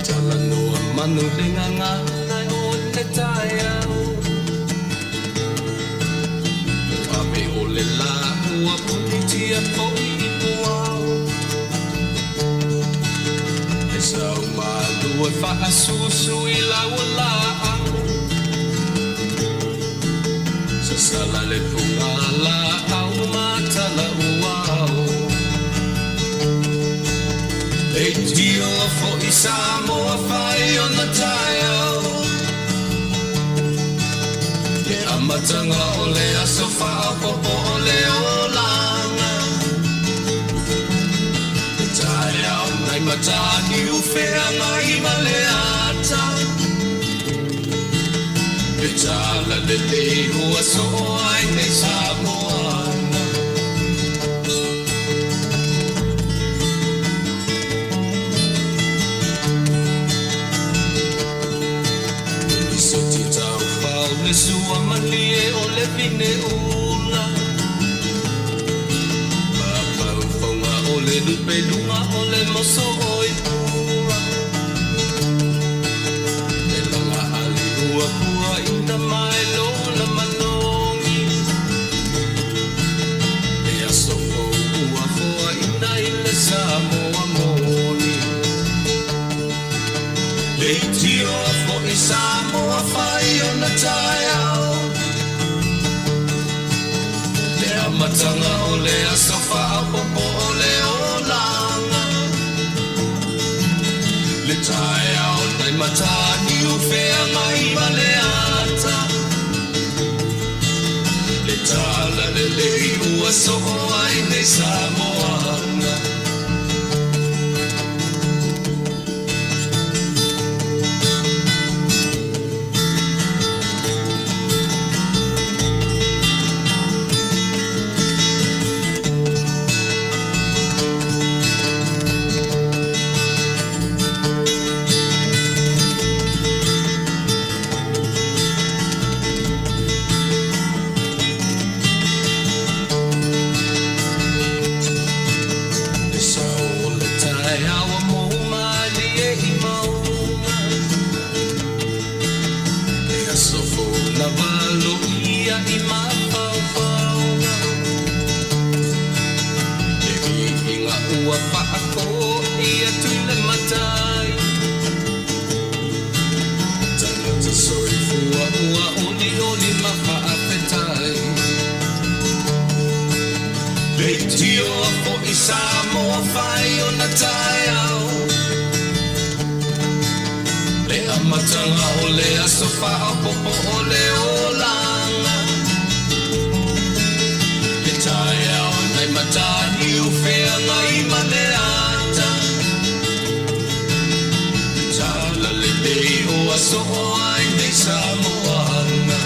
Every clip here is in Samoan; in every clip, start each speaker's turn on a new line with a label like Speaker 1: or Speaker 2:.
Speaker 1: Talanoa manu le gagana o le taeao. Ave o le lā ua punitia foi i puao. E sau malu e faasusu i lau laau. Sasala le puga laau ma tala uao. Leitio foi Samoa fai ona taeao. Le amataga o le aso faaopoopo o le olaga. Le taeao nai Mataniu Feagai ma le ata. Le tala lelei ua soo ai nei Samoana. Le lisoti taufao le sua malie o le vine ula. Mafaufauga o le lupe luga o le moso o i pua. Le laga ali ua pua ina mai lola manogi. Le aso fou ua foaina i le Samoa moni. Leitioa foi Samoa fai ona taeao. Le amataga o le aso faaopoopo o le olaga. Le taeao nai Mataniu Feagai ma le ata. Le tala lelei ua soo ai nei Samoana. Le sao o le taeao ua mou malie i mauga. Le aso fou na valoia i mafaufauga. Le viiga ua faafoi atu i le Matai. Tagata soifua ua olioli ma faafetai. Leitioa foi Samoa fai ona taeao. Le amataga o le aso faaopoopo o le olaga. Le taeao nai Mataniu Feagai ma le ata. Le tala lelei ua soo ai nei Samoana.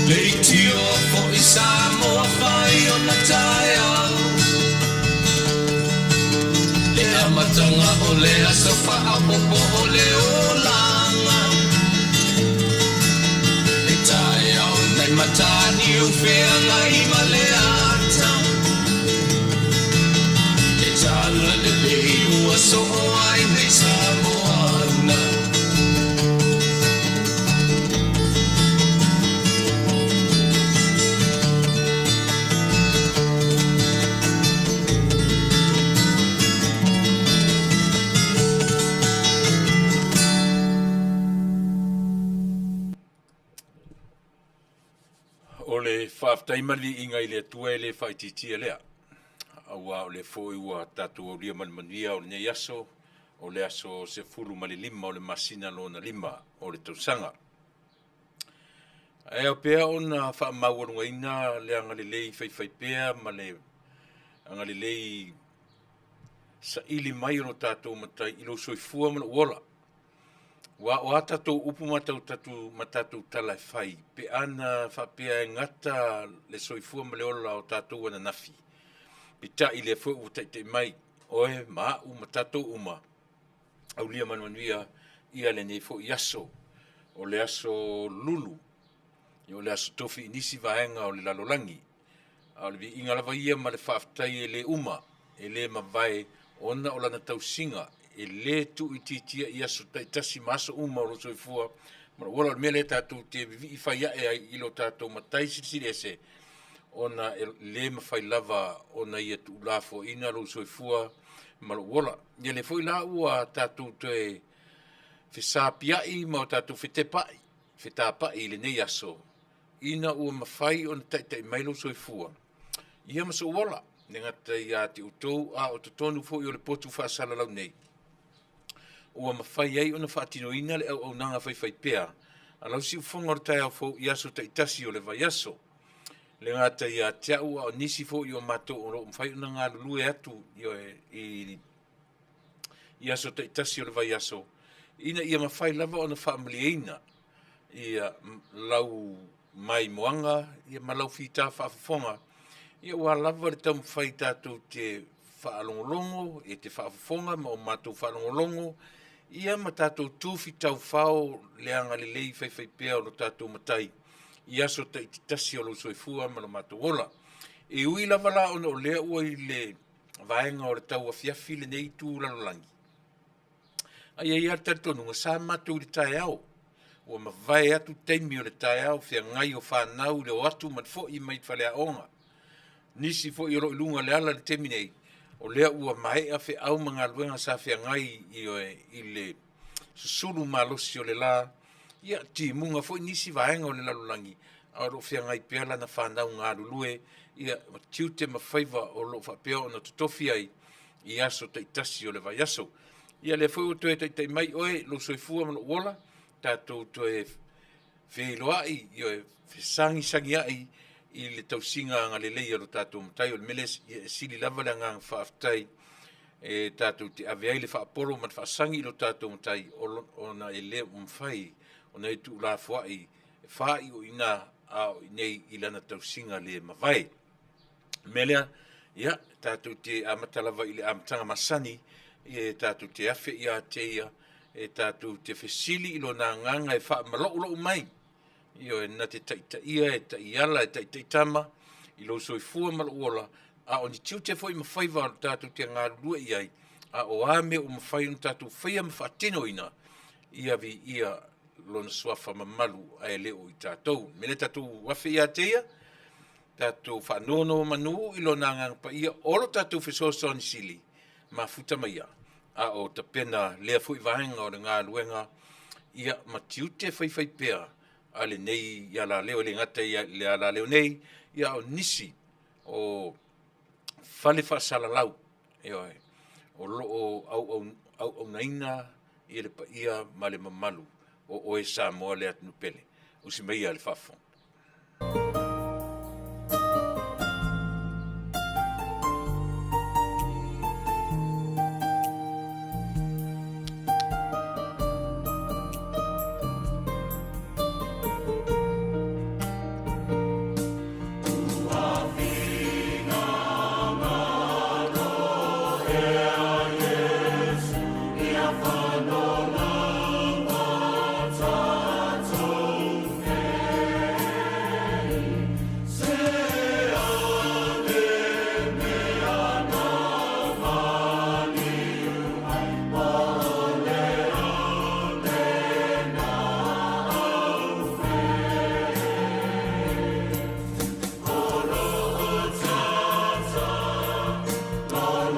Speaker 1: Leitioa foi Samoa fai ona taeao. Le amataga o le aso faaopoopo o le olaga. Le taeao nai Mataniu Feagai ma le ata. Le tala lelei ua soo ai nei Samoana.
Speaker 2: O le faafetai ma le viiga i le Atua e le faaitiitia lea, aua o lea foi ua tatou aulia ma le manuia o lenei aso, o le aso 15 o le masina lona lima o le tausaga. Ae ao pea ona faamaualugaina le agalelei faifaipea ma le agalelei saili mai o lo tatou Matai i lou soifua ma lou ola. Ua o a tatou upu ma tatou, ma tatou tala e fai, pe ana faapea e gata le soifua ma le ola o tatou ananafi, peitai lea foi ua taitai mai oe ma a'u ma tatou uma, aulia ma le manuia ia lenei foi aso, o le aso lulu, o le aso tofi i nisi vaega o le lalolagi. A o le viiga lava ia ma le faafetai e le uma, e le mavae ona o lana tausiga e lē tuuitiitia i aso taitasi ma aso uma o lou soifua ma lou ola. O le mea lea tatou te vivii fai ae ai i lo tatou Matai Silisili Ese, ona e lē mafai lava ona ia tuulafoaina lou soifua ma lou ola. Ia lea foi la ua tatou toe fesapiai ma o tatou fetepa'i, fetapa'i i lenei aso, ina ua mafai ona taitai mai lou soifua ia ma sou ola, le gata ia te outou, a o totonu foi o le potu faasalalau nei, ua mafai ai ona faatinoina le auaunaga faifaipea a lau siufofoga o le taeao fou i aso taitasi o le vaiaso. Le gata ia te au, a o nisi foi o matou o lo o mafai ona galulue atu i i aso taitasi o le vaiaso, ina ia mafai lava ona faamalieina ia lau maimoaga ia ma lau fita faafofoga, ia ua lava le taumafai tatou te faalogologo e te faafofoga ma o matou faalogologo ia ma tatou tufitaufao le agalelei faifaipea o lo tatou Matai i aso taitasi o lou soifua ma lo matou ola. E ui lava la ona o lea ua i le vaega o le tauafiafi lenei itu lalolagi, A i ai lava le talitonuga, sa matou i le taeao, ua mavae atu taimi o le taeao, feagai o fanau i le o atu ma le foi mai faleaoga. Nisi foi o lo o i luga o le ala i le taimi nei, o lea ua maea feau ma galuega sa feagai i le susulu malosi o le la, ia timuga foi nisi vaega o le lalolagi, a o lo o feagai pea lana fanau galulue, ia ma tiute ma faiva o lo o faapea ona totofi ai i aso taitasi o le vaiaso. Ia lea foi ua toe taitai mai oe lou soifua ma lou ola, tatou toe feiloai, ioe, fesagisagiai i le tausiga agalelei a lo tatou Matai. O le mea lea e sili lava le agaga faafetai e tatou te ave ai le faapolo ma le faasagi i lo tatou Matai, ona e le mafai ona e tuulafoai e faaiuina a o i inei i lana tausiga le mavae. O le mea lea, ia, tatou te amata lava i le amataga masani, e tatou te afe ia te ia, e tatou te fesili i lona agaga e faamaloulou mai, ioe, na te taitaia e taiala e taitaitama i lou soifua ma lou ola, a o ni tiute foi ma faiva o tatou te galulue i ai, a o a mea ua mafai ona tatou faia ma faatinoina, ia viia lona suafa mamalu ae le o i tatou. O le mea lea tatou afe ia te ia, tatou faanonomanu i Lona Agaga Paia o lo tatou fesoasoani sili mafuta mai ia, a o tapena lea foi vaega o le galuega ia ma tiute faifaipea a lenei alaleo, e le gata i le alaleo nei, ia a o nisi o fale faasalalau, ioe, o lo o auaunaina ia le paia ma le mamalu o oe Samoa le atunuu pele. Usi mai ia le faafofoga.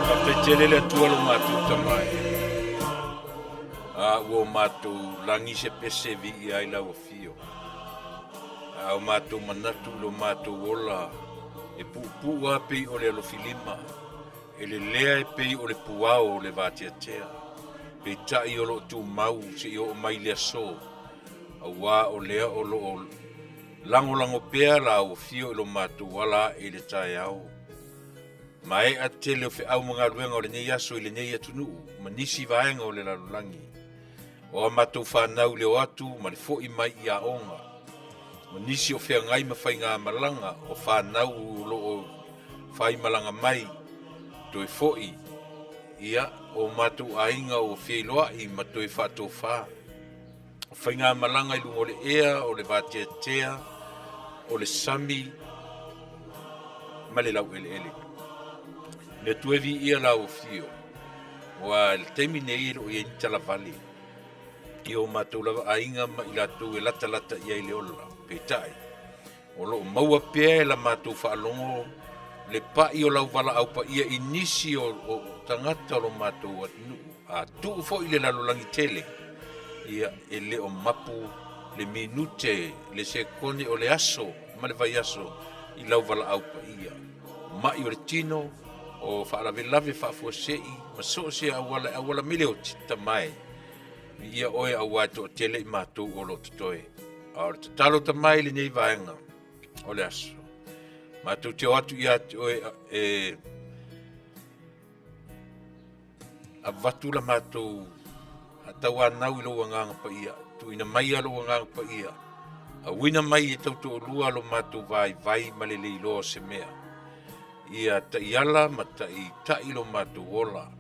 Speaker 2: Faafetai tele le Atua lo matou Tama e. A ua o matou lagi se pese e viia ai lau afio. A o matou manatu i lo matou ola e puupuu lava pei o le alofilima, e lelea e pei o le puao o le vateatea. Peitai o lo o tumau seia oo mai le aso, auā o lea o lo o lagolago pea lau afio i lo matou ala ae i le taeao. Maea tele o feau ma galuega o lenei aso i lenei atunuu ma nisi vaega o le lalolagi. O a matou fanau i le o atu ma le foi mai i aoga, o nisi o feagai ma faigamalaga, o fanau o lo o faimalaga mai, toe foi, ia, o matou aiga ua feiloai ma toe faatofa. O faigamalaga i luga o le ea, o le vateatea, o le sami ma le laueleele. Le Atua e viia lau afio. Aua i le taimi nei e le o i ai ni talavale i o matou lava aiga ma i latou e latalata i ai le ola. Peitai, o lo o maua pea e la matou faalogo le pa'i o lau valaau paia i nisi o, o tagata o lo matou atunuu. A tuu foi le lalolagi tele, ia, e le o mapu le minute, le sekone o le aso ma le vaiaso i lau valaau paia. Ma'i o le tino, o faalavelave faafuasei ma so o se auala e auala mai le oti, tama e, viia oe aua e toatele i matou o lo o totoe. A o le tatalo tama e i lenei vaega o le aso, matou te o atu ia te oe e avatu la matou tauanau i lou agaga paia, tuuina mai lou agaga paia, auina mai e tautoalua lo matou vaivai ma le leiloa o se mea. Ia taiala ma taitai lo matou ola.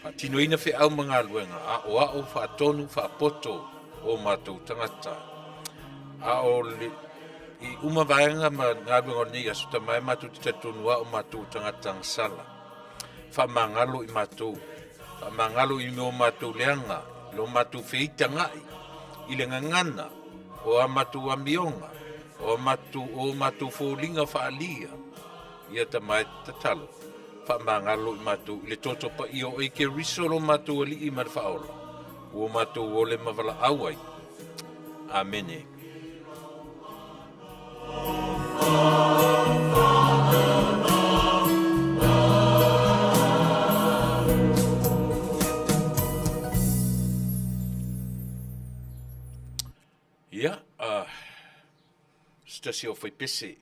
Speaker 2: Faatinoina feau ma galuega, aoao, faatonu, faapoto o matou tagata. A o le, i uma vaega ma galuega o lenei aso, tama e matou te talitonu a o matou tagata agasala. Faamagalo i matou, faamagalo i o matou leaga, lo matou feitaga'i i le gagana o a matou amioga, o a matou, o matou foliga faaalia, ia tama e tatalo, faamagalo i matou i le toto paia o oe Keriso lo matou Alii ma le Faaola, ua matou ole ma valaau ai. Amene. Ia, se tasi o faipese,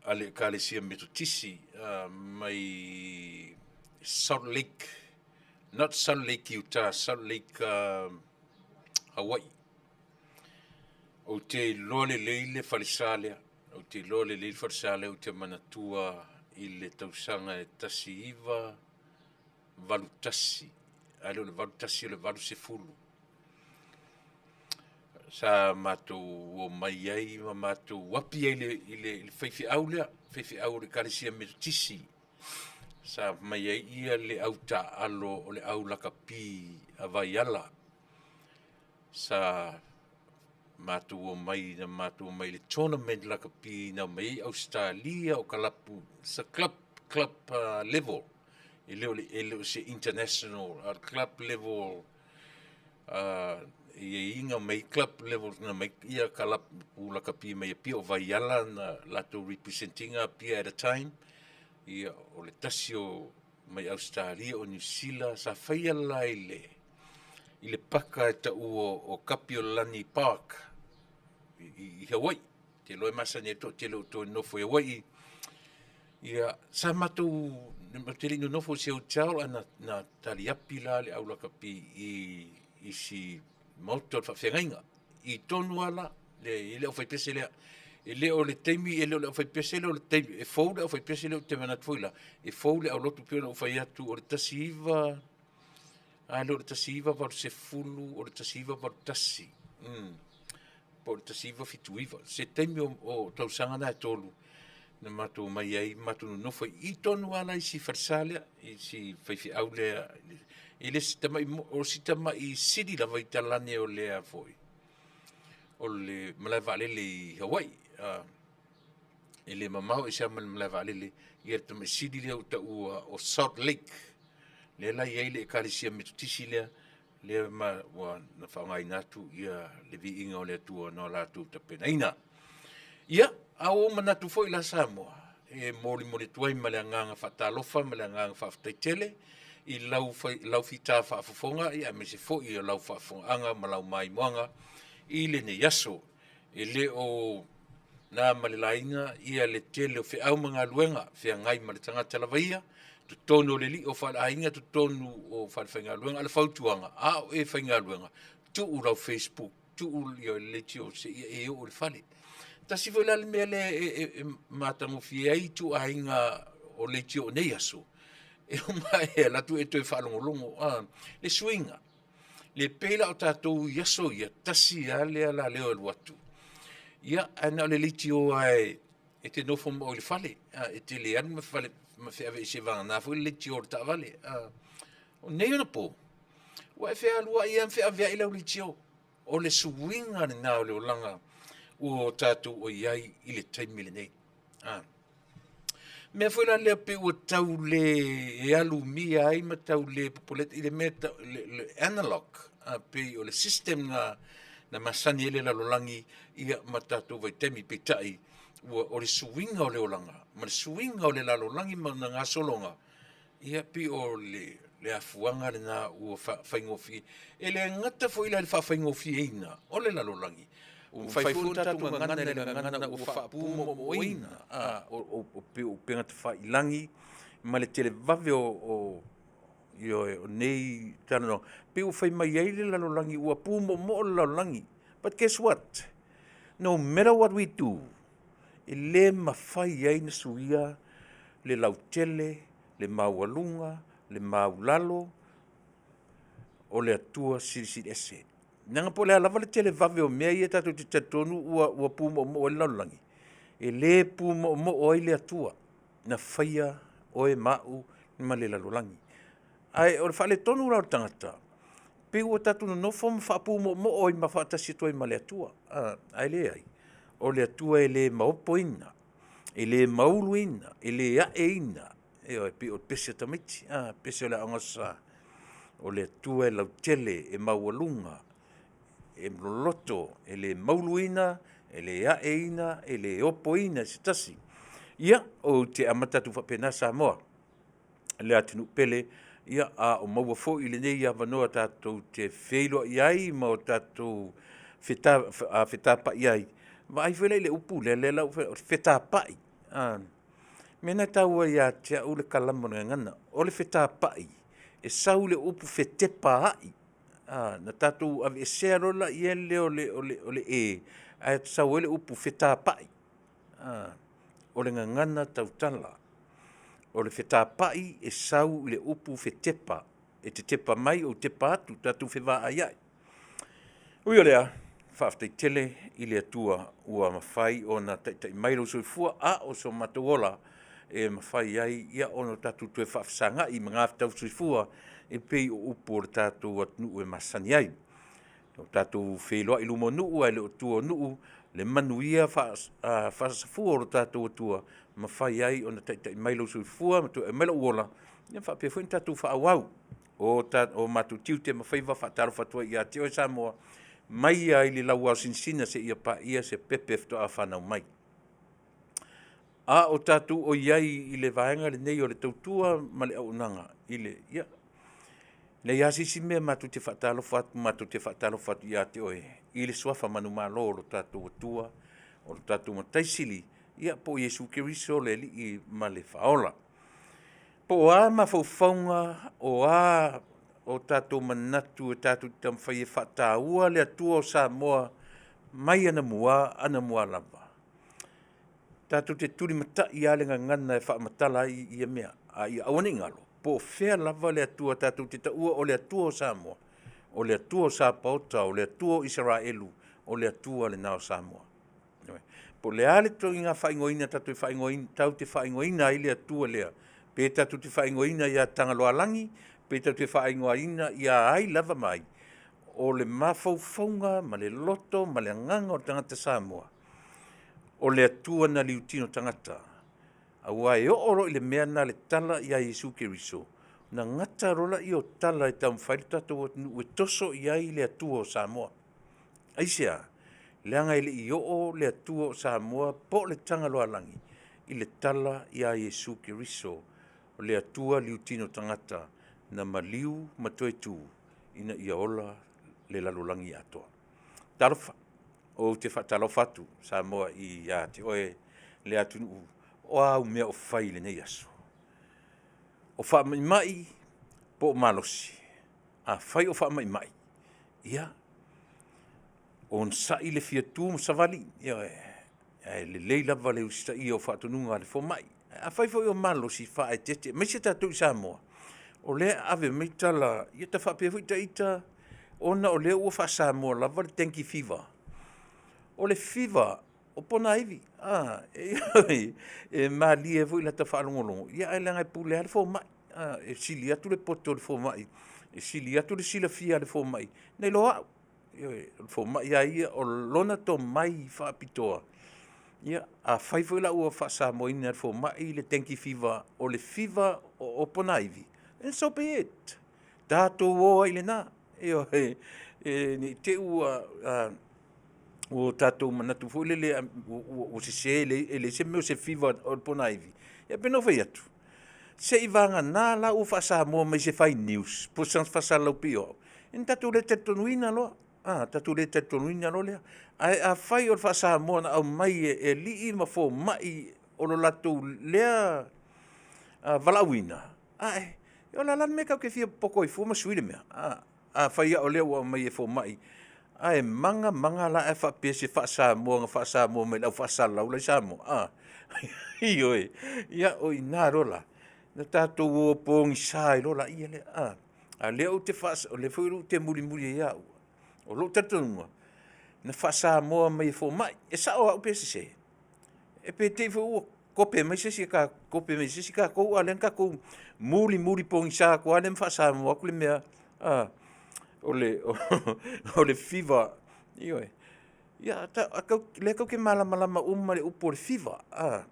Speaker 2: a le Ekalesia Metotisi mai Salt Lake, not Salt Lake Utah, Salt Lake Hawaii. Ou te iloa lelei le falesa lea, ou te iloa lelei le falesa lea ou te manatua i le tausaga e 1981, ae le o le 81 o le 80. Sa matou omai ai ma matou api ai i le faifeau lea, faifeau o le Ekalesia Metotisi. Sa mai ai ia le au taaalo o le au lakapi a Vaiala. Sa matou omai na matou omai i le tournament lakapi na omai ai Ausetalia o kalapu, it's a club, club level. E le o, e le o se international, a o le club level i iga mai club level na mai ia kalapu lakapi mai Apia o Vaiala na latou represent ina Apia at a time. Ia o le tasi o mai Ausetalia o Niu Sila sa faia la i le i le paka e taua o Kapiolani Park i, i Hawaii. Te iloa e masani ai le toatele o toe nofo i Hawaii. Ia, sa matou, matou te le i nonofo i se hotel, ae na, na taliapi la le au lakapi i, i si maota o le faafeagaiga. I tonu lava la, le, i le aufaipese lea. E le o le taimi, e le o le aufaipese lea o le taimi, e fou le aufaipese lea ou te manatu foi la, e fou le aulotu pei ona ou fai atu o le 19, a le o le 1980, o le 1981. Po o le 1979, se taimi o, o tausaga na e tolu, na matou omai ai, matou nonofo i tonu lava la i si falesa lea, i si faifeau lea, i le si tamai, o si tamai sili lava i talane o lea foi, o le malae vaalele i Hawaii. E le mamao ese lava ma le malae vaalele, ia le tamai sili lea ua taua o Salt Lake, lea la e i ai le Ekalesia Metotisi lea, lea ma ua na faaaogaina atu ia le viiga o le Atua na latou tapenaina. Ia, a ua ou manatu foi la Samoa, e molimoli atu ai ma le agaga faatalofa ma le agaga faafetai tele i lau, lau fita faafofoga, ia aemaise foi o lau faafofogaaga ma lau maimoaga i lenei aso. E le o na ma le laina ia le tele o feau ma galuega feagai ma le tagata lava ia, totonu o le lii o faleaiga, totonu o falefaigaluega. A o le fautuaga, a o e faigaluega, tuu lau Facebook, tuu ia le leitio seia e oo i le fale. Tasi foi la le mea lea e, e, e matagofie ai ituaiga o leitio o nei aso, e uma e alu atu e toe faalogologo, a, le suiga. Le pei la o tatou i aso ia, tasi lava le alaleo e alu atu. Ia, ae na o le leitio lava e, E te nofo ma oe i le fale, a, e te le alu ma fale ma feaveai vagana foi le leitio o le taavale. A, o nei ona po, ua e fealuai lava ma feaveai lau leitio. O le suiga lena o le olaga ua o tatou o i ai i le taimi lenei. A. Mea foi la lea pei ua tau le e alumia ai ma tau le popoleta i le mea le, le analog, a, pei o le system na, na masani ai le lalolagi ia ma tatou vaitaimi, peitai ua o le suiga o le olaga ma le suiga o le lalolagi ma ona gasologa, ia pei o le, le afuaga lena ua faigofie. E le gata foi la i le faafaigofieina o le lalolagi, ua mafai foi ona tatou gagana i le gagana ua faapumoomooina, a, o, o, pei o upega tafailagi ma le televave o, o, ioe, o nei talanoaga, pei ua fai mai ai le lalolagi ua pumoomoo le lalolagi. But guess what? No matter what we do, e le mafai ai na suia le lautele, le maualuga, le maulalo o le Atua Silisili Ese. Leaga po o le a lava le televave o mea ia tatou te talitonu ua, ua pumoomoo ai le lalolagi, e le pumoomoo ai le Atua na faia oe ma au ma le lalolagi. Ae o le faaletonu la o le tagata, pei ua tatou nonofo ma faapumoomoo ai ma faatasi atu ai ma le Atua, ae leai, o le Atua e le maopoina, e le mauluina, e le aeina, ioe, pei o le pese a tamaiti, a, pese o le Aoga Aso Sa, o le Atua e lautele, e maualuga, e loloto, e le mauluina, e le aeina, e le opoina e se tasi. Ia, ou te amata atu faapena Samoa, le atunuu pele, ia, a o maua foi lenei avanoa tatou te feiloai ai ma o tatou fetapai ai. Vaai foi la i le upu lea, lea la ua fai atu, fetapai. A, mea lena e taua ia te au le kalama o le gagana. O le fetapai, e sau i le upu fetepaai. A, na tatou aveesea loa laia lea o le, o le, o le e, ae sau ai le upu fetapai. A, o le gagana tautala. O le fetapai e sau i le upu fetepa, e te tepa mai ou tepa atu, tatou fevaaiai. Ui o lea, faafetai tele i le Atua ua mafai ona taitai mai lou soifua a o so matou ola e mafai ai ia ona tatou toe faafesagai i magafetau soifua e pei o upu o le tatou atunuu e masani ai. O tatou feiloai i luma o nuu ae le o tua o nuu, le manuia faasafua o lo tatou Atua mafai ai ona taitai mai lou soifua ma toe aumai lou ola, ia faapea foi ona tatou faaauau o matou tiute ma faiva. Faatalofa atu ai ia te oe Samoa, mai lava i le lauaosinasina seia paia se pepe faatoa fanau mai. A o tatou o i ai i le vaega lenei o le tautua ma le auaunaga i le, ia, leai lava se isi mea matou te faatalofa atu, matou te faatalofa atu ia te oe i le suafa manumalo o lo tatou Atua, o lo tatou Matai Sili, ia po o Iesu Keriso le Alii ma le Faaola. Po o a mafaufauga, o a o tatou manatu e tatou te taumafai e faataua le Atua o Samoa mai anamua, anamua lava. Tatou te tulimatai lava le gagana e faamatala ai ia mea, a ia aua ne i galo, po o fea lava le Atua tatou te taua o le Atua o Samoa, o le Atua o Sapaota, o le Atua o Isaraelu, o le Atua lena o Samoa. Po o le a le ituaiga faaigoaina tatou te faaigoaina, tatou te faaigoaina ai le Atua lea, pe tatou te faaigoaina ia Tagaloaalagi, pe tatou te faaigoaina ia ai lava ma ai, o le mafaufauga ma le loto ma le agaga o le tagata Samoa, o le Atua na liutino tagata, aua e oo loa i le mea lena le tala ia Iesu Keriso, na gata loa lea o tala e taumafai le tatou atunuu e toso i ai le Atua o Samoa. Aisea? Leaga e le i oo le Atua o Samoa po o le Tagaloaalagi i le tala ia Iesu Keriso, o le Atua liutino tagata na maliu ma toe tu ina ia ola le lalolagi atoa. Talofa, ou te faatalofa atu Samoa ia te oe le atunuu, o a au mea o fai i lenei aso? O faamaimai po o malosi? Afai o faamaimai, ia, onosai le fia tu ma savali, ioe, ae lelei lava le usitaia o faatonuga a le fomai. Afai foi o malosi, faaeteete, aemaise tatou i Samoa, o lea e ave mai tala, ia ta faapea foi ita, ona o lea ua faa-Samoa lava le dengue fever. O le fever. o ponaivi, a, e, e malie foi lata faalogologo, ia ae leaga e pule lava le fomai, a, e sili atu le poto i le fomai, e sili atu le silafia a le fomai, nai lo au. Ioe, o le fomai lava ia, o lona tomai faapitoa. Ia, afai foi la ua faasamoaina e le fomai le dengue fever o le fiva o ponaivi, then so be it. Tatou o ai i lena. Ioe, ne i te i ua ua tatou manatu foi lele ua sese, e leai se mea o se fiva o le ponaivi. Ia pei ona ou fai atu, seivagana la ua faa-Samoa mai i se fai news po o se faasalalau pei o au, ia ona tatou le talitonuina loa, tatou le talitonuina loa lea. Ae afai o le faa-Samoa na aumai e alii ma fomai o lo latou lea valaauina, ae, o le a la le mea tatou te fia popoto ai fua ma sui le mea? Afai lava o lea ua aumai e fomai, ae maga maga la ae faapea o se faa-Samoa na faa-Samoa mai e le au faasalalau la e i Samoa, a? Ioe. Ia, o i ina loa la, na tatou o pogisa ai loa lea, a. A o lea ou te o lea foi ou te mulimuli ai au, o lou talitonuga, na faa-Samoa mai e fomai. E sao au pe sese? E pe te i foi ua kope mai se isi kope mai e se isi tatou, a o lea na tatou mulimuli pogisa atu lava lea ma faa-Samoa atu le mea, a, o le fever. Ioe. Ia, o lea tatou te malamalama uma i le upu o le fever, a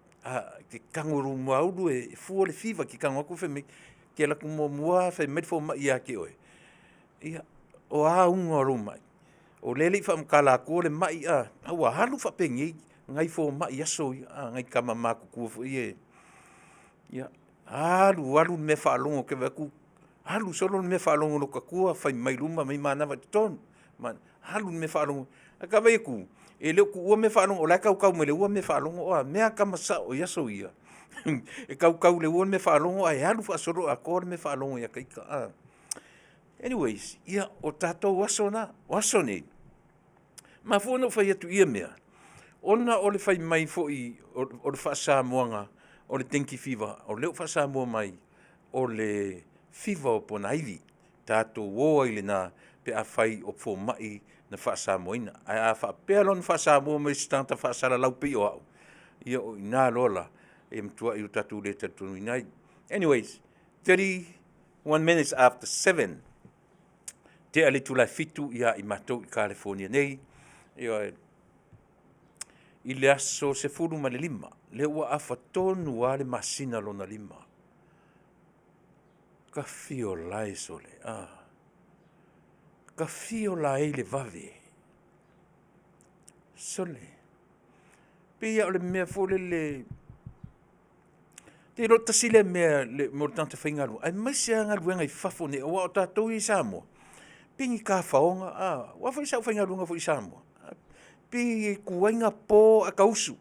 Speaker 2: e te tago i lou muaulu e fua le fever, e te tago atu fai mai, e te alu atu muamua lava fai mai le fomai ia te oe, ia, o a auga o lou mai? O lea e le i faamatala atua le mai, a ua alu faapenei nai fomai i aso ia, a, nai tama matutua foi ia, ia, alu alu le mea faalogo ou te vaai atu alu solo le mea faalogo i lota tua fai mai luma aumai manava i totonu, alu le mea faalogo. Ae ta vaai atu, e le o tuua mea faalogo o la e tautau mai le ua mea faalogo. O a mea a tama sao i aso ia, e tautau i le ua le mea faalogo ae alu faasoloatoa le mea faalogo ia te ita. Anyways, ia o tatou aso na, o aso nei, mafua ona ou fai atu i ia mea, ona o le fai mai foi o le faa-Samoaga o le dengue fever, o lea ua faa-Samoa mai o le fiva o ponaivi. Tatou o ai i lena pe afai o fomai na faa-Samoaina. Ae a faapea loa ona faa-Samoa mai e se tagata faasalalau pei o au, ia o i ina loa la e matuai o tatou le talitonuina ai. Anyways, 31 minutes after 7, tea le itula e 7 ia i matou i Kalifonia nei, ioe, i le aso 15, lea ua afa tonu lava le masina lona lima. Ka fio lae sole, a. Ka fio lae i le vave. Sole, pei lava o le mea foi lele, ou te iloa tasi lea mea mo le tagata faigaluega, aemaise lava galuega i fafo nei, aua o tatou ia i Samoa, pei ni tafaoga, a. Aua foi sa ou faigaluega foi i Samoa, pei e tuai na po ae tausu,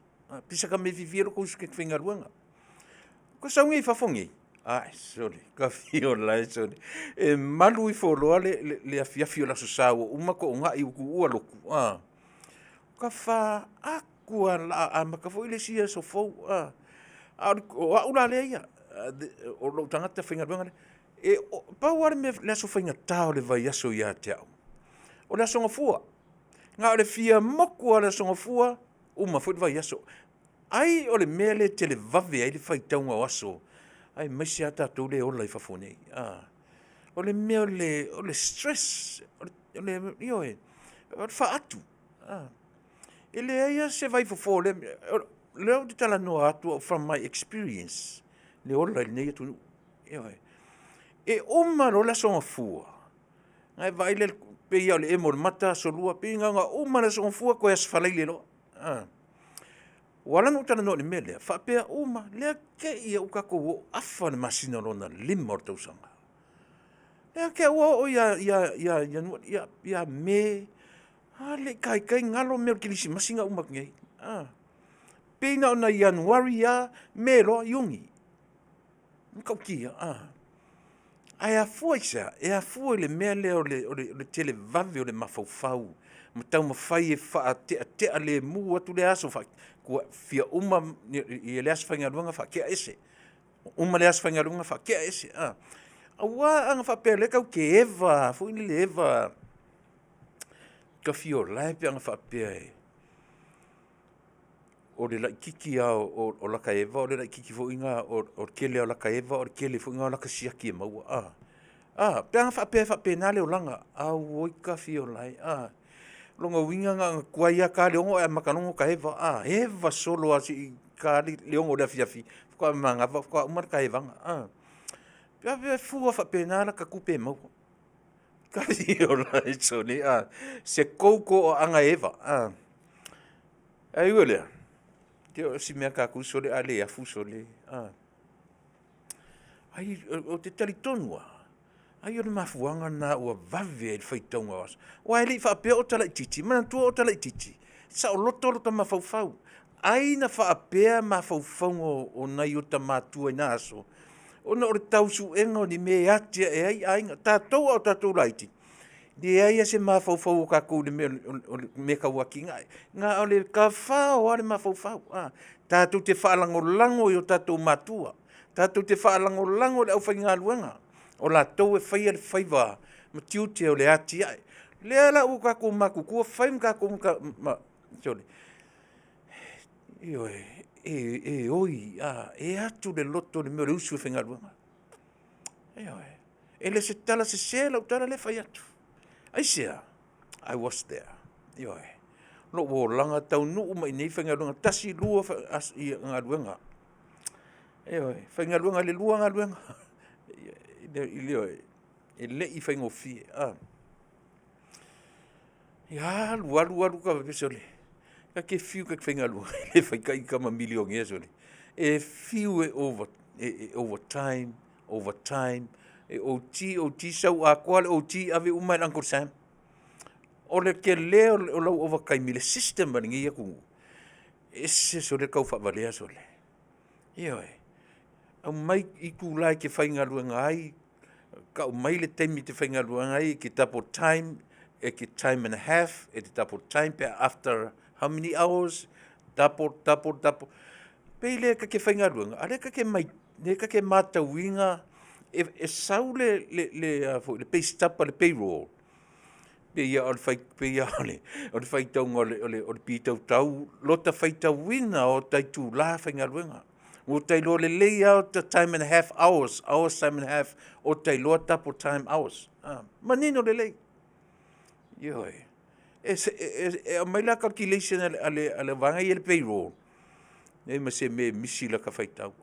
Speaker 2: pei sata mea fiafia ai lota uso e te faigaluega. Ua sau nei i fafo nei, ae sole, ka fio lae sole, e malu ifo loa le afiafi o le Aso Sa ua uma toonai ua tuua lotu, a, ka faatu lava o le a amata foi le isi aso fou, a. A o au la lea ia, o lou tagata faigaluega lea. E pau lava le mea, le aso faigata o le vaiaso ia te au, o le Aso Gafua. Na o le fia motu lava o le Aso Gafua, uma foi le vaiaso. Ai o le mea lea e televave ai le faitauga o aso, aemaise lava tatou lea e ola i fafo nei, a. O le mea o le stress, ioe, o le faatu. E leai lava se vaifofo o lea mea. O lea ou te talanoa atu au from my experience, le ola i lenei atunuu. Ioe. E uma loa le Aso Gafua, ona e vaai lea, pei lava o le emo o le mata aso Lua, pei na ona uma lava o le Aso Gafua toe Aso Faraile loa. Ua ala ona ou talanoa i le mea lea, faapea uma, lea te i ua tatou oo afa i le masina lona lima o le tausaga. Lea te i ua oo ia Me, a le i taitai galo mea o le kerisimasi na uma atu nei. Pei na ona Ianuari lava, Me loa Iuni. Matautia, a. Ae afua i se a? E afua i le mea lea o le televave o le mafaufau ma taumafai e faateatea lemu atu lea aso, fia uma le aso faigaluega faatea ese, uma le aso faigaluega faatea ese, a. Aua ana faapea o lea tatou te eva foi lele eva tafiolae pe ana faapea e. o le laitiiti lava o laka eva, o le laitiiti foi lena o le tele lava o laka eva o le tele foi lena o laka siaki e maua. A, pe ana faapea e faapena le olaga, auoi tafiolae, a. O lona uiga na ona tuai lava ta le 6:00 ae amata loa ona ota eva, a, eva solo lava seia ta le 6:00 i le afiafi faatoa manava faatoa uma lata evaga, a. Pe a faapea e fua faapena lata tupe e maua. Tafiolae sole a, se tou toaaga eva, a. Ae ui i lea, ia o si mea tatou sole a le afu sole, a. Ai ou te talitonu lava, ai o le mafuaaga lena ua vave ai le faitauga o aso. Aua e le i faapea o ota laitiiti, manatua o ota laitiiti, saoloto lota mafaufau. Ai na faapea mafaufauga o nai o ta matua i na aso, ona o le tau suega o ni mea e atiae ai aiga. O tatou a o tatou laiti, leai lava se mafaufau o tatou i le mea tau atinae, na o le tafao lava le mafaufau, tatou te faalagolago i o tatou matua, tatou te faalagolago i le aufaigaluega, o latou e faia le faiva ma tiute o le atiae. O lea la ua tatou matutua fai ma tatou, sole, ioe, e oi, e atu le loto i le mea o le usu e faigaluega. Ioe. E le o se tala sese lau tala lea e fai atu. Aisea? I was there. Ioe. O lou olaga taunuu mai i inei faigaluega tasi, lua galuega. Ioe, faigaluega i le lua galuega. Ioe, e le i faigofie. Ia alu alu alu, sole, ta te fiu ta te faigaluega, e le fai ta ita ma milionea sole. E fiu e overtime, overtime, e ot, ot, sau atoa le ot ave uma i le Uncle Sam. O le tele o lau ovataimi i le system a lenei atunuu, e ese sole le tau faavalea sole. Ioe. Aumai itula e te faigaluega ai, tau mai le taimi e te faigaluega ai e te double time, e te time and a half, e te double time pe a after how many hours, double, double, double. Pei lea ta te faigaluega, a o lea ta te matauina e sau le pay stub a le payroll, pei lava o le faitauga o le pitautau lota faitauina o ota itula faigaluega. Ua ta iloa lelei lava ota time and a half hours, hours time and a half, ota iloa double time hours. Manino lelei. Ioe. E aumai la calculation a le vaega ia le payroll, leai ma se mea e misi i lata faitau.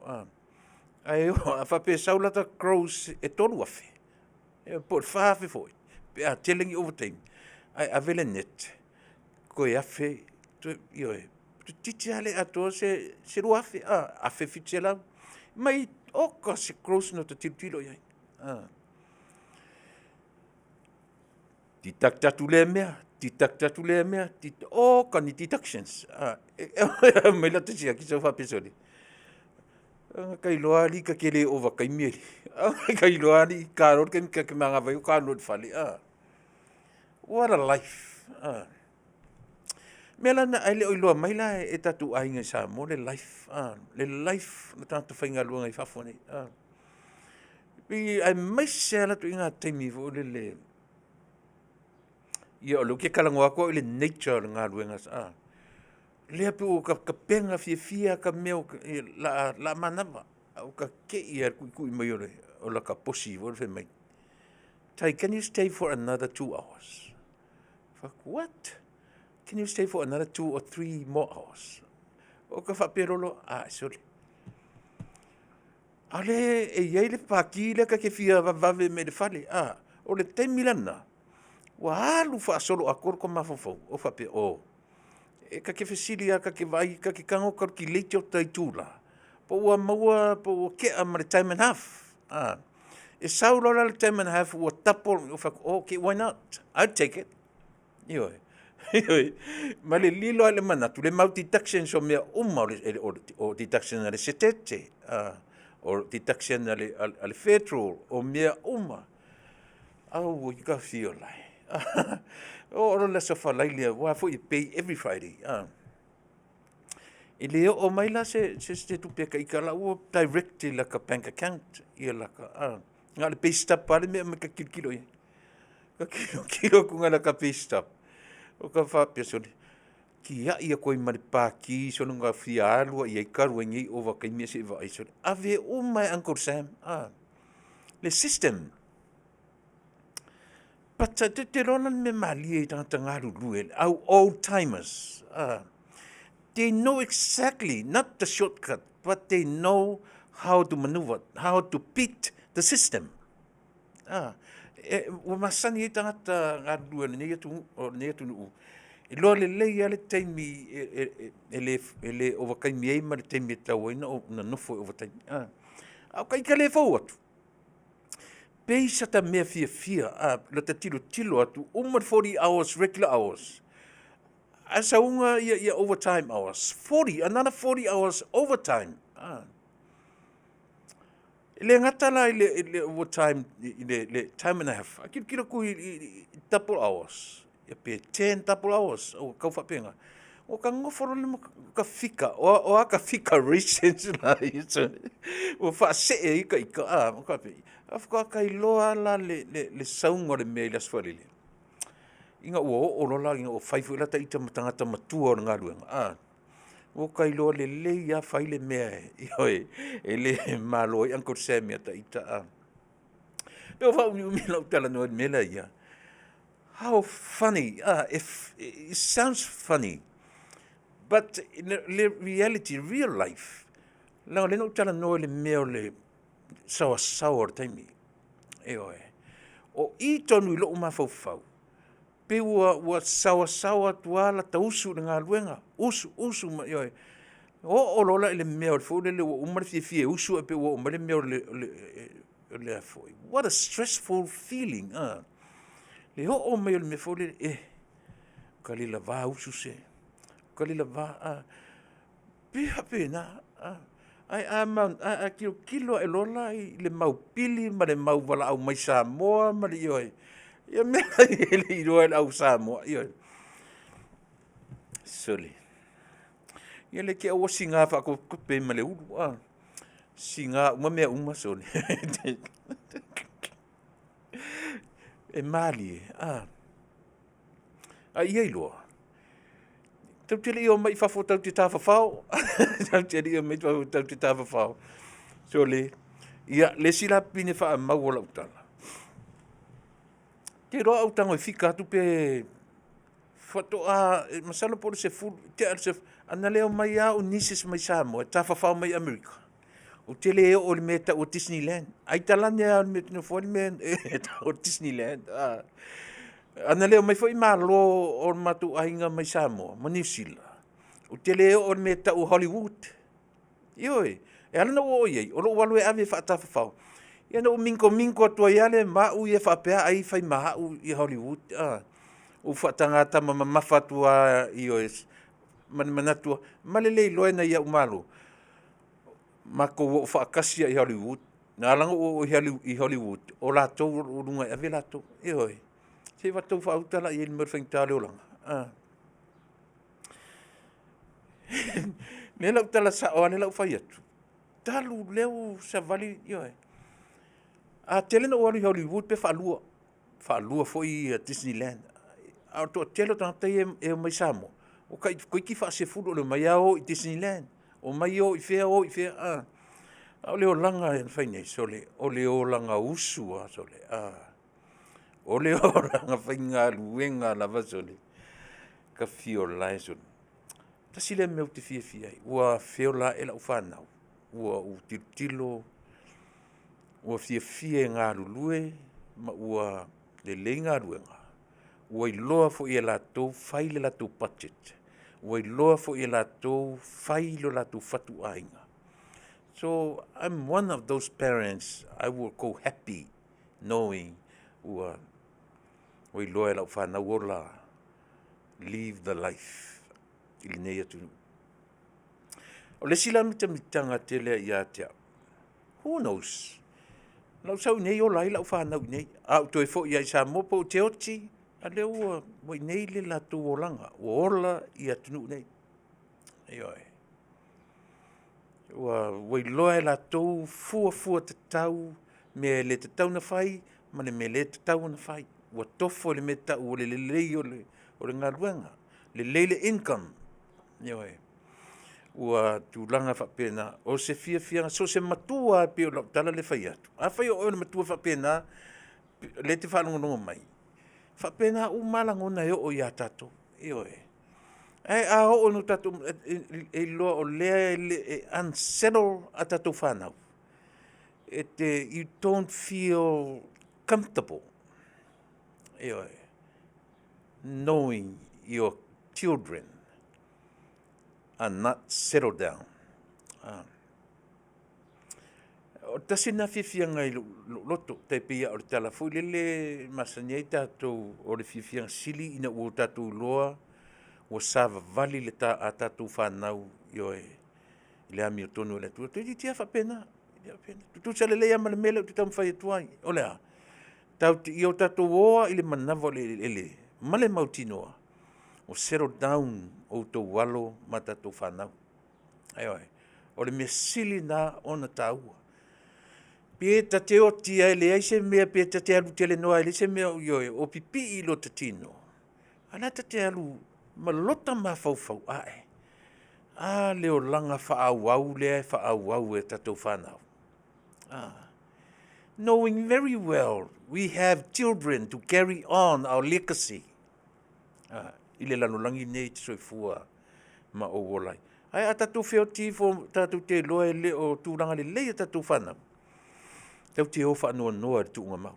Speaker 2: Ae a faapea e sau lata gross e $3,000, po o le $4,000 foi pe a tele ni ovataimi, ae ave le net, toe $1,000, ioe, toeitiiti lava le atoa se $2,000, $1,700. Mai oka se gross na ota tilotilo i ai. Deduct atu lea mea, deduct atu lea mea, oka ni deductions. Aumai lata siaki sau faapea, sole, ta iloa alii ta te le ovataimi alii. Ta iloa alii ta loa le taimi ta te manava ai o ta alu loa i le fale. What a life. O mea la na, ae le o iloa mai la e tatou aiga i Samoa le life, le life o tagata faigaluega i fafo nei. Aemaise lava le ituaiga taimi foi lele, ia o lea ou te talanoa atu au i le nature o le galuega, lea pei ua tapena fiafia lava ta mea o le a manava, ae ua ta te i lava i le tuitui mai o lata posi foi lea fai mai, Tai, can you stay for another 2 hours? Fai atu, what? Can you stay for another 2 or 3 more hours? O ka faapea loa, ah, sole. A lea e i ai le paki lea ta te fia vavevave mai le fale, a, o le taimi lena, ua alu faasolo atoa le mafaufau, o faapea, oh, e ta te fesili lava, ta te vaai, ta te tago calculate o ta itula, po ua maua, po ua tea ma le time and half. A, e sau loa la le time and half ua double, ou fai atu, okay, why not? I'll take it. Ioe. Ioe. Ma le lilo lava i le manatu, le mau deductions o mea uma, o deduction a le setete, o deduction a le federal, o mea uma. Au, i ka fio lai. O le aso Faraile, aua foi e pay every Friday. E le oo mai la se tupe a ita la ua direct i laka bank account ia laka, na o le pay stub lava le mea e aumai ta te tilotilo i ai. Ka tilotilo atu i laka pay stub, o ka faapea, sole. Kiaʻi aku ai ma le pākī sole ka fia alu ai ai kalu ai nei ovataimi ae seʻi vaai sole ave uma e Uncle Sam a le system. But te te loa la le mea malie i tagata galulue le au old timers a they know exactly not the shortcut but they know how to maneuver, how to beat the system. A, e, ua masani ai tagata galulue o lenei atu, o lenei atunuu, e loa lelei lava le taimi e, e, e, e le, e le ovataimi ai ma le taimi e tatau ai ona nofo e ovataimi. A, a o ka ita le fou atu, pei sa ta mea fiafia, a, lota tilotilo atu, uma le 40 hours, regular hours, ae sauga ia, ia overtime hours, 40, another 40 hours overtime. A. E le gata la i le, i le overtime, i le, le time and a half, a kilokilo atu i, i, i double hours, ia pe 10 double hours, o kau faapena. O ka nofo loa le ka fika, o, o a ka fika races la ia so, ua faasee ai ka ika, a, o ka pe, a whaka kai loa la le, le, le saunga o le mea i le aso Faraile. Ina ua oo loa la, ina ua fai foi la ta ita ma tagata matua o le galuega, a, Ua ka iloa lelei lava fai le mea ioe, e le malo ai Uncle Sam ia ta ita a. Pe o faaumiumi lau talanoa i le mea lea ia. How funny, ah, if, it sounds funny, but in the reality, real life, leaga o lea na ou talanoa i le mea o le saoasaoa o le taimi. Ioe. O i tonu i lou mafaufau, Pei ua, ua saoasaoa atu lava lata usu i le galuega, usu, usu ma, ioe. Oo loa la i le mea o le foi lele ua uma le fiafia e usu ae pei ua oo mai le mea o le, o le, o le a foi. What a stressful feeling, ah. Le oo mai o le mea foi lele, eh, ka le lavā usu se, ka le lavā, ah. Pei faapena, ae a a tilotilo ae loa la i le mau pili ma le mau valaau mai Samoa ma le ioe, ia mea e le i iloa e le au Samoa, ioe. Sole. Ia le te aua siga faakopekope ma le ulu, a. Siga uma mea uma, sole. E malie, a. A ia iloa, tau te le i omai i fafo tau te tafafao, tau te le i omai i fafo tau te tafafao. So le, ia, le isi la pine faamau o lau tala, te iloa au tago e fika atu pe faatoa, masalo po o le 10, tea le 10, ana le omai lava au nieces mai Samoa e tafafao mai Amerika. Ou te le oo i le mea e tau o Disneyland. Ai talane lava o le mea e nofo ai le mea e tau o Disneyland. Ah. Ana le omai foi malo o le matou aiga mai Samoa ma Niu Sila, ou te le oo i le mea e tau o Hollywood. Ioe, e ala ona ou oo i ai, o lou alu e ave e faatafafao. Ia na ou minkominko atu ai lava lea ma au ia faapea ai fai ma au i Hollywood. Ah. Ou faataga tama mamafa atu lava, ioe, ma le manatu, ma le le iloa e nai au malo. Matou oo faatasi lava i Hollywood. Na ala ona ou oo i Hollywood, o latou o lo o luga e ave latou. Ioe. Se i matou faauta la i ai i le mea o le faigata o le olaga. A. Lea la ou tala sao lava lea la ou fai atu, talu lea ua savali, ioe. A tele na ou alu i Hollywood pe faalua, faalua foi Disneyland. A o le toatele o tagata ia e omai i Samoa, ua tai toeitiiti faasefulu o le omai lava o i Disneyland, omai o i fea o i fea, a. A o le olaga e fai nei, sole, o le olaga usu lava, sole, a. O le olaga faigaluega lava, sole, ka fiola e, sole. Tasi lea mea ou te fiafia ai, ua feola ae lau fanau, ua ou tilotilo ua fiafia e galulue ma ua lelei galuega, ua iloa foi e latou fai le latou budget, ua iloa foi e latou fai lo latou fatuaiga. So I'm one of those parents I will go happy knowing ua ua iloa e lau fanau ola live the life i lenei atunuu. O le isi la mitamitaga tele ia te au, who knows? Na ou sau i inei ola ai lau fanau i inei. A ou toe foi lava i Samoa po o te oti, a lea ua ua i inei le latou olaga, ua ola i atunuu nei. Ioe. Ua ua iloa e latou fuafua tatau mea e le tatau ona fai ma le mea le tatau ona fai. Ua tofo i le mea e tau o le lelei o le galuega. Lelei le income. Ioe. Ua tulaga faapena. O se fiafiaga, so o se matua lava e pei o lau tala lea e fai atu, afai o oe o le matua faapena lea e te faalogologo mai, faapena uma lava lagona e oo ia tatou. Ioe. Ae a oo ina tatou iloa o lea e unsettle a tatou fanau, e te, you don't feel comfortable, ioe, knowing your children are not settled down. O le tasi lena fiafiaga i lou loto, tai pei lava o le tala foi lele e masani ai tatou, o le fiafiaga sili ina ua tatou iloa ua savavali a tatou fanau, ioe, i le amiotonu a le Atua. Toeitiiti lava faapena, tutusa lelei lava ma le mea lea ou te taumafai atu ai. O le a? Tatou te, ia o tatou o lava i le manava o le eleele ma le mautinoa ua settle down outou alo ma tatou fanau. Ioe. O le mea sili lena ona taua. Pe ta te oti lava e leai se mea, pe ta te alu telenoa e leai se mea, ioe, o pipii lota tino, a o le a ta te alu ma lota mafaufau ae, a le olaga faaauau lea e faaauau e tatou fanau? A. Knowing very well we have children to carry on our legacy. A, i le lalolagi lenei e te soifua ma ou ola ai. Ae a tatou feoti ifo tatou te iloa e le o tulaga lelei a tatou fanau, tatou te o faanoanoa i le tuugamau.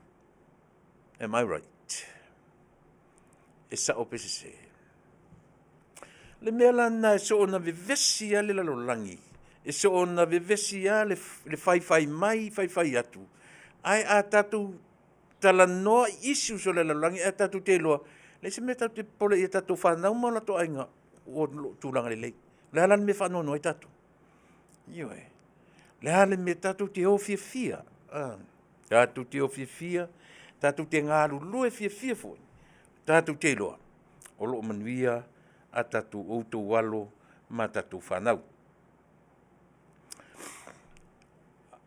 Speaker 2: Am I right? E sao pe sese? Le mea la lena e soona vevesi lava le lalolagi, e soona vevesi lava le faifai mai faifai atu, ae a tatou talanoa i issues o le lalolagi ae tatou te iloa, leai se mea tatou te popole i a tatou fanau ma o latou aiga o lo o tulaga lelei. O le a la le mea e faanoanoa ai tatou? Ioe. O le a le mea tatou te o fiafia, tatou te o fiafia, tatou te galulue fiafia foi, tatou te iloa o lo o manuia a tatou outou alo ma tatou fanau.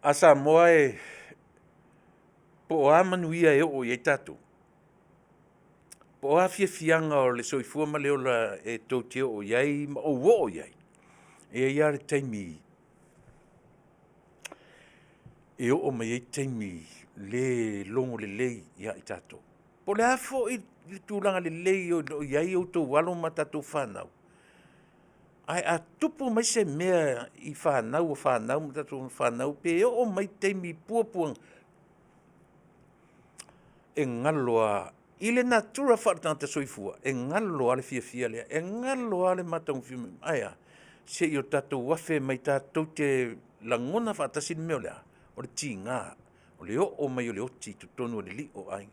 Speaker 2: A Samoa e, po o a manuia e oo i ai tatou, po o a fiafiaga o le soifua ma le ola e tou te oo i ai ma ou oo i ai, e i ai lava le taimi e oo mai ai taimi le logo lelei ia i tatou. Po o le a foi le tulaga lelei o lo o i ai outou alo ma tatou fanau, ae a tupu mai se mea i fanau a fanau ma tatou fanau, pe oo mai taimi i puapuaga, e galo lava i le natura faaletagata soifua, e galo lava le fiafia lea, e galo lava le matagofie. Ae a? Se i o tatou afe mai tatou te lagona faatasi le mea o le a? O le tiga, o le oo mai o le oti i totonu o le lio o aiga.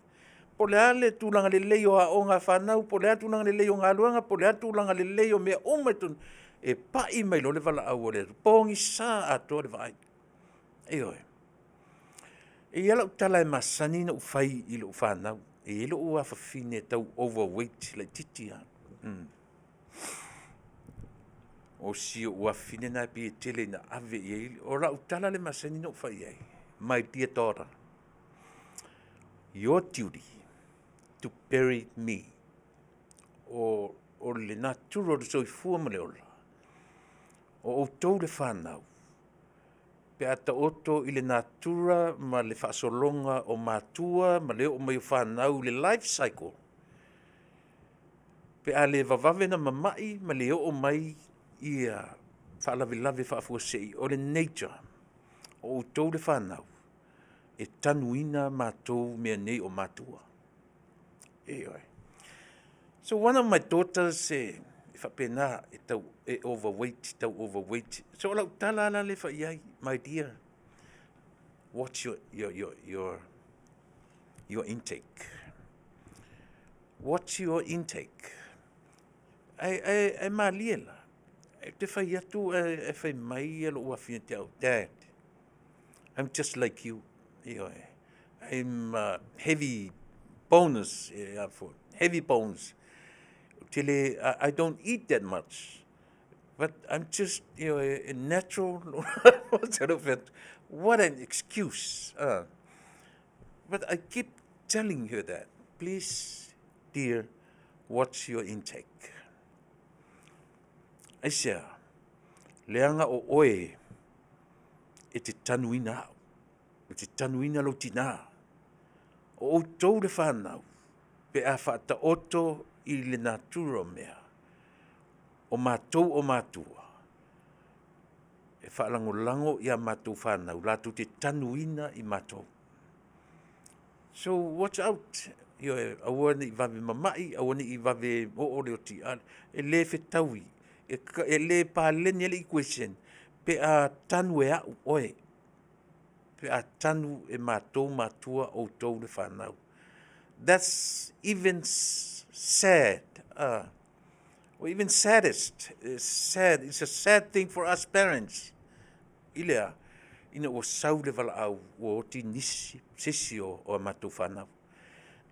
Speaker 2: Po o le a le tulaga lelei o aoga a fanau, po o le a le tulaga lelei o galuega, po o le a le tulaga lelei o mea uma i totonu, e pai mai loa le valaau a le Atua, pogisa atoa le vaai. Ioe. E i ai lau tala e masani ona ou fai i lou fanau, e i ai lou afafine e tau overweight laitiiti lava. O si ou afafine lena e pei e tele ina ave i ai. O lau tala lea e masani ona ou fai i ai, my dear daughter, your duty to bury me. O le natura o le soifua ma le ola, o outou le fanau, pe a taoto i le natura ma le faasologa o matua ma le oo mai o fanau i le life cycle, pe a le vavave ona mamai ma le oo mai ia faalavelave faafuasei, o le nature, o outou le fanau, e tanuina matou mea nei o matua. Ioe. So one of my daughters e faapena, e tau e overweight, tau overweight. So o lau tala la lea e fai i ai, my dear, watch your intake. Watch your intake. Ae malie la, e te fai atu e fai mai ia lou afine te au, Dad, I'm just like you. Ioe. I'm heavy bonus, heavy bones. Tele, I don't eat that much. But I'm just, a natural. What an excuse. But I keep telling her that. Please, dear, watch your intake. Aisea? Leaga o oe e te tanuina au, e te tanuina lou tinā. O outou le fanau pe a faataoto i le natura o mea, o matou o matua, e faalagolago i a matou fanau latou te tanuina i matou. So watch out, ioe, aua ne i vave mamai, aua ne i vave oo le oti, e le fetaui, e le paleni ai le equation pe a tanu e au oe, pe a tanu e matou matua outou le fanau. That's even sad, or even saddest, it's sad, it's a sad thing for us parents. I le a? Ina ua sau le valaau ua oti nisi, se isi o a matou fanau.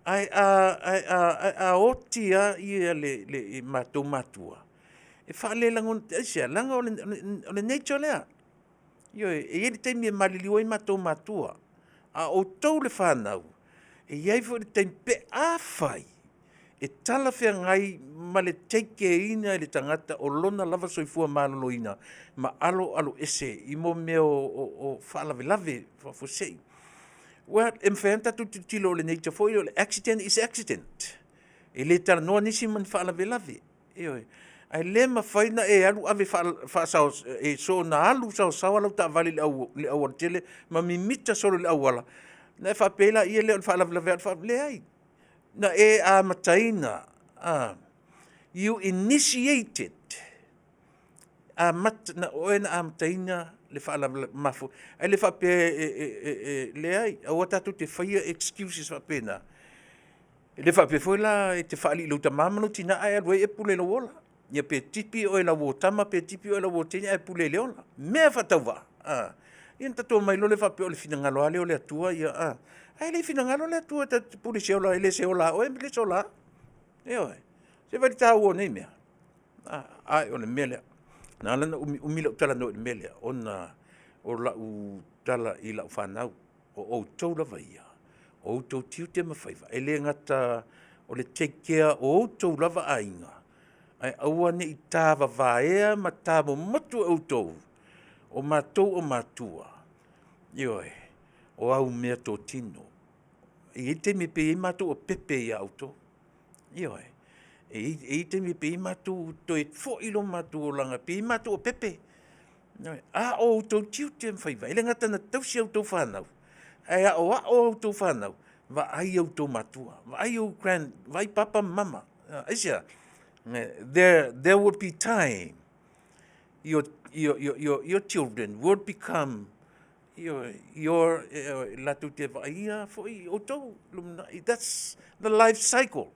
Speaker 2: Ae a, ae a, ae a oti lava ia le, le, i matou matua, e faalelagona, aisea? Leaga o le nature lea. Ioe, e i ai le taimi e maliliu ai matou matua, a o outou le fanau, e i ai foi le taimi pe afai e talafeagai ma le take care ina e le tagata o lona lava soifua maloloina ma aloaloese i mea o faalavelave faafuasei. Well, e mafai lava ona tatou tilotilo o le nature foi lea o le accident is accident. E le talanoa nisi ma ni faalavelave. Ioe. Ae le mafai ona e alu ave faasao, e soona alu saosaoa lau taavale i le aualatele ma mimita solo i le auala, ona e faapea ai lea o le faalavelave lava o le faalavelave. Leai, na e amataina, you initiated, amata, na oe na amataina le faalavelave mafua, ae le faapea e leai, aua tatou te faia excuses faapena. E le faapea foi la e te faalii i lou tama ma lou tina ae alu ai e pule i lou ola. Ia pe tipi oe i lau uo tama pe tipi oe i lau uo teine ae pule i le ola. Mea faatauvaa, a, ia ona tatou omai loa lea faapea o le finagalo lava lea o le Atua ia a. Ae le finagalo le Atua ta te pule i se ola e le o se ola a oe e le o se ola a au. Ioe. Se i vaai i le taua o nei mea? Ae o le mea lea, na ala ona umiumi lou talanoa i le mea lea, ona o lau tala i lau fanau, o outou lava ia, o outou tiute ma faiva, e le gata o le take care o outou lava aiga, ae aua ne i tavavaea ma tamomotu e outou, o matou o matua, ioe, o au meatotino. E i ai le taimi e pei ai matou o pepe ia outou. Ioe. E i ai le taimi e pei ai matou, toe foi lo matou olaga e pei ai matou o pepe. Ioe. A o outou tiute ma faiva, e le gata ina tausi a outou fanau, ae aoao a outou fanau, vaai outou matua, vaai ou grand, vaai papa ma mama. Aisea? There will be time your, your, your, your children will become your, your latou te vaaia foi outou lumanai. That's the life cycle.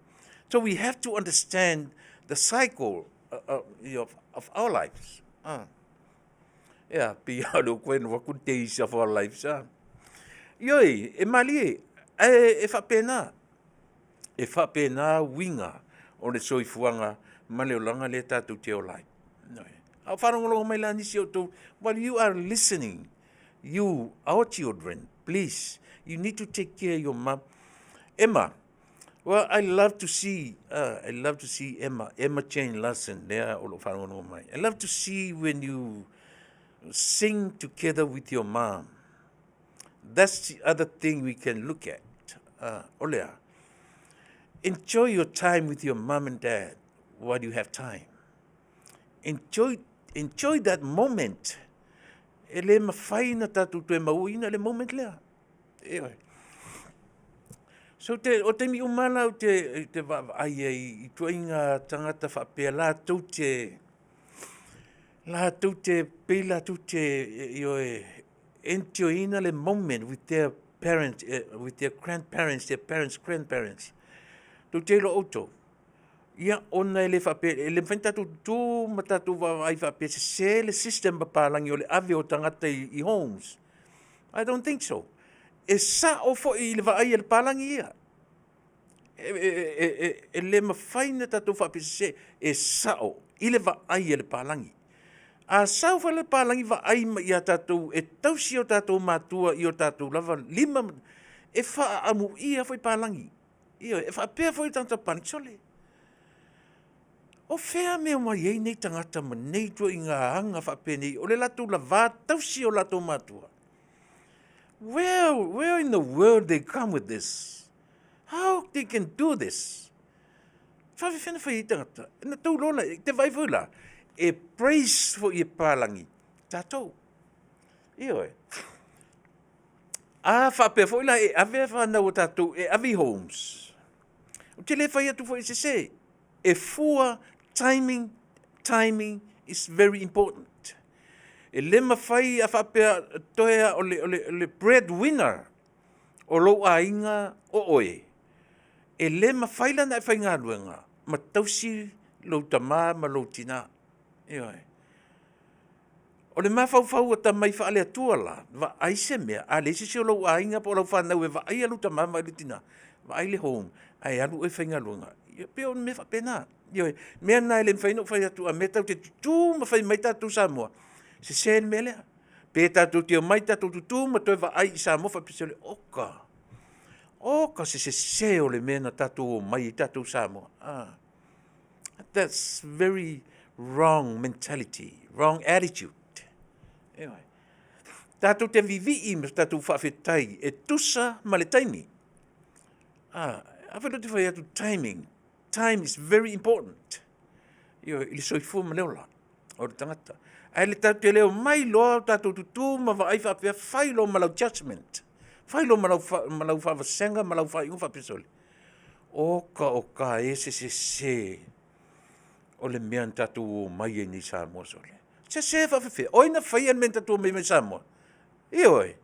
Speaker 2: So we have to understand the cycle of our lives. Ea, pei lava o le koe no aku days of our lives. Ioe, e malie, ae e faapena. E faapena uiga o le soifuaga ma le olaga lea tatou te ola ai. A o faalogologo mai la nisi o outou, while you are listening, you, our children, please, you need to take care of your mom. Emma, well, I love to see, I love to see Emma, Emma Jane Larson, lea o lo o faalogologo mai. I love to see when you sing together with your mom. That's the other thing we can look at. O lea, enjoy your time with your mom and dad while you have time. Enjoy, enjoy that moment. E le mafai na tatou toe mauina le moment lea. Ioe. So te, o taimi uma la ou te, te vaavaai ai i tuaiga tagata faapea latou te, latou te, pei latou te, ioe, enjoy-ina le moment with their parents, with their grandparents, their parents' grandparents. Tou te iloa outou, ia, ona e le faapea, e le mafai ona tatou tutu ma tatou vaavaai faapea sese le system papalagi o le ave o tagata i homes. I don't think so. E sao foi i le vaai a le palagi ia. E le mafai ona tatou faapea sese, e sao i le vaai a le palagi. A sau foi le palagi vaai mai ia tatou e tausi o tatou matua i o tatou lava lima, e faaamuia foi palagi. Ioe, e faapea foi le tagata palagi, sole. O fea mea mai ai nei tagata ma nei ituaiga aga faapenei o le latou lavā tausi o latou matua? Where in the world they come with this? How they can do this? Faafefea na fai ai tagata? Na tou lola, e te vaai foi la, e praise foi e palagi tatou. Ioe. A faapea foi la e ave a fanau a tatou e ave i homes. Ou te le fai atu foi e sese. E fua timing, timing is very important. E le mafai a faapea toe a o le, o le, o le breadwinner o lou aiga o oe. E le mafai la ona e faigaluega ma tausi lou tama ma lou tina. Ioe. O le mafaufau o tamai faale-Atua la, vaai se mea, a leai se isi o lou aiga po o lau fanau e vaaia lou tama ma lou tina, vaai le home, ae alu oe e faigaluega. Ia, pei o mea faapena. Ioe, mea na e le mafai ona ou fai atu a mea tatou te tutu ma fai mai tatou Samoa, sese le mea lea. Pe tatou te omai tatou tutu ma toe vaai i Samoa faapea, sole, oka, oka se sese o le mea na tatou omai ai tatou Samoa. Ah. That's very wrong mentality, wrong attitude. Anyway, tātou te vivii me tātou whaawhetai e tusa ma le taimi. Ah, a whai te whai atu timing. Time is very important. Io, i le soifua ma le ola o le tangata. Ae le tātou te leo mai loa o tātou tutū ma vaai whaapea whai loa ma lau judgment. Whai loa ma lau, ma lau whaavasenga, ma lau whaingo whaapea sole. Oka o ka e se sese o le mea na tatou omai ai nei Samoa sole. Sese faafefea. Oi na faia le mea na tatou omai mai Samoa. Ioe.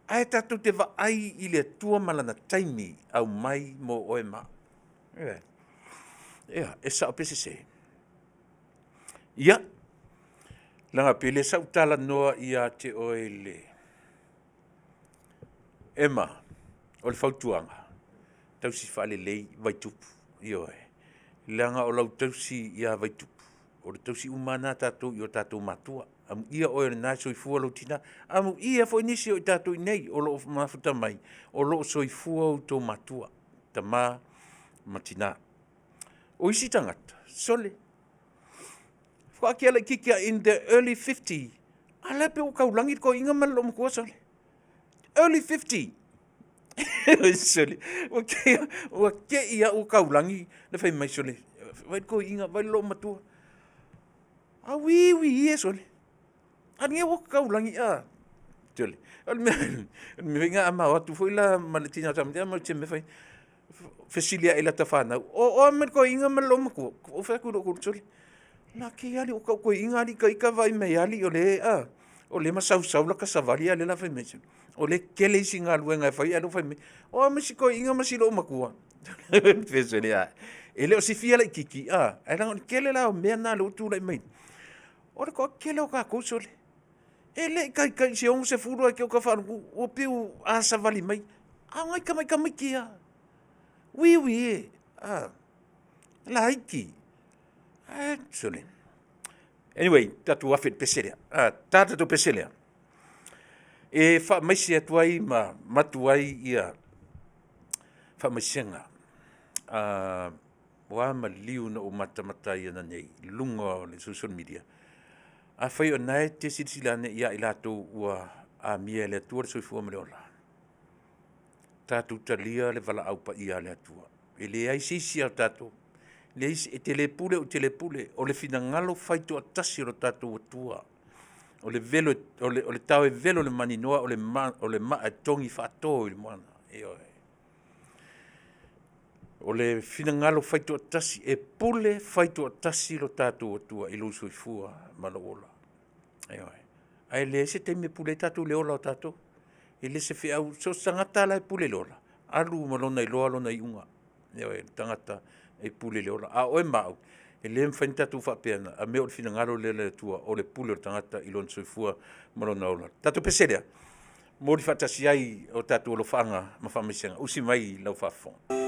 Speaker 2: Ae tatou te vaai i le Atua ma lana taimi aumai mo oe ma. Ioe. Ia, e sao pe sese. Ia, laga pe le sau talanoa ia te oe le Emma, o le fautuaga, tausi faalelei Vaitupu, ioe, leaga o lau tausi iā Vaitupu, o le tausi uma lava na tatou i o tatou matua. Amuia oe o lena e soifua lou tina, amuia foi nisi o i tatou i inei o lo o mafuta mai, o lo o soifua outou matua, tama ma tina. O isi tagata, sole, faatoa laitiiti lava in the early 50, a la e pei ua taulagi le toeaina ma le loomatua sole. Early 50. Sole, ua te, ua te i au taulagi le fai mai sole. Vai le toeaina, vai le loomatua. A ui ui e sole. A ni ua taulagi a. Sole. O le mea, o le mea a ma atu foi la ma le tina tamaiti ma te me fai. Fesili ae i lata fanau, o oa ma le toeaina ma le loomatua. Ou fai atu i lou sole. La ke ali o kau toeaina ali ka ika vai mai ali o le a. O le masausau la ka savali a le la fai mai. O le kele isi galuega e fai a le fai mai. O a ma si toeaina ma si loomatua. Fesili ae. E le o sifia laitiiti a. Ae leaga o le kele la o mea na lea ua tulai mai. O le toatele o tatou sole. E le i taitai i se 60 ae te o ka faalogo ua pei ua a savali mai. A o nai tamaitamaiti lava. Uiui e, a, laiti. Ae, sole. Anyway, tatou afe i le pese lea. A, ta tatou pese lea. E faamaise atu ai ma matu ai ia faamaisega. A, ua maliu na ou matamata ai ananei i luga o le social media. Afai o na e te silasila ane ia i latou ua amia e le Atua le soifua ma le ola, tatou talia le valaau paia a le Atua. E leai se isi a tatou, leai se, e te le pule ou te le pule, o le finagalo fai toatasi o lo tatou Atua. O le velo, o le, o le tao e velo le maninoa, o le, ma, o le maa e togi faato i le moana. Ioe. O le finagalo fai toatasi, e pule fai toatasi lo tatou Atua i lou soifua ma lou ola. Ioe. Ae leai se taimi e pule ai tatou i le ola o tatou. E le se feau, so o se tagata la e pule i le ola, alu ma lona iloa lona iuga. Ioe, le tagata e pule i le ola. A o oe ma au, e le mafai ona tatou faapea na, a mea o le finagalo lea o le Atua, o le pule o le tagata i lona soifua ma lona ola. Tatou pese lea, momoli faatasi ai o tatou alofaaga ma faamaisega. Usi mai lau faafofoga.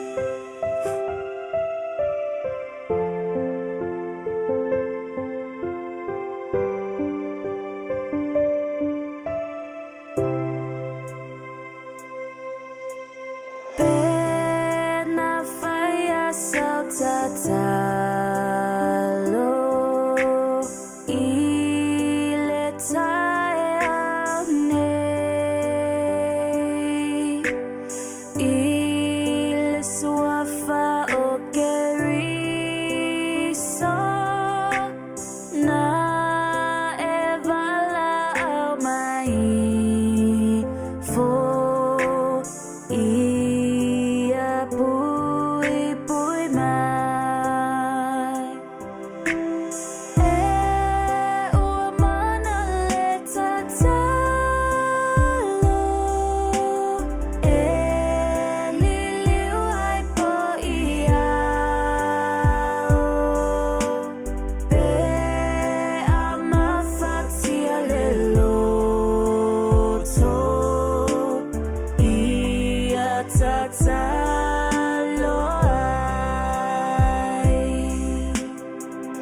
Speaker 1: tatalo ai.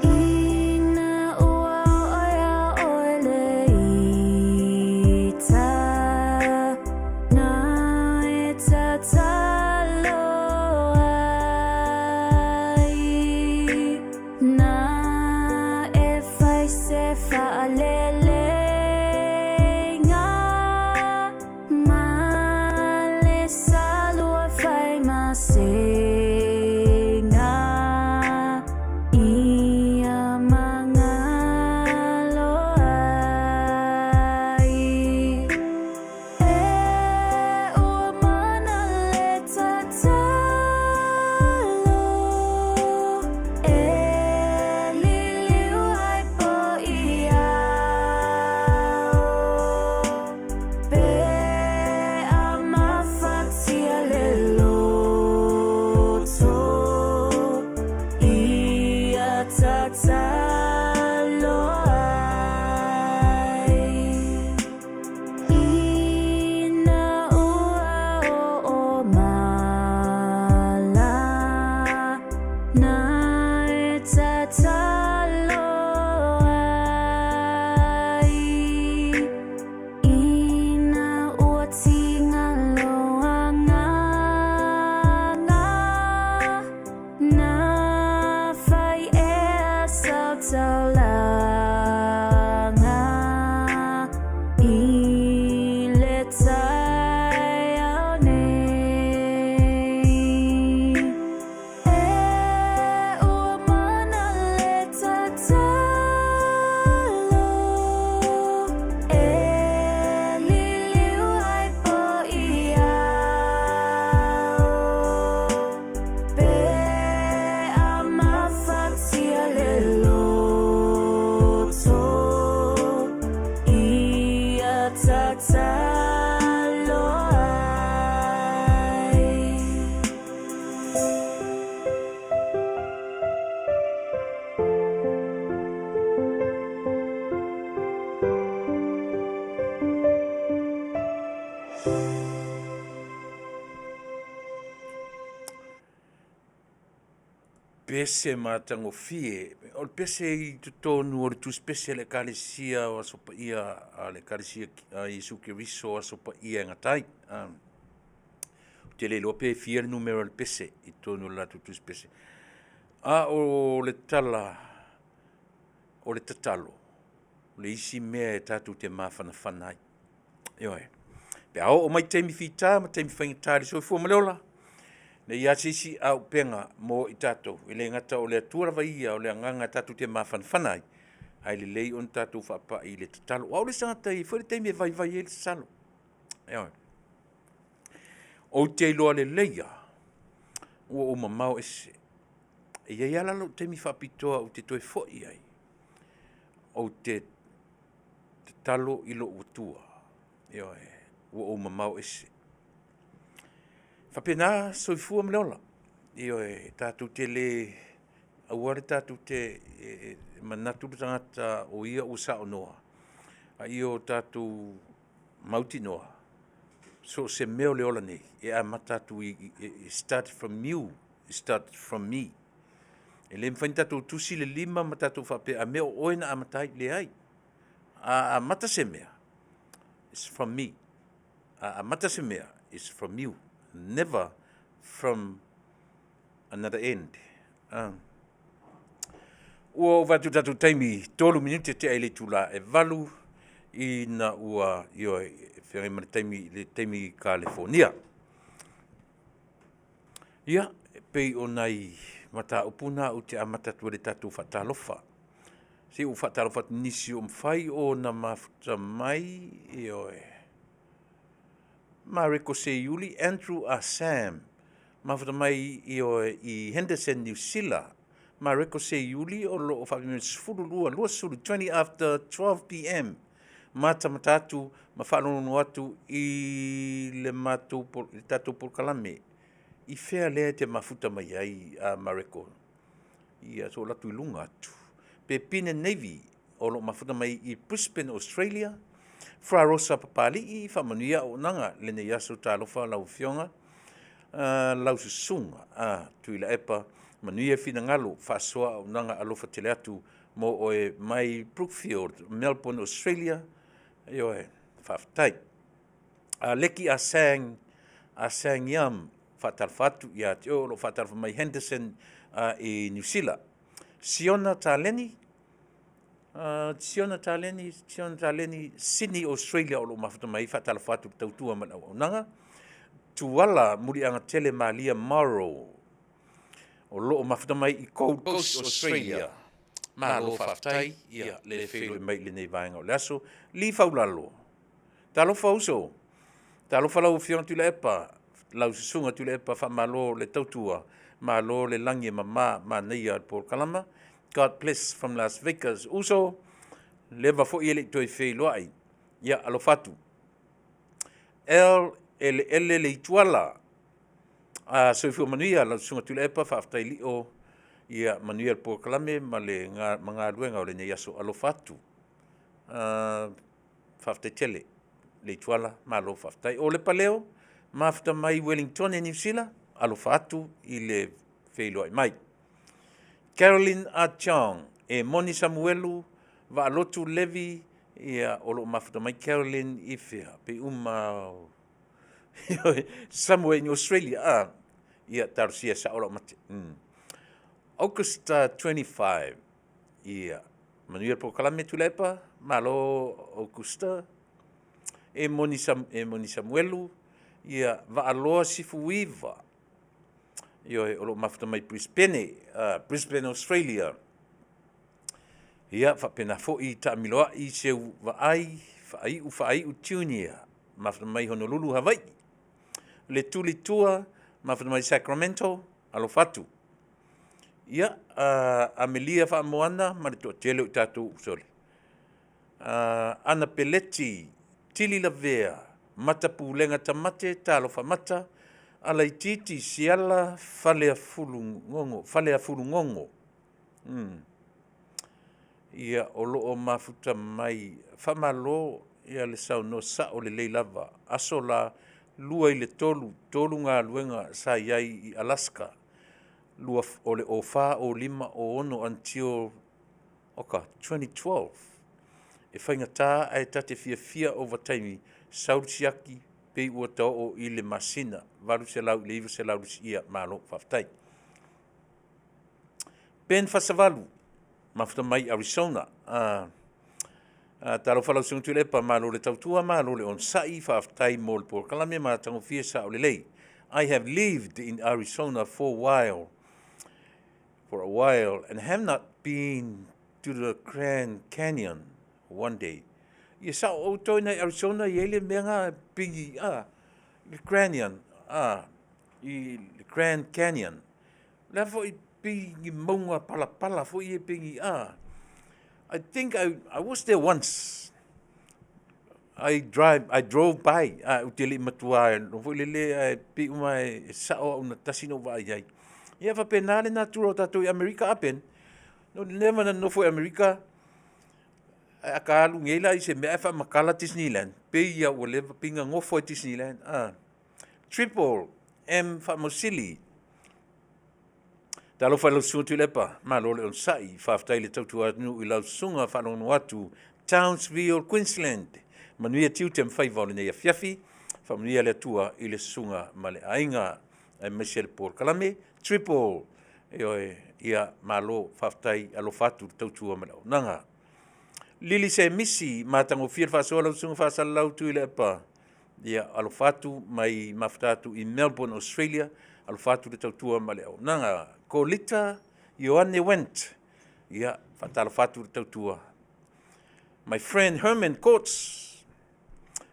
Speaker 1: Ina ua oo iā ʻoe le ita, na e tatalo ai. Na e fai se faaleleina ma le salua fai masega ia magalo ai. E ua mana le tatalo, e liliu ai po i ao. Pe a mafatia le loto, ia tatalo ai. Ina ua oo mala, na e tatalo ai. Ina ua tiga lou agaga, na fai ea sau taulaga i le taeao nei. E ua mana le tatalo, e liliu ai po i ao. Pe a mafatia le loto, ia tatalo ai.
Speaker 2: Pese matagofie. O le pese i totonu o le Tusi Pese a le Ekalesia o Aso Paia a le Ekalesia a Iesu Keriso o Aso Paia e gata ai. Ou te le iloa pe fia le numera o le pese i totonu o le latou Tusi Pese. A o le tala o le tatalo, o le isi mea e tatou te mafanafana ai. Ioe. Pe a oo mai taimi fita ma taimi faigata i le soifua ma le ola, ne i a se isi auupega mo i tatou, e le gata o le Atua lava ia o le agaga tatou te mafanafana ai, ae lelei ona tatou faapai i le tatalo. Aua o le isi tagata e i ai foi le taimi e vaivai ai le tatalo. Ioe. Ou te iloa lelei lava, ua ou mamao ese. E i ai lava la lou taimi faapitoa ou te toe foi ai, ou te tatalo i lou Atua, ioe, ua ou mamao ese. E faapena soifua ma le ola, ioe, tatou te le, aua le tatou te manatu le tagata o ia ua saunoa, a ia o tatou mautinoa, so o se mea o le ola nei, e amata atu i, start from you, start from me. E le mafai ona tatou tusi le lima ma tatou faapea, a mea o oe na amata ai. Leai. A amata se mea, it's from me. A amata se mea, it's from you. Never from another end. Ua ova atu tatou taimi, 3 minute tea i le itula e 8 ina ua, ioe, e feagai ma le taimi, le taimi i Kalifonia. Ia, e pei o nai mataupu na ou te amata atu ai le tatou faatalofa. Se i ou faatalofa atu nisi o mafai ona mafuta mai, ioe. Mareko Seiuli, Andrew A. Sam, mafuta mai, ioe, i Henderson, Niu Sila. Mareko Seiuli o lo o faapea mai 12, 20, 20 after 12 pm. Matamata atu ma faalogologo atu i le matou i le tatou polokalame. I fea lea e te mafuta mai ai a Mareko? Ia so latu i luga atu. Pepine Navy o lo o mafuta mai i Brisbane, Australia. Fra Rosa Papali'i, faamanuia auaunaga lenei aso talofa lau Afioga. Lau susuga a Tuilaepa, manuia finagalo, faasoa auaunaga alofa tele atu mo oe mai Brookfield, Melbourne, Australia. Ioe, faafetai. Leki Asang, Asang Yam, faatalofa atu ia te oe o lo o faatalofa mai Henderson i Niu Sila. Siona Taleni, Siona Taleni, Siona Taleni, Sydney, Australia o lo o mafuta mai ai, faatalofa atu i le tautua ma le auaunaga. Tuala Muliagatele Malia Morrow, o lo o mafuta mai i Gold Coast, Australia. Malo faafetai ia le feiloai mai i lenei vaega o le aso. Li Faulalo, talofa uso, talofa lau Afioga Tuilaepa, lau Susuga Tuilaepa, faamalo le tautua, malo le lagi e mama, manaia le polokalama. God bless from Las Vegas. Uso, leva foi e le i toe feiloai. Ia, alofa atu. L Eleele Leituala, soifua manuia lau Susuga Tuilaepa, faafetai lio, ia manuia le polokalame ma le ma galuega o lenei aso. Alofa atu. Faafetai tele Leituala, malo faafetai. O Lepaleo, mafuta mai Wellingtone, Niu Sila, alofa atu i le feiloai mai. Carolyn Achong, e Moni Samuelu, Vaalotu Levi, ia o lo o mafuta mai Carolyn i fea? Pe uma somewhere in Australia. Ia talosia sao lau mate. August 25, ia manuia le polokalame Tuilaepa, malo Augusta. E Moni, Sam, e Moni Samuelu, ia Vaaloa Sifuiva, ioe, o lo o mafuta mai Brisbane, Brisbane, Australia. Ia, faapena foi Taamiloai Seu Vaai, Faaiu Faaiu Junior, mafuta mai Honolulu, Hawaii. Le Tuli Tua, mafuta mai Sacramento, alofa atu. Ia, Amelia Faamoana ma le toatele o i tatou usole. Ana Peleti, Tili Lavea, Matapulega Tamate, Talofa Mata, Alaititi Siala, Faleafulugogo, Faleafulugogo. Ia, o lo o mafuta mai, faamalo ia le saunoa sao lelei lava. Aso la 2 i le 3, tolu galuega sa i ai i Alaska. Lua, o le 04, 05, 06 until oka 2012. E faigata ae ta te fiafia ovataimi sau le siaki pei ua taoo i le masina 800 i le 900 lusia. Malo faafetai. Ben Fasavalu, mafuta mai Arizona. Talofa lau Susuga Tuilaepa, malo le tautua, malo le onosai, faafetai mo le polokalame matagofie sao lelei. I have lived in Arizona for a while and have not been to the Grand Canyon one day. Ia sao outou i Arizona i ai le mea nga pigi le Canyon i le Grand Canyon. Le foi pigi maunga palapala foi e pigi I think I was there once. I drove by ou te le i matua no foi lele ae pei uma e sao au na tasi na ou vaai ai. Ia faapena le natura o tatou i Amerika a Ben. No leva na nofo i Amerika ae a ka alu nei la i se mea ae faamatala Disneyland. Pei ia ua leva pei na nofo ai Disneyland. Triple M Faamausili. Talofa i lau susuga Tuilaepa, malo le onosai, faafetai le tautua atunuu i lau susuga faalogologo atu Townsville, Queensland. Manuia tiute ma faiva o lenei afiafi, faamanuia le Atua i le susuga ma le aiga aemaise le polokalame. Triple, ioe, ia malo faafetai alofa atu le tautua ma le auaunaga. Lili Semisi, matagofie le faasoa lau susuga Faasalalau Tuilaepa. Ia alofa atu mai mafuta atu i Melbourne, Australia, alofa atu le tautua ma le auaunaga. Kolita Ioane Went, ia faatalofa atu le tautua. My friend Herman Coates,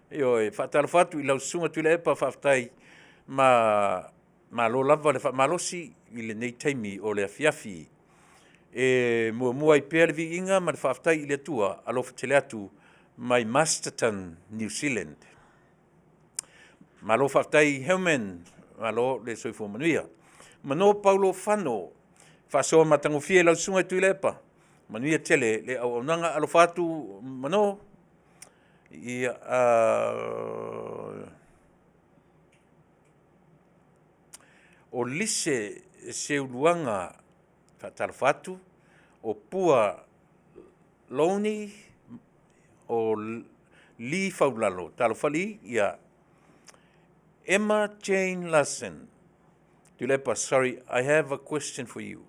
Speaker 2: ioe, faatalofa atu i lau susuga Tuilaepa, faafetai ma malo lava le faamalosi i lenei taimi o le afiafi. E muamua ai pea le viiga ma le faafetai i le Atua, alofa tele atu mai Masterton, New Zealand. Malo faafetai Herman, malo le soifua manuia. Mano Paulo Fano, faasoa matagofie lau susuga Tuilaepa, manuia tele le auaunaga, alofa atu Mano. Ia, O Lise Seuluaga, faatalofa atu. O Pua Loni, o Lee Faulalo, talofa Lee, ia. Emma Jane Larson, Tuilaepa, sorry, I have a question for you.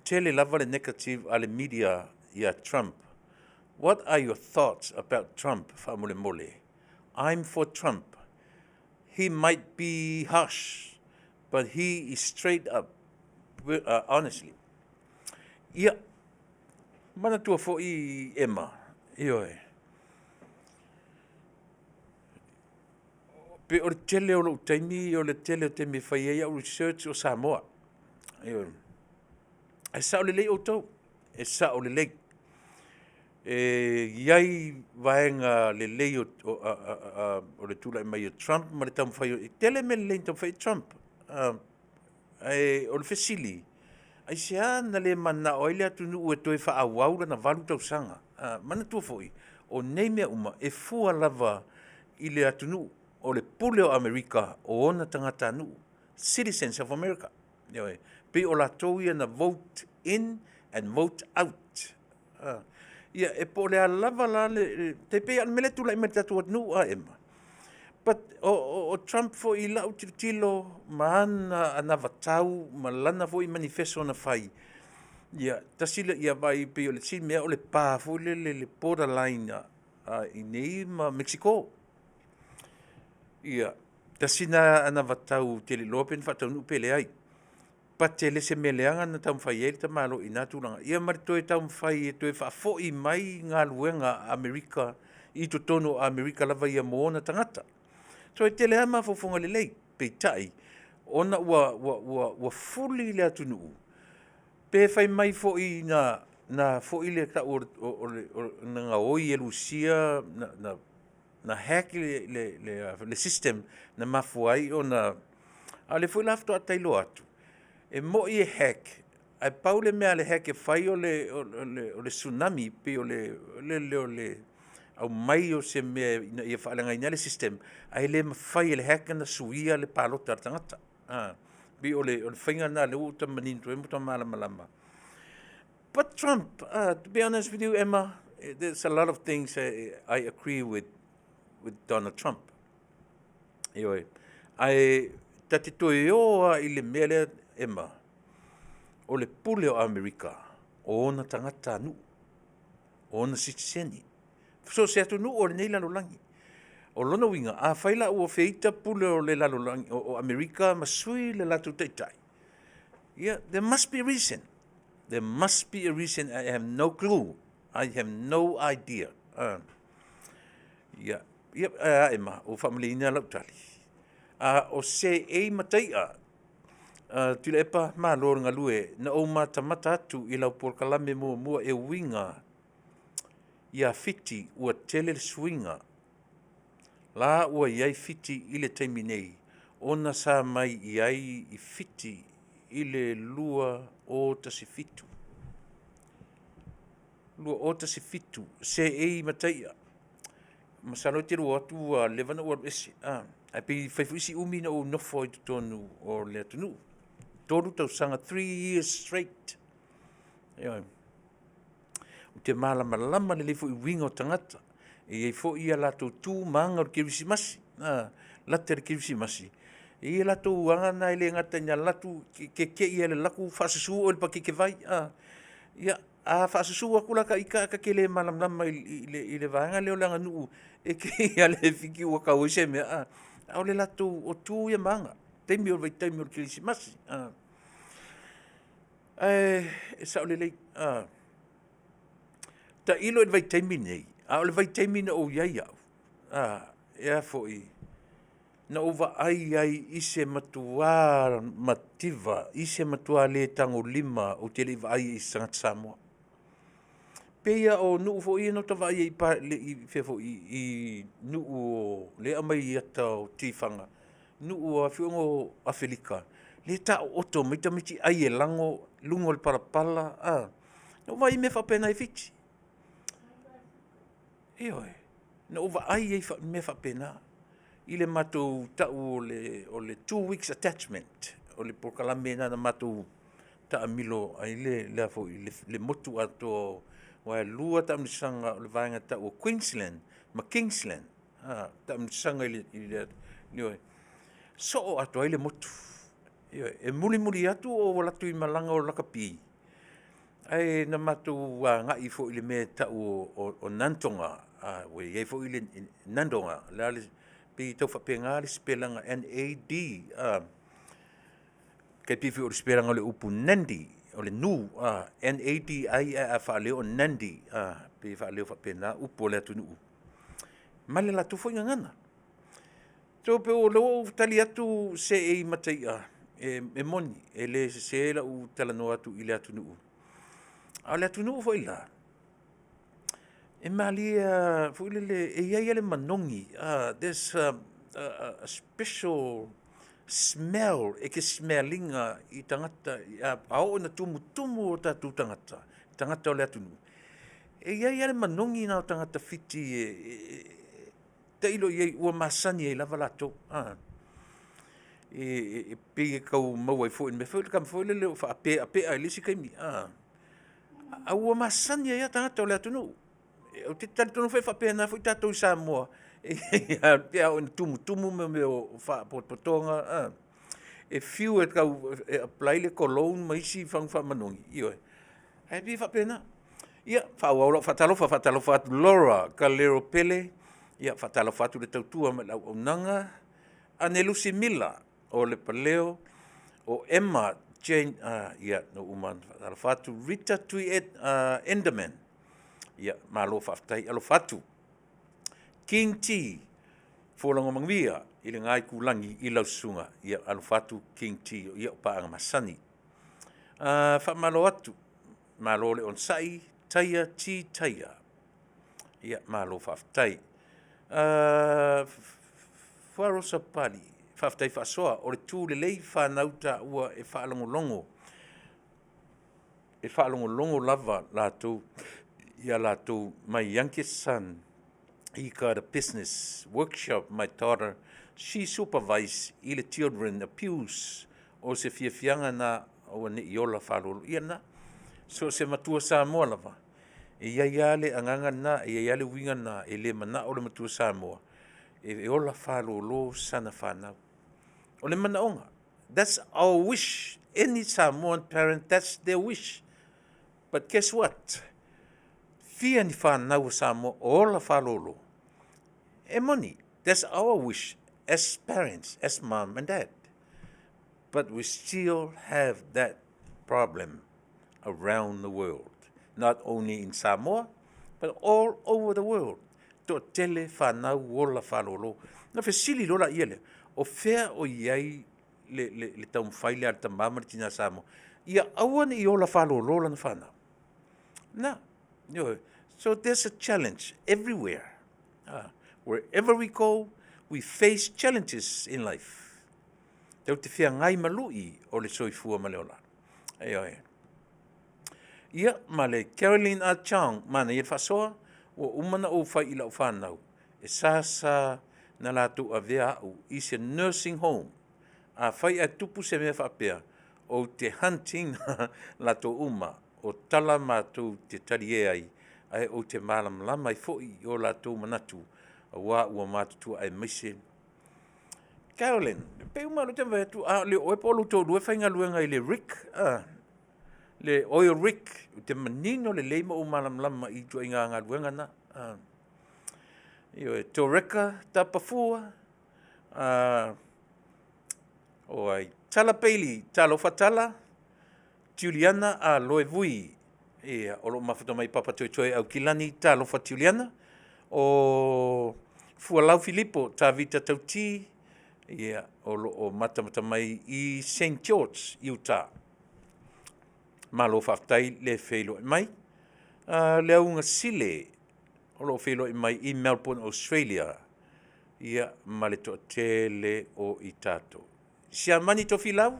Speaker 2: Tele lava le negative a le media ia Trump. What are your thoughts about Trump faamolemole? I'm for Trump. He might be harsh, but he is straight up, honestly. Ia, manatua foi Emma, ioe. Pe o le tele o lou taimi, o le tele o taimi e fai ai au research o Samoa. Ioe. Ae sao lelei outou, e sao lelei. E i ai vaega lelei o, o, a, a, a, o le tulai mai o Trump ma le taumafai o, e tele mea lelei na taumafai ai Trump. Ae o le fesili, aisea na le manao ai le atunuu e toe faaauau lana 8 tausaga? Manatua foi, o nei mea uma e fua lava i le atunuu, o le pule o Amerika o ona tagatanuu, citizens of America. Ioe, pei o latou ia na vote in and vote out. Ia, e po o le a lava la le, tai pei lava o le mea lea e tulai mai i le tatou atunuu a Emma. But o Trump foi i lau tilotilo ma ana anavatau ma lana foi manifesto na fai, ia, tasi le, ia vaai pei o le isi mea o le pa foi lele le border line a i inei ma Mexico. Ia, tasi na anavatau ou te le iloa pe na faataunuu pe leai. But e le se mea leaga na taumafai ai le tamaloa i na tulaga. Ia ma le toe taumafai e toe faafoi mai galuega a Amerika i totonu o Amerika lava ia mo ona tagata. So e tele lava mafaufauga lelei, peitai, ona ua, ua, ua, ua fuli le atunuu, pe fai mai foi na, na foi le tau o le, o, o le, o, na gaoi e Lusia, na, na, na hack le, le, le, le system na mafua ai ona, a o lea foi la faatoa ta iloa atu, e moi e hack, ae pau le mea a le hack e fai o le, o le, o le tsunami, pei o le, le, le, o le aumai o se mea ina ia faaleagaina ai le system, ae le mafai e le hack ona suia le palota a le tagata. A, pei o le, o le faiga lena lea ua ou manino atu ai ma ua malamalama. But Trump, to be honest with you, Emma, there's a lot of things I agree with Donald Trump. Ioe. Ae ta te toe ō a i le mea lea, Emma, o le pule o Amerika, o ona tagata nuu, o ona sitiseni. So se atunuu o lenei lalolagi. O lona uiga, afai la ua feita pule o le lalolagi, o Amerika ma sui le latou taitai, yeah, there must be a reason. There must be a reason. I have no clue. I have no idea. Ia, ia, a Emma, ua faamaliina lau tali. A o se ei matai'a, Tuilaepa, malo le galue, na ou matamata atu i lau polokalame muamua e uiga ia Fiti ua tele le suiga. La ua i ai Fiti i le taimi nei, ona sa mai i ai i Fiti i le 2017. 2017, se ei mataia. Masalo e te lua atu ua leva na ou alu ese. Ah, ae pei fai foi si umi na ou nofo ai totonu o le atunuu. 3 tausaga, 3 years straight. Ioe. Ou te malamalama lelei foi i uiga o tagata. E i ai foi ia latou tu ma aga o le Kerisimasi. Ah, lata le Kerisimasi. E i ai latou aga na e le gata ina latu ke ke ia le laku faasusu oe i le pakeke vai. Ah, ia, a faasusu atu la ka ika ka ke le malamalama i le vaega lea o le aganuu e ke ia le fiki ua tau ai se mea. Ah, a o le latou o tu ia ma aga. Taimi o le vaitaimi o le Kerisimasi. Ah. Ae e sao lelei. Ah. Tailo i le vaitaimi nei, a o le vaitaimi na ou i ai au, a, e a foi, na ou vaai ai i se matuā mativa, i se matuā le tagolima ou te le i vaai ai i se tagata Samoa. Pei a o nuu foi ia na ota vaai ai i pa, le, i, fea foi, i, i nuu o, le aumai i ata o tifaga, nuu o afioaga o Afelika, le taooto mai tamaiti ai e lago luga o le palapala, a. Na ou vaai i mea faapena i Fiti. Ioe, na ou vaai ai mea faapena i le matou tau o le 2 weeks attachment. o le polokalame na na matou taamilo ai le le foi le motu atoa, aua e lua taamilosaga o le vaega tau o Queensland ma Kingsland, taamilosaga i le ioe, soo atoa ai le motu. Ioe, e mulimuli atu ou alu atu i malaga o lakapi, ae na matou agai foi i le mea e tau o Nantoga, ua i ai foi le Nandoga, o le a le pei e tau faapena le sipelaga NAD, tai pei foi o le sipelaga o le upu Nandi, o le nu, NADI ae a faaleo o Nandi, pei e faaleo faapena upu o le atunuu ma le latou foi gagana. So pei o lea ua ou tali atu seei mataia, e moni, e le sese lau talanoa atu i le atunuu, a o le atunuu foi la, e malie lava foi lele, e i ai lava le manogi, there's a special smell e te smell ina i tagata a oo ina tumutumu o tatou tagata, tagata o le atunuu, e i ai lava le manogi lena o tagata Fiti e tailo i ai ua masani ai lava latou. E pei e tau maua ai foi i le mea foi le tama foi lele o faapeapea i le isi taimi, a ua masani ai lava tagata o le atunuu. Ou te talitonu foi e faapena foi tatou i Samoa, pe a oo ina tumutumu mea o faapotopotoga, e fiu e tau apply le cologne ma isi fagu faamanogi, ioe, ae pei e faapena. Ia, faaauau lau faatalofa, faatalofa atu Laura Kalero Pele, ia faatalofa atu le tautua ma le auaunaga, Anelusi Mila o Lepaleo, o Emma Jane, ia ua uma ona faatalofa atu, Rita Tui Enderman, ia malo faafetai. Alofa atu. King T, Fualaga manuia i lena itulagi i lau susuga. Ia alofa atu King T, ia o paaga masani. Faamalo atu, malo le onosai, Taia T Taia. Ia malo faafetai. Fuarosa Papalii, faafetai faasoa, o le tu lelei fanau taua e faalogologo, e faalogologo lava latou ia latou my youngest son, he got a business workshop, my daughter, she supervise i le children abuse, o se fiafiaga na aua ne i ola faalolo. Ia lena, so o se matua Samoa lava, e i ai lava le agaga lena, e i ai lava le uiga lena, e le manao le matua Samoa e ola faalolo sana fanau. O le manaoga, that's our wish, any Samoan parent, that's their wish. But guess what? Fia ni fanau a Samoa o ola faalolo? E moni, that's our wish as parents, as mom and dad. But we still have that problem around the world. Not only in Samoa, but all over the world. Toatele fanau ola faalolo. Na fesili loa laia lea, o fea o i ai le taumafai lea a le tama ma le tina Samoa, ia aua ne i ola faalolo lana fanau. Na, ioe. So there's a challenge everywhere. Wherever we go, we face challenges in life. Tau te feagai ma lui o le soifua ma le ola. Ioe. Ia, ma le Caroline A. Chong, manaia le faasoa, ua uma na ou fai i lau fanau, e sasa na latou avea au i se nursing home. Afai ae tupu se mea faapea, ou te hunting latou uma, o tala matou te talie ai, ae ou te malamalama ai foi i o latou manatu, aua ua matutua aemaise. Carolyn, pei uma lou te vaai atu, a le oe po o lou toalua e faigaluega i le rig, le oil rig, ou te manino lelei ma ou malamalama i ituaiga galuega na. Ioe, Toreka Tapafua, o ai, Tala Bailey, talofa Tala, Juliana a Loe Vui, ia, o lo o mafuta mai Papatoetoe Aukilani, talofa Juliana, o Fualau Filipo, Tavita Tauti, ia, o lo o matamata mai i St. George, Utah. Malo faafetai le feiloai mai. Le auga sile o lo o feiloai mai i Melbourne, Australia, ia, ma le toatele o i tatou. Siamani Tofilau,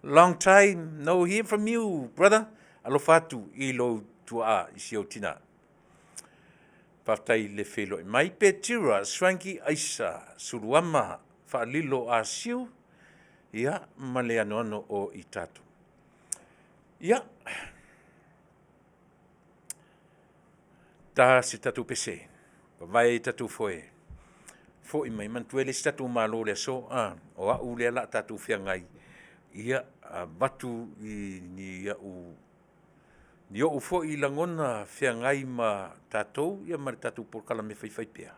Speaker 2: long time no hear from you, brother. Alofa atu i lou tuaa i si ou tina. Faafetai le feiloai mai. Petira Swanky Aisa, Suluama Faalilo Asiu, Ia, ma le anoano o i tatou. Ia, ta se tatou pese, vavae i tatou foe, foi mai manatua e le se tatou malo i le aso, a, o au lea o le a tatou feagai, ia avatu i ni au ni ou foi lagona feagai ma tatou ia ma le tatou polokalame faifaipea,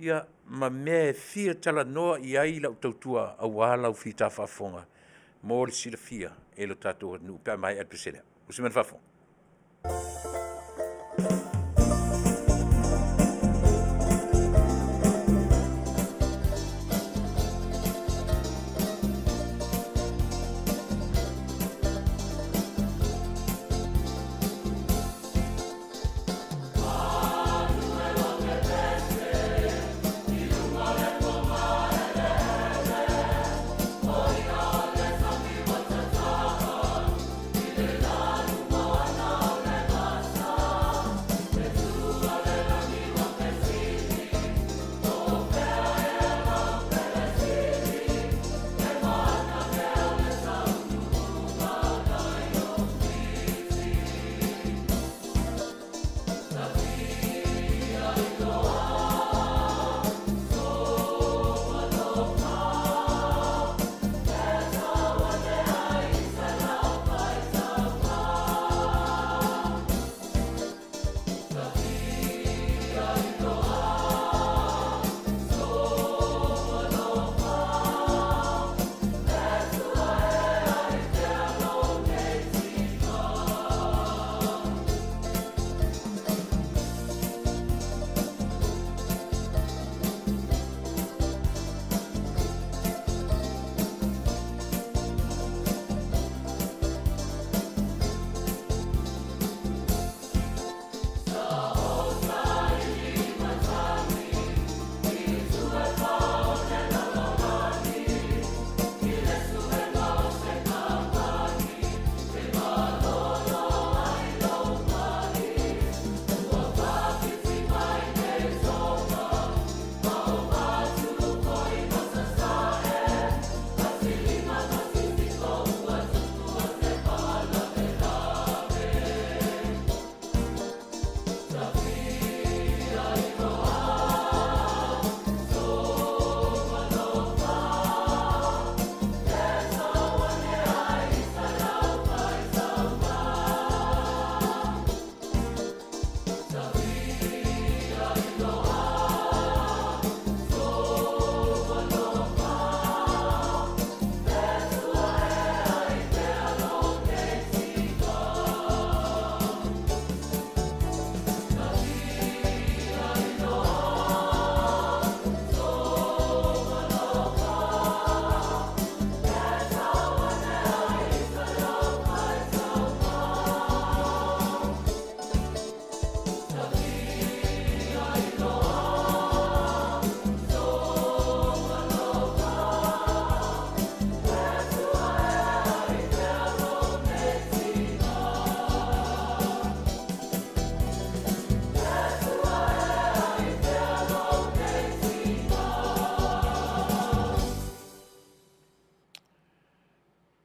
Speaker 2: ia ma mea e fia talanoa i ai lau tautua aua lau fita faafofoga mo le silafia e lo tatou atunuu pe a maea le pese lea. Usi mai le faafofoga.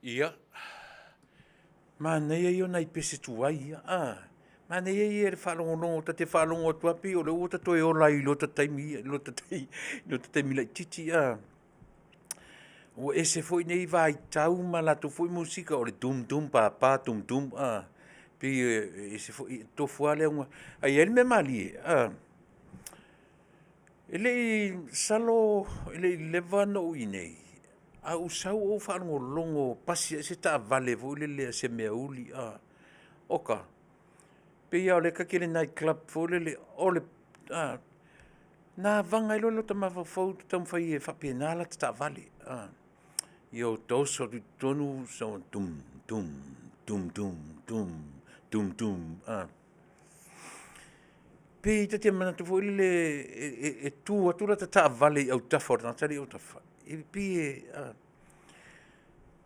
Speaker 2: Ia, manaia ia o nai pese tuai ia, a, manaia ia o le faalogologo, ta te faalogo atu lava pei o lea ua ta toe ola ai i lota taimi lota taimi laitiiti a. Ua ese foi nei vaitau ma latou foi musika o le dum dum pa pa dum dum a, pei e ese foi, e tofu lava le auga. Ae i ai le mea malie, e le i, masalo e le i leva ona ou i inei, ae ou sau ou faalogologo o pasi ae se taavale foi lele a se meauli, oka, pei lava o lea ta te i le night club foi lele, na vaga ai loa lota mafaufau ou te taumafai e faapena lata taavale. Ia ota oso atu i totonu sau dum dum dum dum dum dum. Pei ta te manatu foi lele e tu atu lata taavale i autafa o le tagata lea i autafa, e pei e…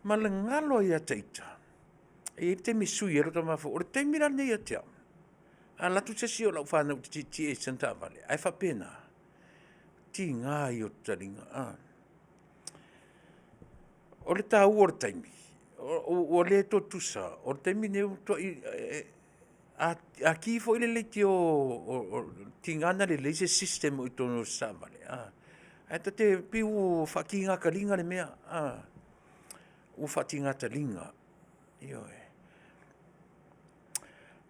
Speaker 2: ma le galo ai ia te ita, e i ai le taimi e sui ai lota mafaufau. O le taimi la lenei ia te au, a alu atu se isi o lau fanau ou te tietie i sana taavale ae faapena, o le tiga ia o le taliga. O le taua o le taimi, ua le tutusa, o le taimi lenei ua matuai a ki foi le leitio, tiga ona lelei se system o i totonu o se taavale, ae ta te pei ua faatiga taliga le mea, ua faatiga taliga, ioe.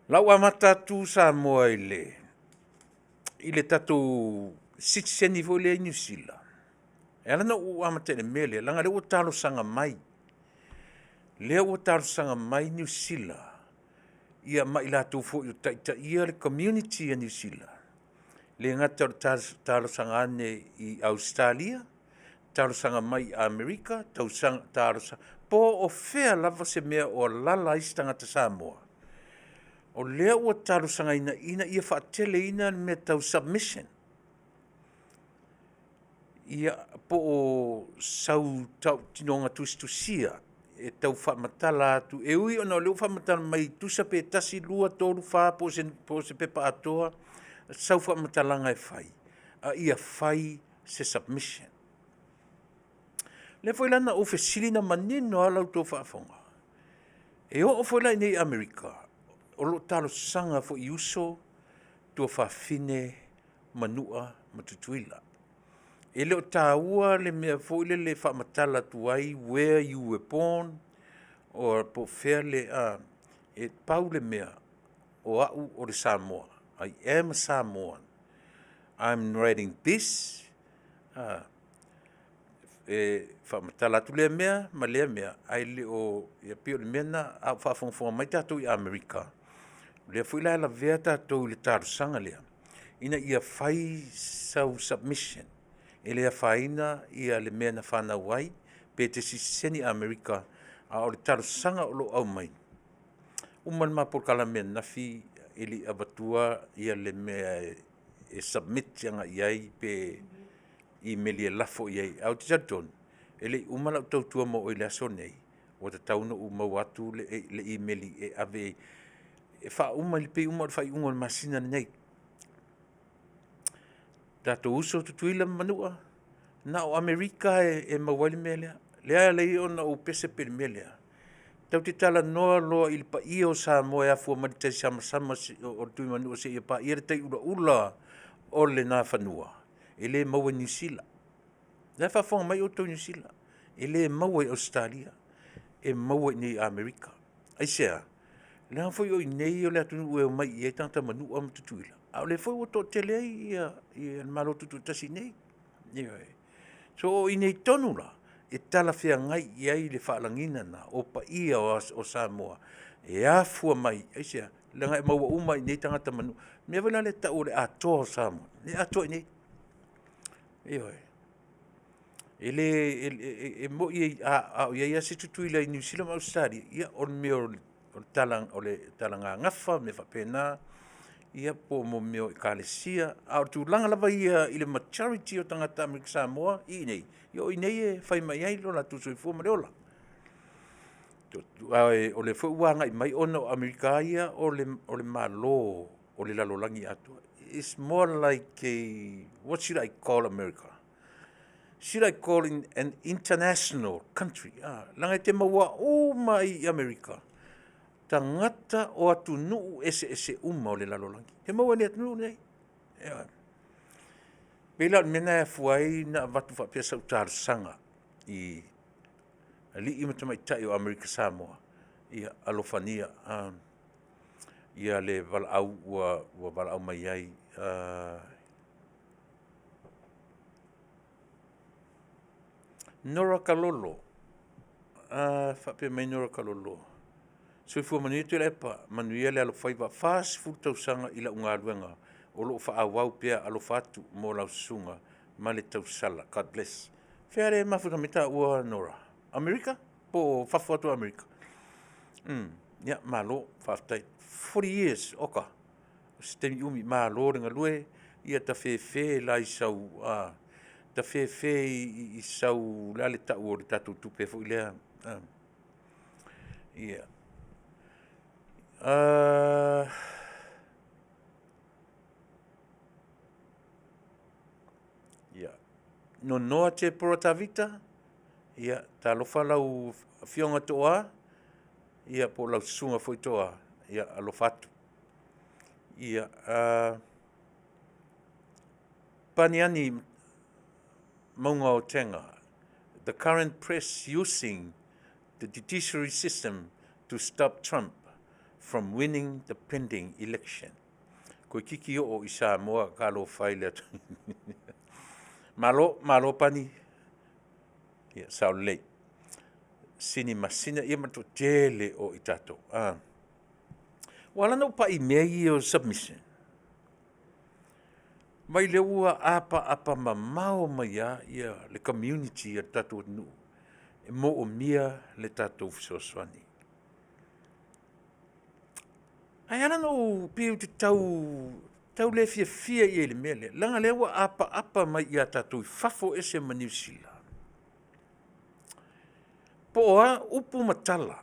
Speaker 2: O la ua amata atu Samoa i le tatou sitiseni foi lea i Niu Sila. E ala ona ou amata i le mea lea, leaga o lea ua talosaga mai, lea ua talosaga mai Niu Sila ma i latou foi o taitaia le community a Niu Sila, e le gata o le talosaga ane i Ausetalia, talosaga mai i Amerika, po o fea lava se mea o alaala ai se tagata Samoa, o lea ua talosagaina ina ia faateleina le mea tau submission. Ia, po o sau tautinoga tusitusia e tau faamatala atu, e ui ona o lea ua faamatala mai tusa pe 1, 2, 3, 4 po o se pepa atoa sau faamatalaga e fai, a ia fai se submission. O lea foi la na ou fesili na manino lava la outou faafofoga, e oo foi la i inei i Amerika, o lo o talosaga foi i uso, tuafafine, Manua ma Tutuila. E le o taua le mea foi lele e faamatala atu ai where you were born or po o fea le… e pau le mea, o au o le Samoa, I am a Samoan, I'm writing this, e faamatala atu lea mea ma lea mea, ae le o… e pei o le mea lena, a o faafogafoga mai tatou i Amerika, o lea foi la e lavea tatou i le talosaga lea, ina ia fai sau submission, e le afaina le mea na fanau ai, pe te sitiseni Amerika, a o le talosaga o lo o aumai, uma le ma polokalame ananafi e le i avatua le mea e submit agai i ai pe imeli e lafo i ai. Ae ou te talitonu, e le i uma lau tautua ma oe i le aso lenei, ua tatau ona ou maua atu le imeli e ave e faauma pei uma i le faaiuga o le masina lenei. Tatou uso Tutuila ma Manua, na o Amerika e maua ai le mea lea. O lea e ala ai ona ou pese pea i le mea lea, tatou te talanoa loa i le paia o Samoa e afua mai i le taisamasama o le Tuimanua seia paia le taiulaula o le Nafanua, e le maua i Niu Sila. O la e faafofoga mai outou i Niu Sila, e le maua i Ausetalia, e maua i inei i Amerika. Aisea? Leaga foi o i inei o le atunuu e omai i ai tagata Manua ma Tutuila, a o lea foi ua toatele ai le Malo Tutoatasi i inei. Ioe. So o i inei tonu la e talafeagai i ai le faalagiga lena o paia o Samoa e afua mai, aisea? Leaga e maua uma lava i inei tagata Manua. O le mea foi la lea e tau o le Atoa o Samoa, e atoa i inei. Ioe. E moni a o i ai lava se Tutuila i Niu Sila ma Ausetalia, ia o le mea o le talagagafa ma mea faapena, ia po o mea o ekalesia, a o le tulaga lava ia i le majority o tagata Amerika Samoa i inei, ia o i inei e fai mai ai lo latou soifua ma le ola. Aua o lea foi ua agai mai ona o Amerika lava ia o le Malo o le lalolagi atoa. It's more like a, what should I call America? Should I call it an international country? Leaga e te maua uma i Amerika tagata o atunuu eseese uma o le lalolagi. E maua i le atunuu lenei. Ioe. Pei la o le mea lena e afua ai ona avatu faapea sau talosaga i alii ma tamaitai o Amerika Samoa, ia alofagia ia le valaau ua valaau mai ai. Nora Kalolo, faapea mai Nora Kalolo, soifua manuia Tuilaepa, manuia le alofaiva, 40 tausaga i lau galuega o lo o faaauau pea, alofa atu mo lau susuga ma le tausala, God bless. Fea lea e mafuta mai taua Nora? Amerika? Po o fafo atu o Amerika? Ia, malo, faafetai. 40 years, oka, o se taimi umi, malo le galue, ia tafefe la i sau, tafefe i sau, o le a le tau o le tatou tupe foi lea, ia. Ia, Nonoa Tepora Tavita, Ia, talofa lau Afioga Toa, ia po o lau Susuga foi Toa, ia alofa atu. Ia, Paniani Mauga o Tega, the current press using the judiciary system to stop Trump from winning the pending election. Koe kiki oo i Samoa ka lo fai le atu. Malo, malo Pani. Ia, sao lelei. Sini masina, ia ma toatele o i tatou. Ah. Ua ala ona ou pai i mea ia o submission, mai lea ua apaapa mamao mai lava ia le community a le tatou atunuu e moomia le tatou fesoasoani. Ae ala ona ou pei ou te tau, tau le fiafia i ai i le mea lea, leaga o lea ua apaapa mai ia tatou i fafo ese ma Niu Sila, po o a upu ma tala,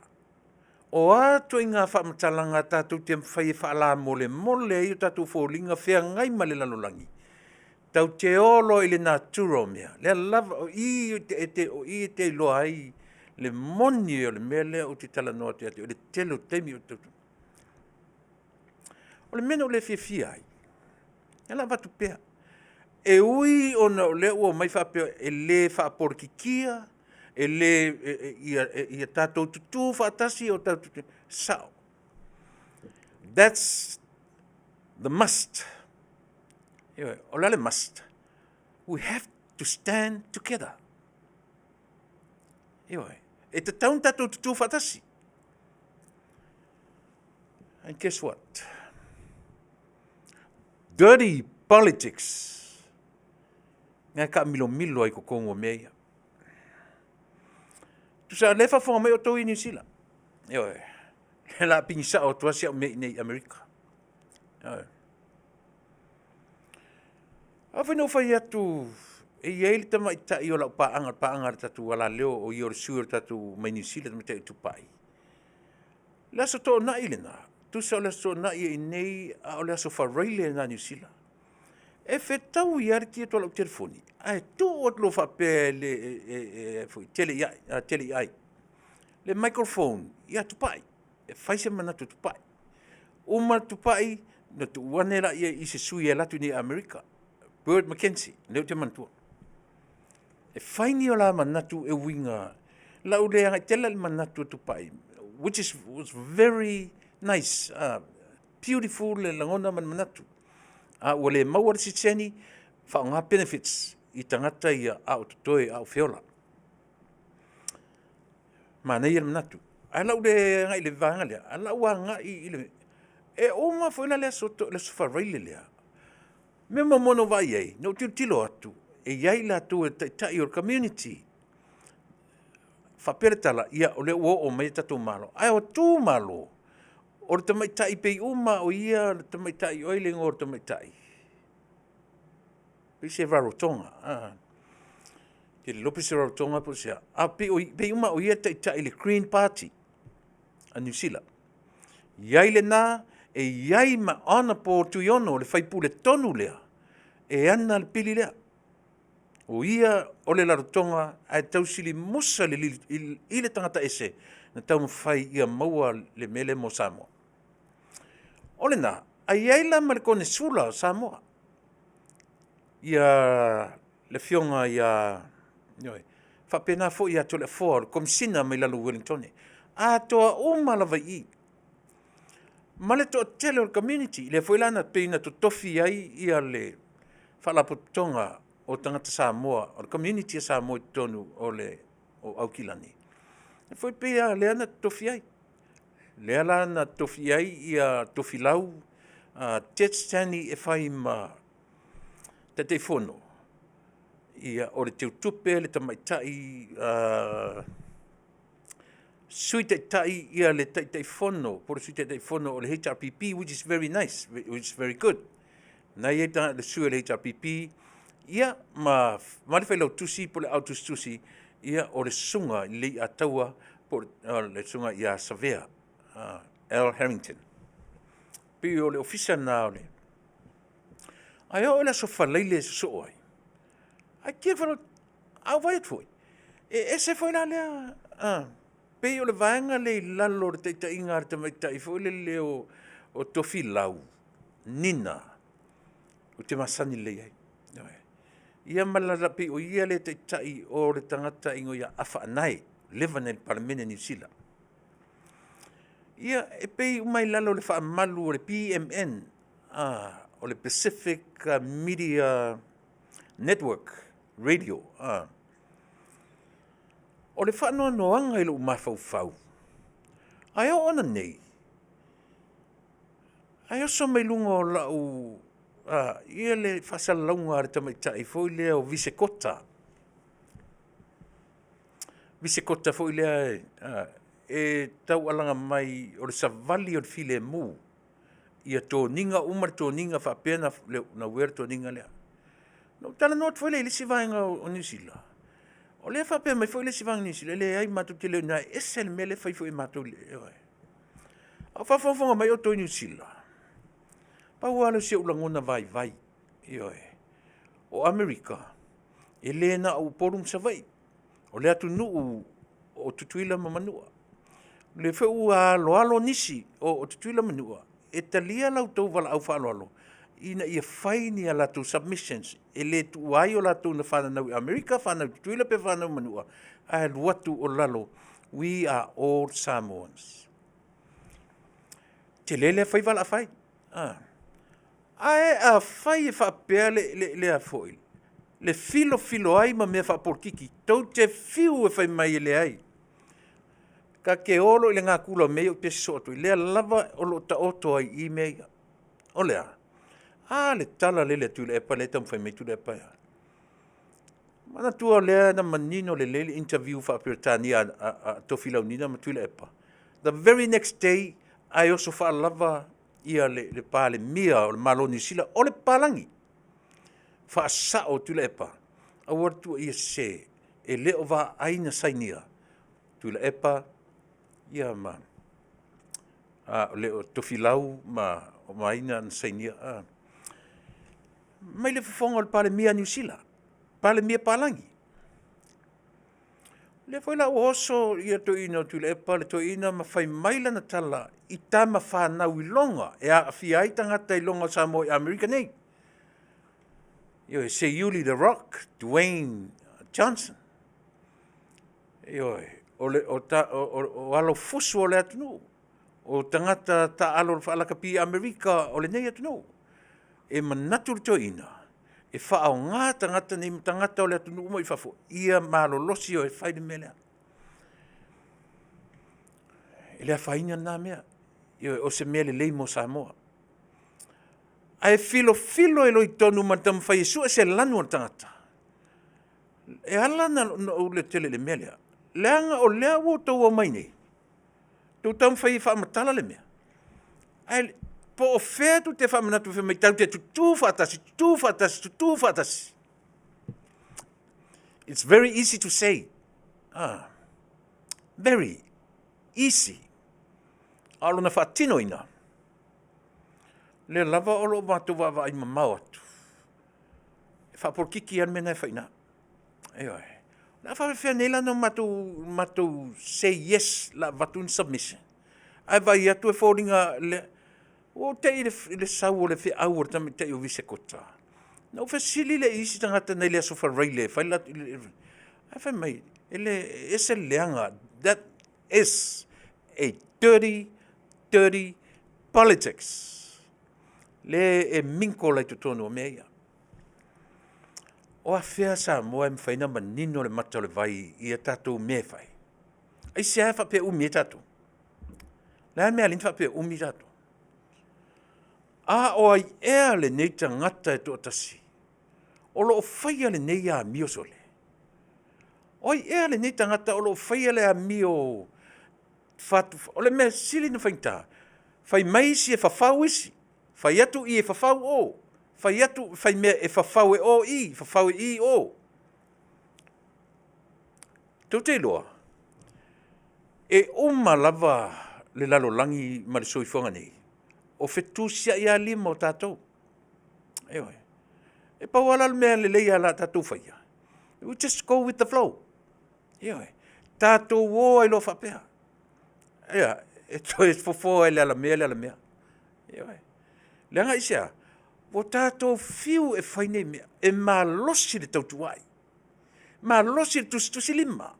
Speaker 2: o a ituaiga faamatalaga tatou te fai e faalamolemole ai o tatou foliga feagai ma le lalolagi, tatou te o loa i le natura o mea. O lea lava, o i e te iloa ai le moni o le mea lea ou te talanoa atu ia te oe i le tele o taimi. O le mea na ou le fiafia ai, o le a avatu pea. E ui ona o lea ua omai faapea e le faapolokikia, e le, ia tatou tutu faatasi, sao. That's the must. Ioe, o le a le must? We have to stand together. Ioe, e tatau ona tatou tutu faatasi. And guess what? Dirty politics. Ngai ka milomilo ai totonu o mea ia. Tusa o lea e faafofoga mai outou i Niu Sila. Ioe. O le a pigi sao atu lava si au mea i inei i Amerika. Ioe. A foi na ou fai atu e i ai le tamaitai o lau paaga, le paaga a le tatou alaleo, o ia o le sui o le tatou mai Niu Sila, le tamaitai o Tupai. Le Aso Toonai lena, tusa o le Aso Toonai i inei a o le Aso Faraile lena i Niu Sila. E fetaui lava le ki atu o lau telefoni, ae tuu atu loa faapea e tele i ai le microphone ia Tupai, e fai se manatu o Tupai. Uma Tupai, ona tuu ane lea i se sui e alu atu i inei i Amerika, Bert McKenzie, lea ou te manatua. E fai ni o la manatu e uiga, lau le agai tele i le manatu o Tupai, which is was very nice, beautiful le lagona ma le manatu. A ua le maua le sitiseni, faaaoga benefits i tagata ia a o totoe a o feola. Manaia le manatu. Ae lau le agai i le vaega lea, a lau agai i le... E uma foi la le aso, le aso Faraile lea, mea muamua na ou vaai i ai, na ou tilotilo atu, e i ai latou e taitai o le community. Faapea le tala, ia o lea ua oo mai tatou Malo. Ae o tu Malo, o le tamaitai pei uma o ia le tamaitai, o ai le igoa o le tamaitai? Pei se Rarotonga. Ah. Ke le iloa pe se Rarotonga po o se a. A pei, o, pei uma o ia le taitai le Green Party a Niu Sila. I ai lena, e i ai ma Honourable Tuiono, le faipule tonu lea, e ana le pili lea. O ia o le Rarotonga ae tausili musa le lili, i, i le tagata ese na taumafai ia maua le mea lea mo Samoa. O lena, a i ai la ma le Konesula o Samoa, ia le afioga ia, ioe, faapena foi ia Toleafoa o le Komesina mai lalo o Ueligitone. Atoa uma lava i i. Ma le toatele o le community, lea foi la na pei na totofi ai ia le Faalapotopotoga o Tagata Samoa, o le community a Samoa i totonu o le o Aukilani. E foi pei lava lea na totofi ai. Lea la na totofi ai ia Tofilau uh, Ted Stanley e fai ma Taitaifono, ia, o le teutupe le tamaitai uh, Sui Taitai ia le Taitaifono po o le Sui Taitaifono o le HRPP which is very nice, which is very good. Na i ai le sui o le HRPP ia ma, ma le failautusi po o le autusitusi ia o le susuga i Leiataua po o le susuga ia Savea uh, L. Harrington. Pei o le ofisa na o le Ae oo i le aso Faraile e sosoo ai, ai kia whara, au vai atu foi. E ese foi la lea, a, pei o le vaega lea i lalo o le taitaiga a le tamaitai foi lele o Tofilau, Nina, ou te masani lelei ai. Ioe. Ia ma le pei o ia le taitai o le tagata e igoa ia Afa Anae, leva ona i le Palemene o Niu Sila. Ia, e pei uma i lalo o le faamalu o le PMN, o le Pacific Media Network Radio. O le faanoanoaga i lou mafaufau, ae oo ina nei, ae oso mai luga o lau ia le faasalalauga a le tamaitai foi lea o Visekota. Visekota foi lea e taualaga mai o le savali o le filemu, ia toniga uma le toniga faapea ona uia le toniga lea. Na ou talanoa atu foi lea i le isi vaega o Niu Sila, o lea e faapea mai foi le isi vaega o Niu Sila, e leai matou te le o i ina, e ese le mea lea e fai foi e matou. A o faafogafoga mai outou i Niu Sila, pau lava lea o si ou lagona vaivai, ioe, o Amerika, e le na o Upolu ma Savaii, o le atunuu o Tutuila ma Manua. O lea foi ua aloalo nisi o Tutuila ma Manua e talia la outou valaau faaaloalo ina ia fai ni a latou submissions e le tuua ai o latou na fananau i Amerika, fanau i Tutuila pe fanau i Manua, ae alu atu o lalo, we are all Samoans. Tele lea faiva o le a fai. Ae afai e faapea le foi, le filofilo ai ma mea faapolokiki, tou te fiu e fai mai e leai. Ta te o loa i le natura o mea ia ou te sosoo atu ai, lea lava o lo o taoto ai i i mea ia. O le a? A le tala lele a Tuilaepa lea e taumafai mai Tuilaepa e a? Manatua lea na manino lelei le interview faa-Peretania a Tofilau Nina ma Tuilaepa. The very next day, ae oso faalava ia le Palemia o le Malo o Niu Sila, o le papalagi. Faasao Tuilaepa, aua le tuuaia sese, e le o vaai na sainia Tuilaepa ia ma le o Tofilau ma ai na sainia. Mai le fofoga o le Palemia a Niu Sila, Palemia palagi. O lea foi la ua oso ia le toeaina o Tuilaepa, le toeaina ma fai mai lana tala i tama fanau i Loga e aafia ai tagata i Loga o Samoa i Amerika nei. Ioe, Seiuli The Rock, Dwayne Johnson. Ioe, o, le, o, ta, o, o, o alofusu o le atunuu, o tagata taaalo faalakapi i Amerika o lenei atunuu. E manatu le toeaina, e faaaoga tagata nei ma tagata o le atunuu mai fafo, ia malolosi o e fai le mea lea. E le afaina lena mea. Ioe, o se mea lelei mo Samoa. Ae filofilo e loi tonu ma le taumafai e sue se lanu o le tagata. E ala ona ou le tele i le mea lea, leaga o lea ua outou omai nei, tou taumafai e faamatala le mea, ae po o fea tou te faamanatu fai mai tatou te tutu faatasi, tutu faatasi, tutu faatasi. It's very easy to say. Very easy. A o lona faatinoina, lea lava o lo o matou vaavaai mamao atu, e faapolokiki lava le mea lena e fai i ina. Ioe. O le a faapefea nei la ona matou say yes o le a avatu ni submission, ae vaai atu e foliga lea. Ua ou tei i le sau o le feau a le tamaitai o Visekota. Na ou fesili lea i isi tagata nei le Aso Faraile e fai le latou... Ae fai mai, e le ese le leaga. That is a dirty, dirty politics. Le e mingle ai totonu o mea ia. O afea Samoa e mafai ona manino le mata o le vai i a tatou mea e fai? Aisea e faapea umi ai tatou? Le a le mea e ala ai ona faapea umi tatou? A o ai ea lenei tagata e toatasi o lo o faia lenei amio sole? O ai ea lenei tagata o lo o faia le amio fatu? O le mea sili ona faigata, fai mai isi e fafau isi, fai atu i e fafau o, fai atu fai mea e fafau e o i, fafau e i o. Tou te iloa, e uma lava le lalolagi ma le soifuaga nei, o fetusiai lava lima o tatou. Ioe. E pau lava la le mea lelei o le a tatou faia, we just go with the flow. Ioe. Tatou o ai loa faapea. Ia, e toe fofo lava i le alamea le alamea. Ioe. Leaga aisea? Ua tatou fiu e fai nei mea, e malosi le tautuuai, malosi le tusitusilima,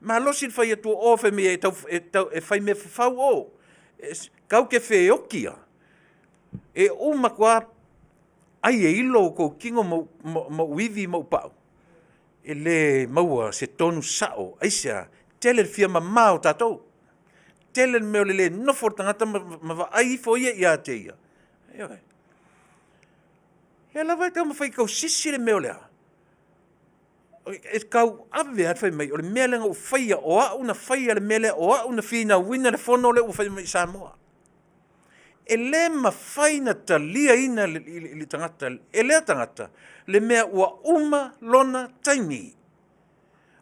Speaker 2: malosi le fai atu o o fai mai e fai mea fafau o. Tatou te feoti lava, e uma atu lava ai e ilo o outou tino ma ou ivi ma ou pau, e le maua se tonu sao. Aisea? Tele le fia mama o tatou, tele le mea o le le nofo o le tagata ma vaai ifo ia ia te ia. Ioe. O lea lava e taumafai e tausisi le mea o le a? E tauave lava le fai mai o le mea lea na ou faia, o au na faia le mea lea, o au na finauina le fono lea ua fai mai i Samoa. E le mafai ona taliaina e le tagata, e lea tagata le mea ua uma lona taimi.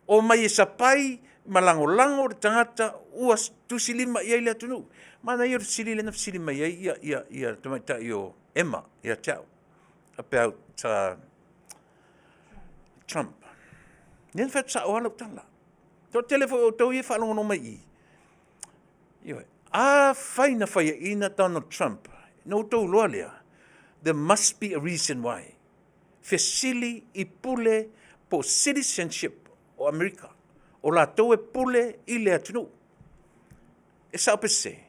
Speaker 2: Omai e sapai ma lagolago le tagata ua tusilima i ai le atunuu. Manaia o le fesili lea na fesili mai ai le tamaitai o Emma ia te au about Trump. Lea na fai atu sao lava lau tala. E toatele foi o outou ia e faalogologo mai i i, ioe, afai na faiaina Donald Trump, ona outou iloa lea, there must be a reason why. Fesili i pule po o citizenship o Amerika, o latou e pule i le atunuu. E sao pe sese?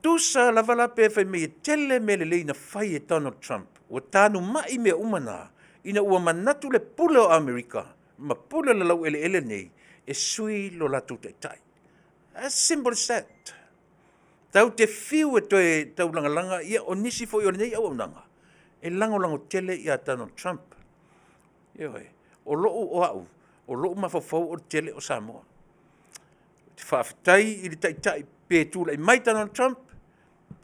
Speaker 2: Tusa lava la pe fai mai e tele mea lelei na fai e Donald Trump, ua tanumai mea uma na, ina ua manatu le pule o Amerika ma pule le laueleele nei e sui lo latou taitai. As simple as that. Tatou te fiu e toe taulagalaga, ia o nisi foi o lenei auaunaga e lagolago tele ia Donald Trump. Ioe, o lou, o au, o lou mafaufau o le tele o Samoa. Ou te faafetai i le taitai pe tulai mai Donald Trump,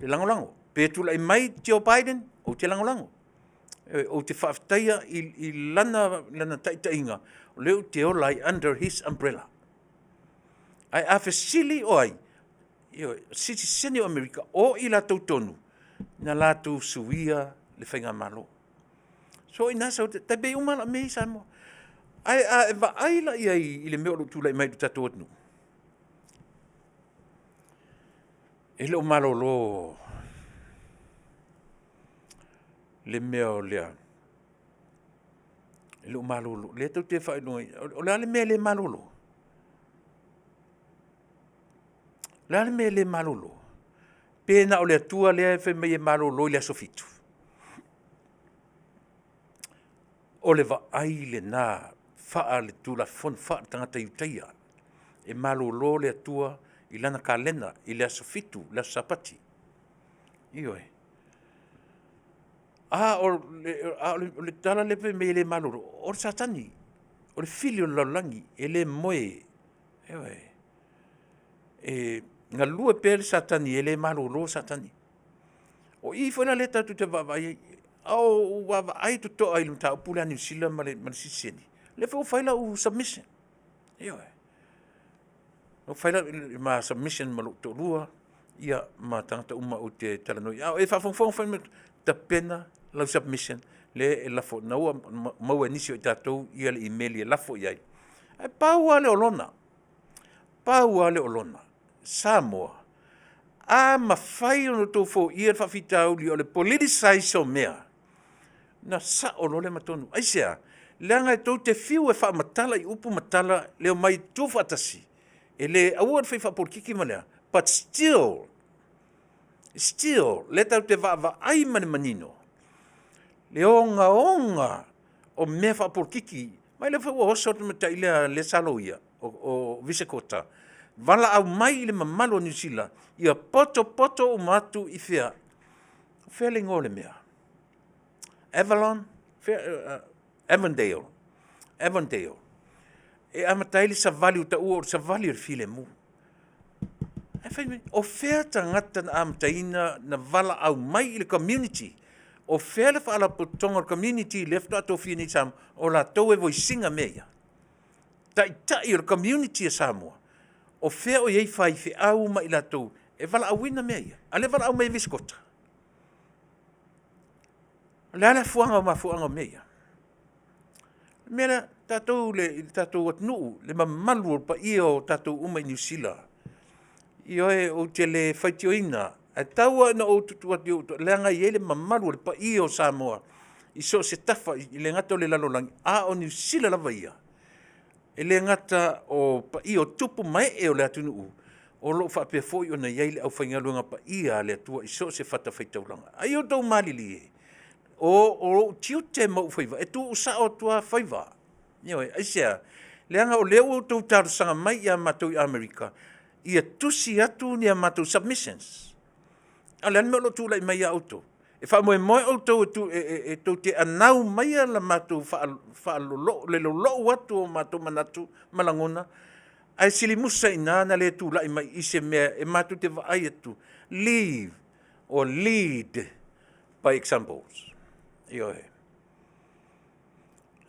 Speaker 2: e lagolago. Pe tulai mai Joe Biden, ou te lagolago. Ou te faafetaia i lana taitaiga, o lea ou te ola ai under his umbrella. Ae a fesili o ai, ioe, sitiseni o Amerika, o i latou tonu, na latou suia le faigamalo. So ina sau, tai pei uma la mea i Samoa. Ae a e vaai la i ai i le mea o lo o tulai mai i le tatou atunuu, e le o malolo le mea o lea, e le o malolo, lea tou te faailogaina, o le a le mea e le malolo? O le a le mea e le malolo? Pe na o le Atua lea e fai mai e malolo i le aso Fitu? O le vaai lena faale-tulafono, faale-tagata Iutaia. E malolo le Atua i lana kalena i le aso Fitu, le aso Sapati. Ioe. A o le tala lea fai mai e le malolo, o le Satani, o le fili o le lalolagi, e le moe. Ioe. E galue pea le Satani, e le malolo Satani. O i foi la lea tatou te vaavaai ai, a ou vaavaai totoa i le mataupu lea a Niu Sila ma le sitiseni, lea foi ua fai lau submission. Ioe. Ua fai lau ma submission ma lou toalua, ia ma tagata uma ou te talanoa i ai. A o e faafogafoga foi ma tapena lau submission lea e lafo, na ua maua e nisi o i tatou ia le imeli e lafo i ai. Ae pau lava lea o lona, pau lava lea o lona, Samoa, a mafai ona outou foia le faafitauli o le politicize o mea, ona sao loa lea ma tonu. Aisea? Leaga e tou te fiu e faamatala i upu ma tala le omai tuufaatasi, e le, aua le fai faapolokiki ma le a, but still, still, lea tatou te vaavaai ma le manino, le ogaoga o mea faapolokiki. Vaai lea foi ua oso le tamaitai lea, lea sa loia, o Visegota, valaau mai i le mamalu o Niu Sila, ia potopoto uma atu i fea? O fea le igoa o le mea? Avalon? Fea, Avondale. Avondale. E amata ai le savali ua taua o le savali o le filemu. Ae fai mai, o fea tagata na amataina na valaau mai i le community? O fea le faalapotopotoga o le community lea faatoa tofia nei i Samoa? O latou e voice ina mea ia. Taitai o le community a Samoa, o fea o i ai faifeau ma i latou e valaauina mea ia? A o lea e valaau mai e Visikota. O le a le afuaga o mafuaaga o mea ia? Le mea lea, tatou le, i le tatou atunuu, le mamalu o le paia o tatou uma i Niu Sila, ioe, ou te le faitioina, ae tau lava ina ou tuutuu atu i ou leaga e i ai le mamalu o le paia o Samoa i so o se tafa, e le gata o le lalolagi, a o Niu Sila lava ia. E le gata o paia o tupu ma ee o le atunuu, o lo o faapea foi ona i ai le aufaigaluega paia a le Atua i so o se fatafaitaulaga. A ia outou malilie, o ou tiute ma ou faiva, e tuusao atu lava faiva. Ioe. Aisea? Leaga o lea ua outou talosaga mai ia matou i Amerika ia tusi atu ni a matou submissions. A o le a le mea o lo o tulai mai ia outou? E faamoemoe outou e tou te anau maia la matou faalolou, le lolou atu o matou manatu ma lagona, ae silimusa i ina na le tulai mai i se mea e matou te vaai atu, live or lead by examples. Ioe.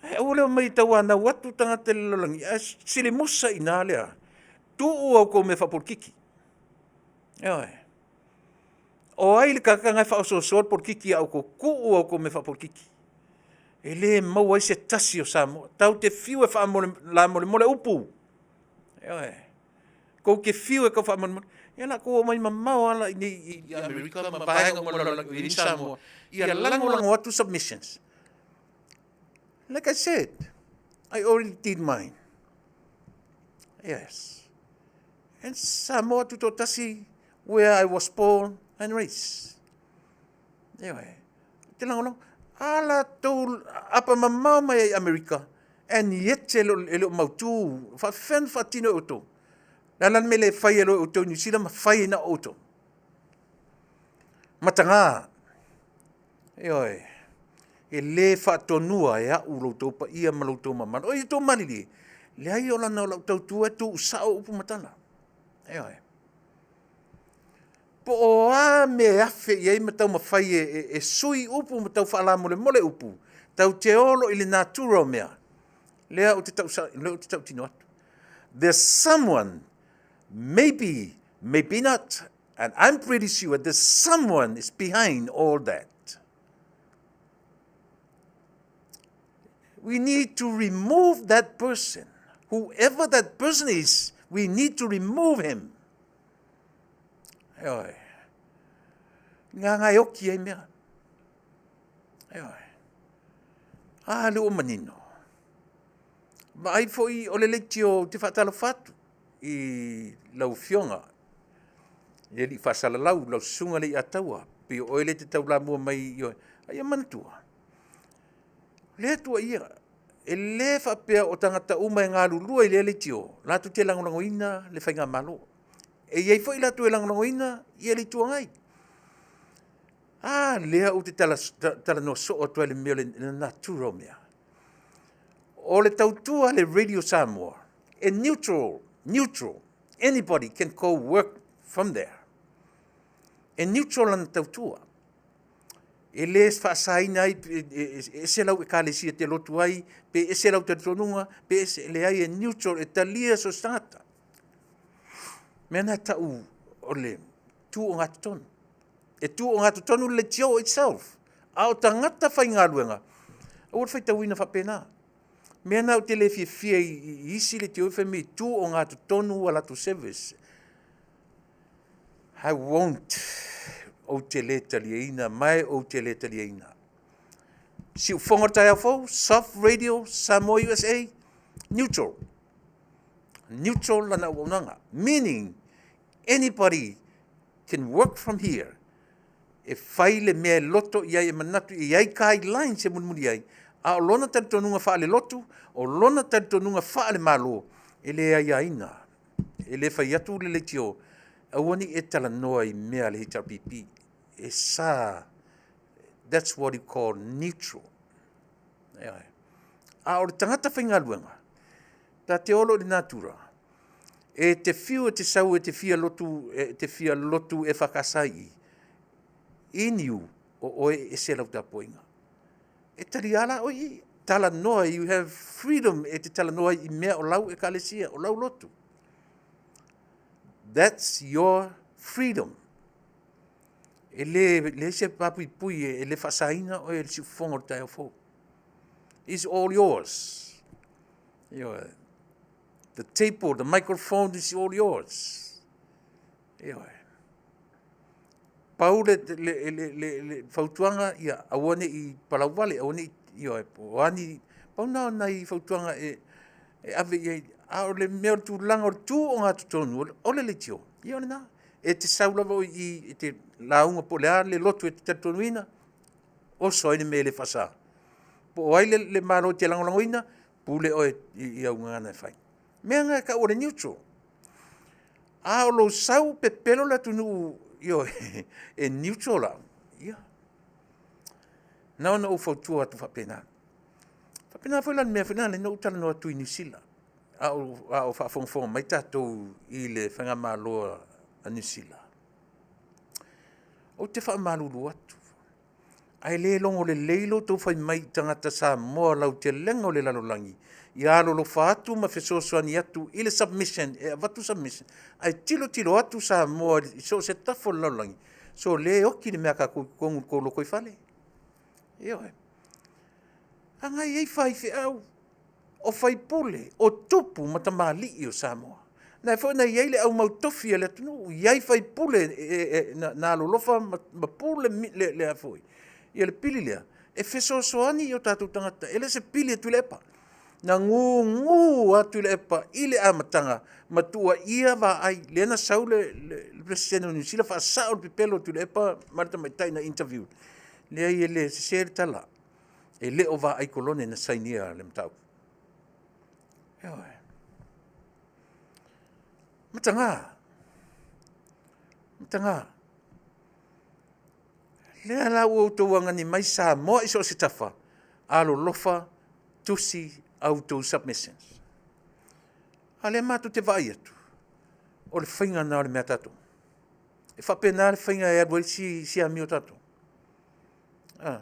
Speaker 2: Ae aua le omai e tauanau atu tagata i le lalolagi, ae silimusa i ina le a? Tuu a outou mea faapolokiki. Ioe. O ai le tagata na e faaosoosoa le polokiki ia outou? Tuu a outou mea faapolokiki. E le maua ai se tasi o Samoa. Tatou te fiu e faalamolemole upu, ioe, tou te fiu e taufaamolemole, ia o le a outou omai mamao lava la i inei i Amerika ma vaega uma o le lalolagi o i ai Samoa, ia lagolago atu submissions. Like I said, I already did mine. Yes. And Samoa Tutoatasi, where I was born and raised. Ioe. Ou te lagolago. A latou apa mamao mai ai i Amerika, and yet e le o mautu, faafefea ona faatino e outou? O le a la le mea e le fai ai loa e outou i Niu Sila ma fai ai na o outou? Mataga. Ioe. E le faatonua e au lo outou paia ma lo outou mamalu. Oi outou malilie, leai o lana o lau tautua e tuusao upu ma tala. Ioe. Po o a mea e afe i ai ma taumafai e sui upu ma tau faalamolemole upu, tatou te o loa i le natura o mea, lea ou te tautino atu. There's someone, maybe, maybe not, and I'm pretty sure there's someone is behind all that. We need to remove that person. Whoever that person is, we need to remove him. Ioe. Ngā ngai oki ai mea. Ioe. A, le ua manino. Vaai foi o le leitio te whaatalofa atu i lau afioga i le alii faasalalau, lau susuga le Iataua, pei o oe lea e te taulamua mai i oe. A ia manatua, le Atua ia, e le faapea o tagata uma e galulue i lea leitio, latou te lagolagoina le faigamalo. E i ai foi latou e lagolagoina ia le Itu Agai. A lea ou te talanoa soo atu ai i le mea o le natura o mea. O le tautua a le Radio Samoa, e neutral, neutral. Anybody can go work from there. E neutral lana tautua. E le faasaina ai, e ese lau ekalesia e te lotu ai, pe ese lau talitonuga, pe ese, leai e neutral, e talia so o se tagata. Mea na e tau o le tu ogatotonu. E tu ogatotonu le leitio itself, a o tagata faigaluega, aua le faitauina faapena. Mea na ou te le fiafia i isi leitio fai mai e tu ogatotonu a latou service. I won't, ou te le taliaina, ma e ou te le taliaina. Siufofoga o le taeao fou, Soft Radio, Samoa USA, neutral. Neutral lana auaunaga. Meaning, anybody can work from here e fai le mea e loto i ai, e manatu e i ai guidelines e mulimuli ai, a o lona talitonuga faale-lotu, o lona talitonuga faale-Malo, e le aiaina, e le fai atu le leitio, aua ne i e talanoa i mea a le HRPP. E sa, that's what you call neutral. Ioe. A o le tagata faigaluega, ta te olo i le natura, e te fiu e te sau e te fia lotu, e te fia lotu e whakasai i niu o oe e ese lau tapuaiga. E tali ala oe i talanoa, you have freedom e te talanoa i mea o lau ekalesia, o lau lotu. That's your freedom. E le, leai se papuipui e le faasaina oe e le siufofoga o le taeao fou. It's all yours. Ioe. The table, the microphone is all yours. Ioe. Pau le, le, le, le, le fautuaga, ia aua ne i palauvale, aua ne i, ioe, po o a ni, pau na o nai fautuaga e, e ave i ai, a o le mea o le tulaga o le tu ogatotonu, o le leitio, ia o lena. E te sau lava oe i i e te lauga po o le a le lotu e te talitonuina, oso ai le mea e le faasa. Po o ai le, le Malo e te lagolagoina, pule oe i, i au gagana e fai. Mea na e tau o le neutral. A o lou sau pepelo le atunuu, ioe, e neutral au, ia. Na ona ou fautua atu faapena. Faapena foi la i le mea foi lena na ou talanoa atu i Niu Sila, a o faafogafoga mai tatou i le faigamalo a Niu Sila. Ou te faamalulu atu, ae le logo lelei lo outou fai mai i tagata Samoa lautelega o le lalolagi, ia alolofa atu ma fesoasoani atu i le submission, e avatu submission, ae tilotilo atu Samoa i so o se tafa o le lalolagi, sole e oti le mea a tatou i totonu o le tou lotoifale. Ioe. A na e i ai faifeau, o faipule, o tupu ma tamalii o Samoa. Na foi na i ai le au mautofi a le atunuu, i ai faipule na alolofa ma pule le, le, a foi, ia le pili lea, e fesoasoani i o tatou tagata. E le o se pili a Tuilaepa. Na gugu lava Tuilaepa i le amataga ma tuuaia vaai, lea na sau le, le, le Peresetene o Niu Sila faasao le pepelo o Tuilaepa ma le tamaitai na interview. Leai e le sese le tala, e le o Vaai Kolone na sainia le mataupu. Ioe. Mataga, mataga. Lea la ua outou augani mai Samoa i so o se tafa, alolofa tusi a outou submissions. A o lea matou te vaai atu, o le faiga lena o le mea a tatou. E faapena le faiga e alu ai si, si amio tatou. A.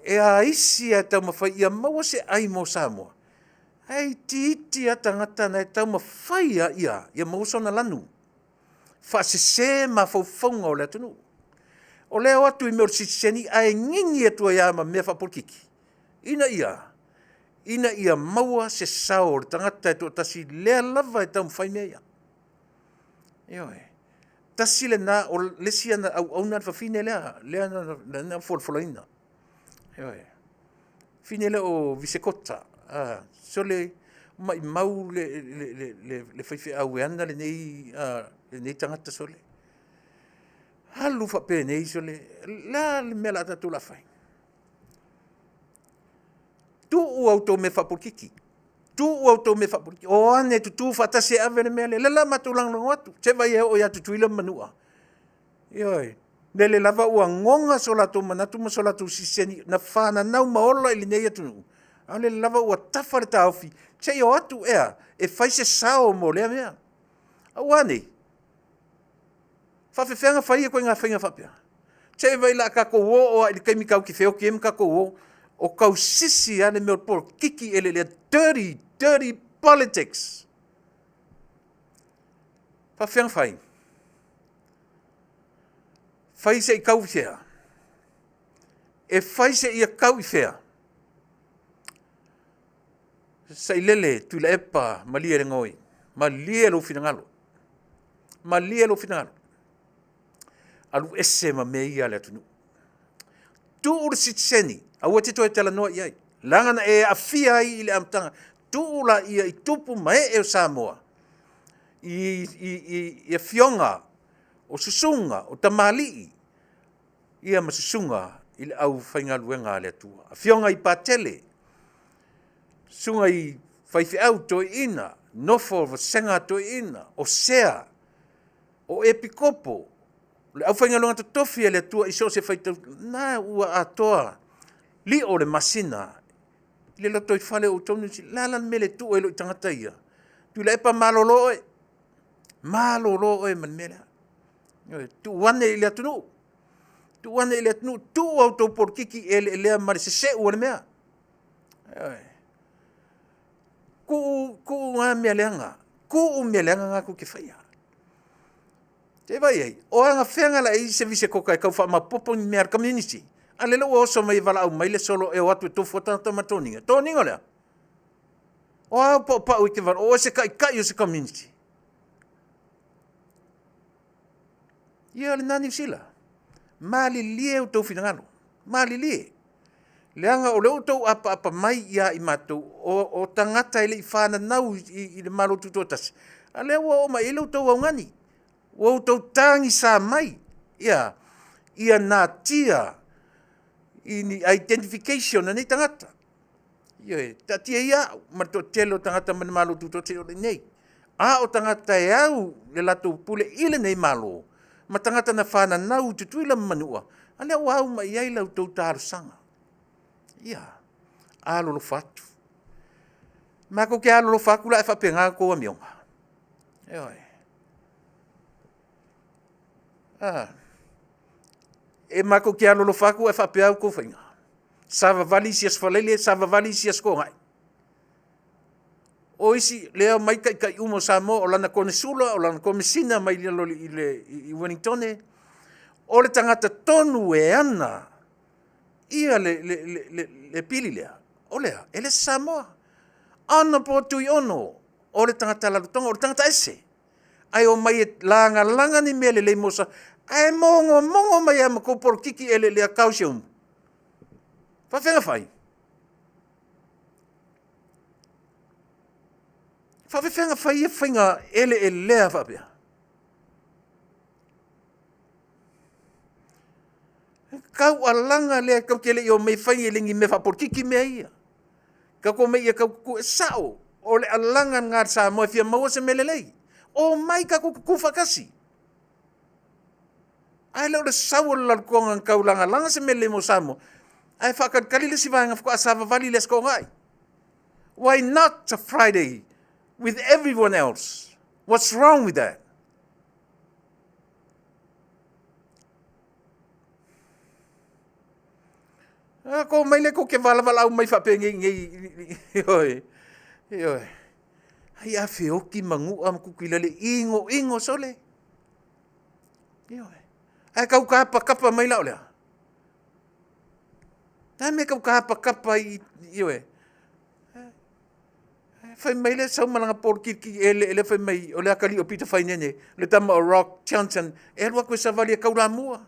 Speaker 2: E a isi lava e taumafai ia maua se ai mo Samoa, ae itiiti lava tagata na e taumafai lava ia, ia maua sona lanu, faasese mafaufauga o le atunuu. O lea e o atu i mea o le sitiseni ae gigi atu ai lava ma mea faapolokiki, ina ia, ina ia maua se sao o le tagata e toatasi lea lava e taumafai mea ia. Ioe. Tasi lena, o le isi ana auauna le fafine lea, lea na, na folafolaina. Ioe. Fafine lea o Visekota, a, sole, maimau le, le, le, le, le faifeau e ana lenei, lenei tagata sole. Alu faapenei sole, le a le mea la tatou la fai? Tuu a outou mea faapolokiki, tuu a outou mea faapolokiki, o ane tutu faatasi e ave le mea lea. Lea la matou lagolago atu, se vai e oo ia Tutuila ma Manua. Ioe, lele lava ua goga so latou manatu ma so latou sitiseni na fananau ma ola i lenei atunuu, a o lele lava ua tafa le taofi, se i o atu ea e fai se sao mo lea mea. A ua a nei? Faapefea ona fai ituaiga faiga faapea? Se i vaai o le a tatou oo lava i le taimi tatou te feoti ai ma tatou o, o tausisi lava le mea o le polokiki eleelea, dirty, dirty politics. Faapefea ona fai? Fai se i tau i fea? E fai seia tau i fea? Sailele Tuilaepa, malie le gaoi, malie lou finagalo, malie lou finagalo. Alu ese ma mea ia a le atunuu. Tuu le sitiseni, aua te toe talanoa i ai, leaga na e aafia ai i le amataga. Tuu laia i tupu ma ee o Samoa, i, i, i, i afioga o susuga, o tamalii, ia ma susuga i le aufaigaluega a le Atua. Afioga i Patele, susuga i faifeau toeaiina, nofo vasega a toeaiina, o sea, o epikopo, o le aufaigaluega totofi a le Atua i so o se faitau, na ua atoa lio o le masina i le lotoifale o outou. Le a la le mea e le tuu ai loa i tagata ia? Tuilaepa malolo oe, malolo oe ma le mea lea. Ioe, tuu ane i le atunuu, tuu ane i le atunuu, tuu a outou polokiki eleelea ma le seseu o le mea. Ioe. Tuu, tuu na mea leaga, tuu mea leaga na tou te faia. Se i vaai i ai, o anafea na i ai se visekoka e tau faamaopoopo ni mea a le community? A lele ua oso mai e valaau mai le solo e o atu e tofu tagata ma toniga. Toniga lea. O a au paupau e te vala, o oe se taitai o se community. Ia lena Niu Sila. Malilie outou finagalo. Malilie. Leaga o lea ua outou apaapa mai ia i matou, o tagata e le i fananau i le Malo Tutoatasi, a lea ua oo mai i ai la outou augani. Ua outou tagisa mai, ia natia i ni identification a nei tagata. Ioe, taatia ia au ma le toatele o tagata mai le Malo Tutoatasi o lo o i inei. A o tagata e au le latou pule i lenei Malo, ma tagata na fananau i Tutuila ma Manua, a lea ua au mai i ai la outou talosaga. Ia, alolofa atu. Matou te alolofa atu la ae faapena la outou amioga? Ioe. E matou te alolofa atu ae faapea a outou faiga? Savavali isi Aso Faraile, savavali isi Aso Toonai. O isi lea e omai taitai uma o Samoa, o lana Konesula, o lana Komesina mai lalo i Ueligitone, o le tagata tonu e ana ia le pili lea, o le a? E le o se Samoa. Honourable Tuiono, o le tagata Rarotoga, o le tagata ese, ae omai e lagalaga ni mea lelei mo Samoa, ae mogomogo mai lava ma tou polokiki eleelea calcium. Faafefea ona fai? Faafefea ona fai ia faiga eleelea faapea? Taualaga lea tatou te le i omai e fai, e le o ni mea faapolokiki mea ia. Tatou omai ia tau tutu, e sao, o le alaga lena a le Samoa e fia maua se mea lelei. Omai tatou tutu faatasi. Ae le o le sau o le Rarotoga na taulagalaga se mea lelei mo Samoa, ae faatalitali le isi vaega faatoa savavali i le Aso Toonai. Why not a Friday with everyone else? What's wrong with that? A ko mai le ko ke valaau mai faapenei nei, ioe, ioe. Ai a feoki manua ma Tutuila le inoino sole. Ioe. Ae tau kapakapa mai la o lea. Na mea tau kapakapa i, ioe. Fai mai le sau ma lana polokiki eleele fai mai o le atalii o Pita Fainene, le tama o Rock Johnson, e alu atu e savali e taulamua.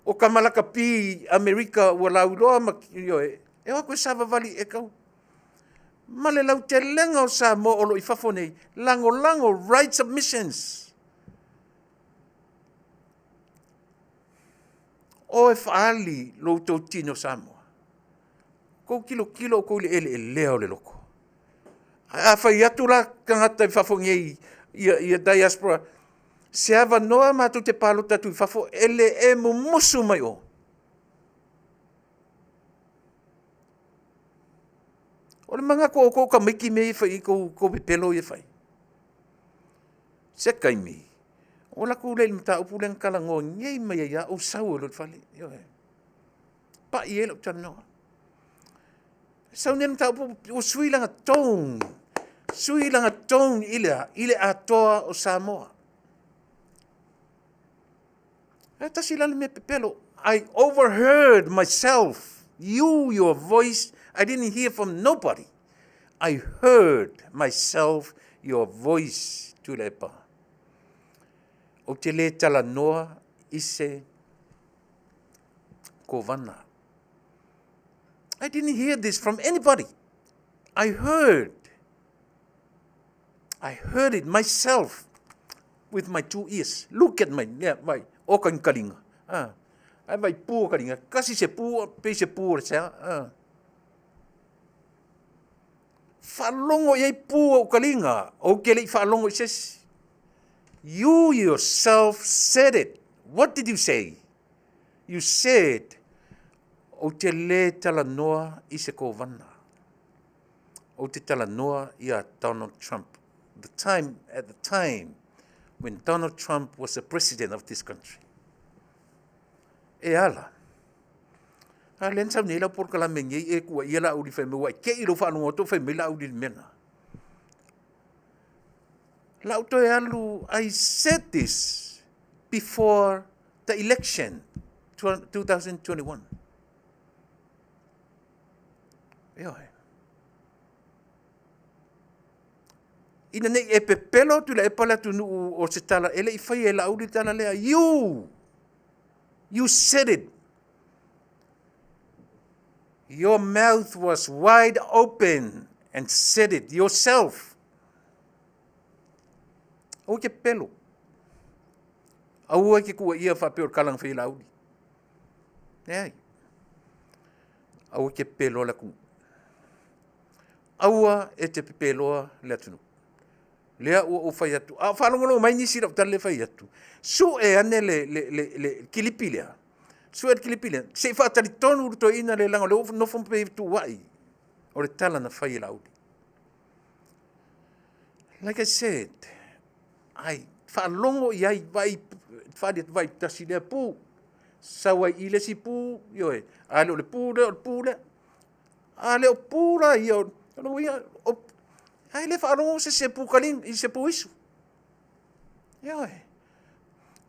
Speaker 2: O tama lakapi Amerika ua lauiloa ma, ioe, e o atu e savavali e tau. Ma le lautelega o Samoa o lo o i fafo nei, lagolago right submissions. O e faaali lo outou tino Samoa. Tou tilotilo outou i le eleelea o le loto. Ae a fai atu la tagata i fafo nei ia diaspora, se avanoa matou te palota atu i fafo, e le e mumusu mai o. O le manatu o outou o tamaiti mea ia e fai i ai tou pepelo ia e fai. Se taimi, ou alu atu lea i le mataupu lea na talanoa nei mai ai lava ou sau ai loa i le fale. Ioe. Pai ai lau talanoa. Sau nei le mataupu ua sui lana tone, sui lana tone i le a? I le atoa o Samoa. Ae tasi la le mea pepelo. I overheard myself, you, your voice, I didn't hear from nobody. I heard myself your voice, Tuilaepa. Ou te le talanoa i se kovana. I didn't hear this from anybody. I heard. I heard it myself with my two ears. Look at my, yeah, my o ka kalinga. Ah. Ai vai pu o kalinga. Kasi se pu, pe se pu o le sea. Ah. Faalogo i ai pu o kalinga. O ke le i faalogo i sesi. You yourself said it. What did you say? You said, ou te le talanoa i se kovana. Ou te talanoa ia Donald Trump. The time, at the time when Donald Trump was the president of this country. E ala. A lea na sau nei lau polokalame nei e kua ia la uli fai mai, ua e kei lou faalogo atu fai mai la uli le mea na. La u toe alu, I said this before the election 2021.
Speaker 3: Ioe. Ina nei e pepelo atu le epa le atunuu o se tala e le i faia e Laauli le tala lea. You! You said it. Your mouth was wide open and said it yourself. Aua ke pepelo. Aua ke kua ia whapeo o kala ngawhai Laauli. Leai. Aua ke pepelo le atunuu. Aua e te pepeloa le atunuu. Lea ua ou fai atu, a o faalogologo mai nisi i lau tala lea e fai atu, sue ane le, le, le, le kilipi lea, sue le kilipi lea, se i faatalitonu le toeaina lea leaga o lea ua nofo ma pei e tuuai o le tala na fai e Laauli. Like I said, ai, faalogo i ai, vaai, fali atu, vaai tasi lea pu, sau ai i le isi pu, ioe, a le o le pu lea, o le pu lea. A le o pu la ia, o lona uiga, o, ae le faalogo se isi e pu kaliga, i se pu isu. Ioe.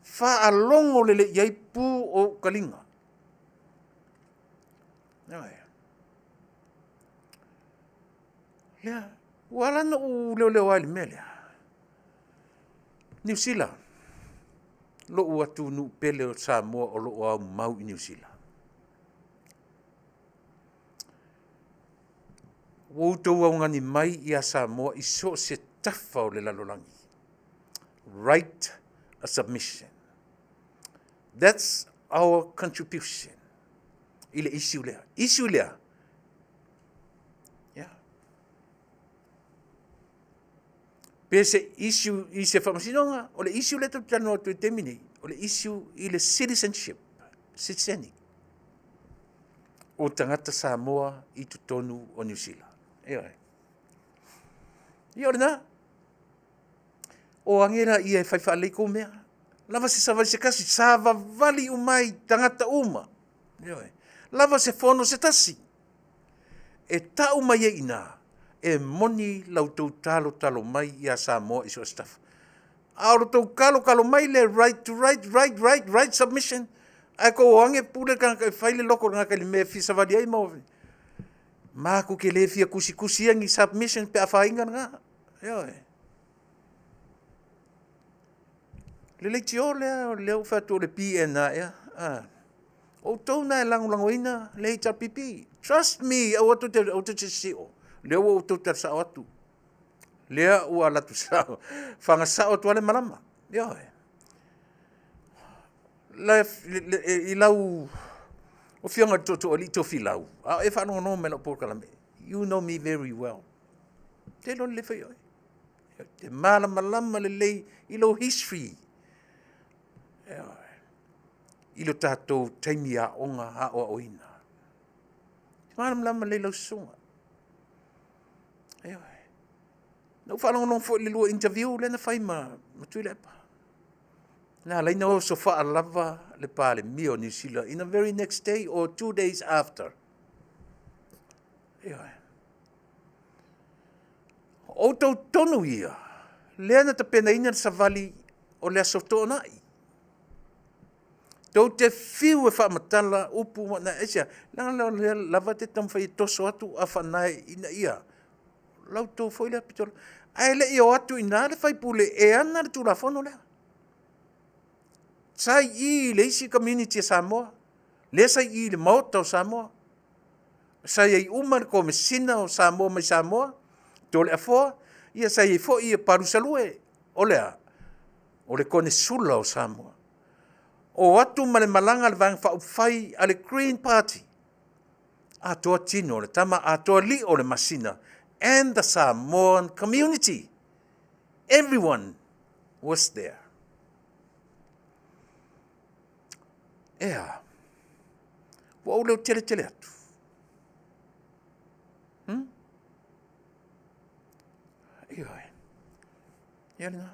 Speaker 3: Faalogo lelei i ai pu o kaliga. Ioe. Lea, ua ala ona ou leoleo ai i le mea lea. Niu Sila, lou atunuu pele o Samoa o lo o aumau i Niu Sila. Ua outou augani mai ia Samoa i so o se tafa o le lalolagi. Write a submission. That's our contribution i le issue lea. Issue lea. Yeah. Pe se issue i se faamasinoga, o le issue lea tatou te talanoa atu i le taimi nei, o le issue i le citizenship, sitiseni o tagata Samoa i totonu o Niu Sila. Ioe. Ia o lena. O age la ia e fai faalelei kou mea. Lava se savali se kasi, savavali uma ai tagata uma. Ioe. Lava se fono se tasi. E tau mai ai i ina, e moni la outou talotalo mai ia Samoa i so o se tafa. A o lo outou kalokalo mai le right to right, right, right, right submission, ae kou o age pule le kanaka e fai le loko o le kanaka i le mea e fia savali ai ma maku ke le fia kusikusi ia ni submission pe afaina lena. Ioe. Le leitio lea, lea ua fai atu o le PNA ea. Ah. Outou na e lagolagoina le HRPP. Trust me, aua tou te, aua tou te sio. Lea ua outou tala sao atu. Lea ua alu atu sao. Faga sao atu lava le malama. Ioe. La, le, le, i lau afioga i le Tootooalii Tofilau, a o e faalogologo mai i lau polokalame, you know me very well. Te iloa lelei foi oe. Te malamalama lelei i lou history. Ioe. I lo tatou taimi aoga aoaoina. Te malamalama lelei lau susuga. Ioe. Na ou faalogologo foi i le lua interview lea na fai ma, ma Tuilaepa. Na ala ai na oso faalava le Palemia o Niu Sila in the very next day or 2 days after. Ioe. O outou tonu ia, lea na tapenaina le savali o le Aso Toonai. Tou te fiu e faamatala upu ma na aisea, leaga o lea lava te taumafai e toso atu afa nae ina ia la outou foi lea pito. Ae le i o atu i ina le faipule e ana le Tulafono lea. Sa i i le isi community a Samoa, lea sa i i le Maota o Samoa. Sa i ai uma le Komesina o Samoa mai Samoa, Toleafoa, ia sa i ai foi ia Palusalue, o le a? O le Konesula o Samoa. O atu ma le malaga a le Vaega Faaupufai a le Green Party. Atoa tino o le tama, atoa lio o le masina, and the Samoan community. Everyone was there. Ea, ua ou leo tele tele atu. Ioe. Ia lena.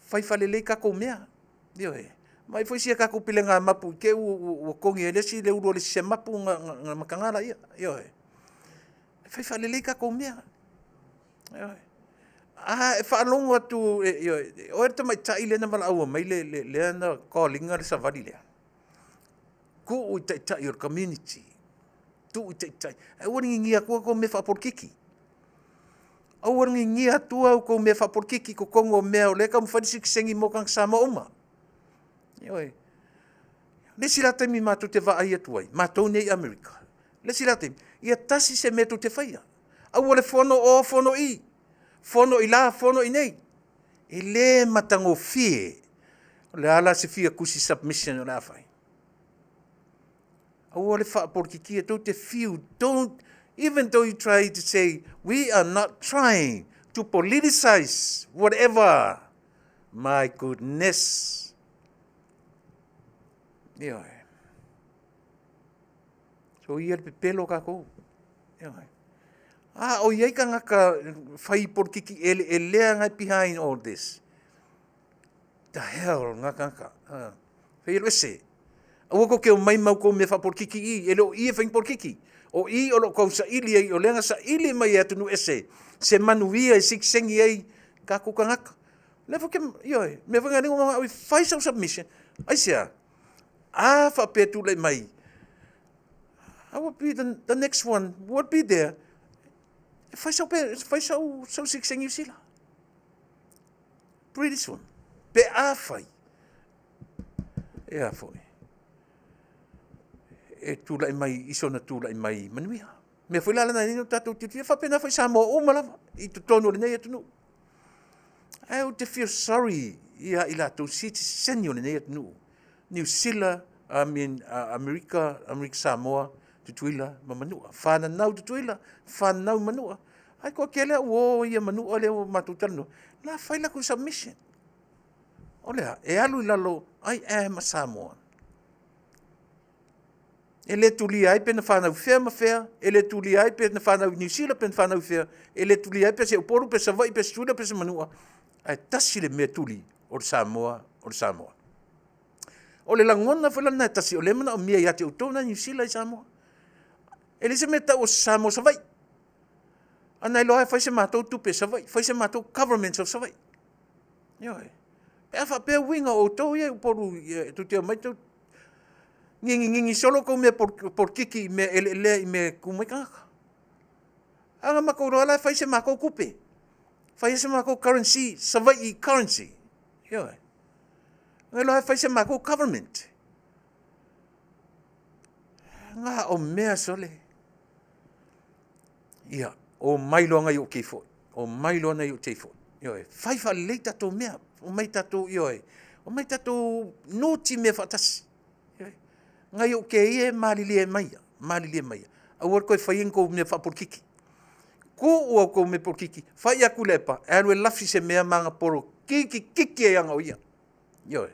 Speaker 3: Fai faalelei tatou mea. Ioe. Vaai foi sia tatou pilega mapu i te i ua togi e le isi le ulu o le isi se mapu ona mataga laia. Ioe. Fai faalelei tatou mea. Ioe. A e faalogo atu, ioe, oe le tamaitai lea na valaauina mai lea na call ina le savali lea. Tuu i taitai o le community. Tuu i taitai. Ae aua le ngigia atua kou mea faapolokiki. Aua le ngigia atua kou mea faapolokiki i totonu o mea o lea e taumafai le sitiseni mo tagata Samoa uma. Ioe. Le isi la taimi matou te vaai atu ai, matou nei i Amerika, le isi la taimi, ia tasi se mea tou te faia. Aua le fono o, fono i, fono i la, fono i inei. E le matagofie. O le a la se fia tusi submission o le a fai? Aua le faapolokikia, tou te fiu, don't, even though you try to say, we are not trying to politicize whatever. My goodness. Ioe. So ia le pepelo kākou. Ioe. A o iai tagata fai polokiki eleelea ngai behind all this. The hell ngā tagata. Fai alu ese. Aua kou te omai ma outou mea faapolokiki i, e le o i e fai ni polokiki. O i o lo o tausaili ai, o lea na saili mai e atunuu ese se manuia e sikisengi ai tatou tagata. O lea foi ke, ioe, mea foi na alii na fai sau submission, aisea? A faapea tulai mai, I will be the next one will be there. E fai sau, fai sau, sau sikisengi Niu Sila. Pretty soon. Pe a fai, e a foi, e tulai mai i sona tulai mai manuia. Mea foi la lana nei no tatou tilotilo, faapena foi Samoa uma lava i totonu o lenei atunuu. Ae ou te feel sorry ia i latou sitiseni o lenei atunuu. Niu Sila, I mean, Amerika, Amerika Samoa, Tutuila ma Manua. Whananau Tutuila, whananau Manua. Ai koa kele au o ia Manua lea ua matou talanoa. La fai lakou submission. O le a, e alu i lalo, I am a Samoan. E le tulia ai pe na whanau fea ma fea, e le tulia ai pe na whanau i New Zealand, pe na whanau i fea, e le tulia ai pe se Upolu, pe Savaii, pe se Tutuila, pe se Manua. Ae tasi le mea tuli o le Samoa, o le Samoa. O le lagona foi la lena e tasi, o lea e manaomia ia te outou na Niu Sila i Samoa. E leai se mea tau o se Samoa Savaii. A na iloa e fai se matou tupe Savaii, fai se matou government of Savaii. Ioe. Pe a faapea uiga o outou ia i Upolu tou te omai tou ngingingingi solo tou mea polokiki i mea eleelea i mea e tu mai tagata. A na matou iloa la e fai se matou tupe. Fai se matou currency, Savaii currency. Ioe. Na iloa e fai se matou government. Ngā o mea sole. Ia, o mai loa nai o kei foi. O mai loa nai o tei foi. Ioe, fai faalelei tatou mea. O mai tatou, ioe, o mai tatou noti mea faatasi. Ioe, ngai o kei e malilie mai ia, malilie mai ia. Aua le toe faia ni tou mea faapolokiki. Tuu au tou mea polokiki, fai atu i le epa, e alu e lafi se mea ma ana polokiki kiki ai ana o ia. Ioe.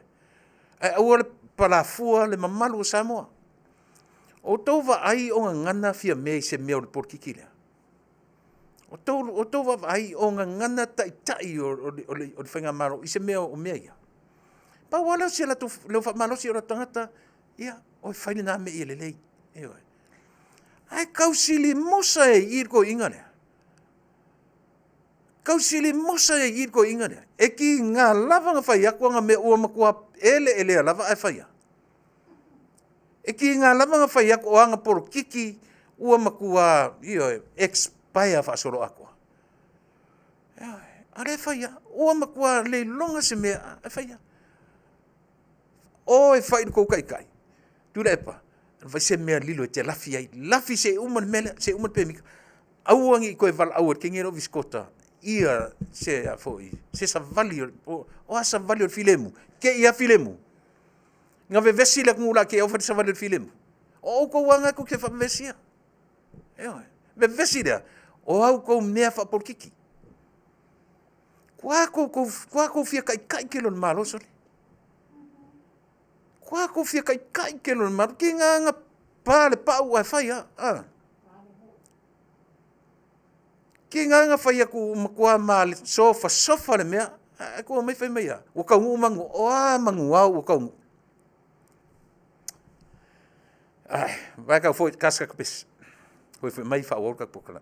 Speaker 3: Ae aua le palafua le mamalu o Samoa. O outou vaai o gagana Fiame i se mea o le polokiki lea? O outou vaavaai o gagana taitai o le faigamalo i se mea o mea ia? Pau lava lea o se latou leo faamalosi o latou tagata, ia, oi fai lena mea ia lelei. Ioe. Ae tausili mosa e i i le toeaina lea. Tausili mosa e i i le toeaina lea. E tiga lava ona fai atu ana mea ua matua eleelea lava ae fai lava. E tiga lava ona fai atu o ana polokiki ua matua, ioe, expire faasoloatoa. Ioe, a o lea e fai lava. Ua matua le iloga se mea ae fai lava. O e fai i le tou taitai, Tuilaepa, fai se mea lilo e te lafi ai, lafi se i uma le mea lea, se i uma le pemita. Aua ne i toe valaau e le teine lea o Visikota ia se a foi, se savali o, o a savali o le filemu? Te i a filemu. Na vevesi le atunuu la te i au fai le savali o le filemu. O outou lava na tou te faavevesi ia. Ioe. Vevesi lea, o a outou mea faapolokiki. Kua kou fia taitai kele o le Malo sole. Kua kou fia taitai kele o le Malo. Ki ngā ngā pā le pau ae whai a. A. Ki ngā ngā whai aku makua mā le sofa sofa le mea. Ae kua mai whai mai a. Ua kaunuu mangu. O a mangu au ua kaunuu. Ai, vai kau foi kaska kapes. Foi foi mai wha ka pokala.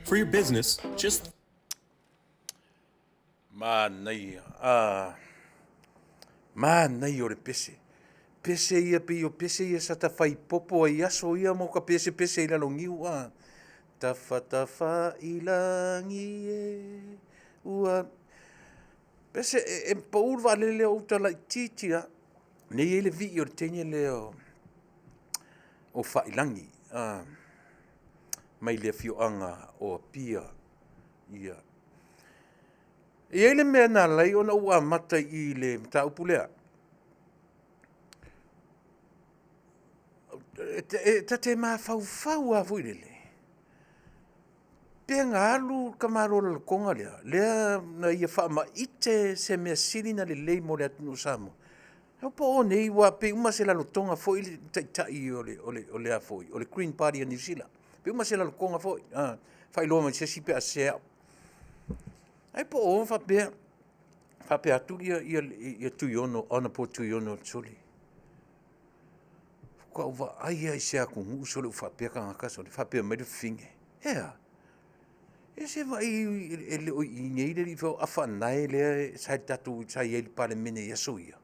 Speaker 1: For your business, just
Speaker 2: Manaia, ah, manaia o le pese. Pese ia pei o pese ia sa tafai popo ai aso ia mo ka pese pese i lalo niu a. Tafa tafa i langi e ua. Pese e, e pau le vaalele o uta laitiiti a. Nei ai le vii o le teine lea o, o Failangi a, mai le afioaga o Apia. Ia. E i ai le mea na ala ai ona ou amata i le mataupu lea. E ta te mafaufau lava foi lele, pe na alu le tamaloa lalotoga lea, lea na ia faamaite se mea sili ona lelei mo le atunuu o Samoa. Ae po o nei, aua pei uma se lalotoga foi le taitai o le, o le, o le, a foi, o le Green Party a Niu Sila. Pei uma se lalotoga foi, faailoa mai se isi pe a sese au. Ae po o faapea, faapea atu ia, ia, ia Tuiono, Honourable Tuiono Soli. Faatoa ou vaai lava i se atunuu sole ua faapea tagata sole, faapea mai le fafine, e a? E se vaai e le o i i nei le alii o Afaanae lea sa i tatou sa i ai i le Palemene i aso ia.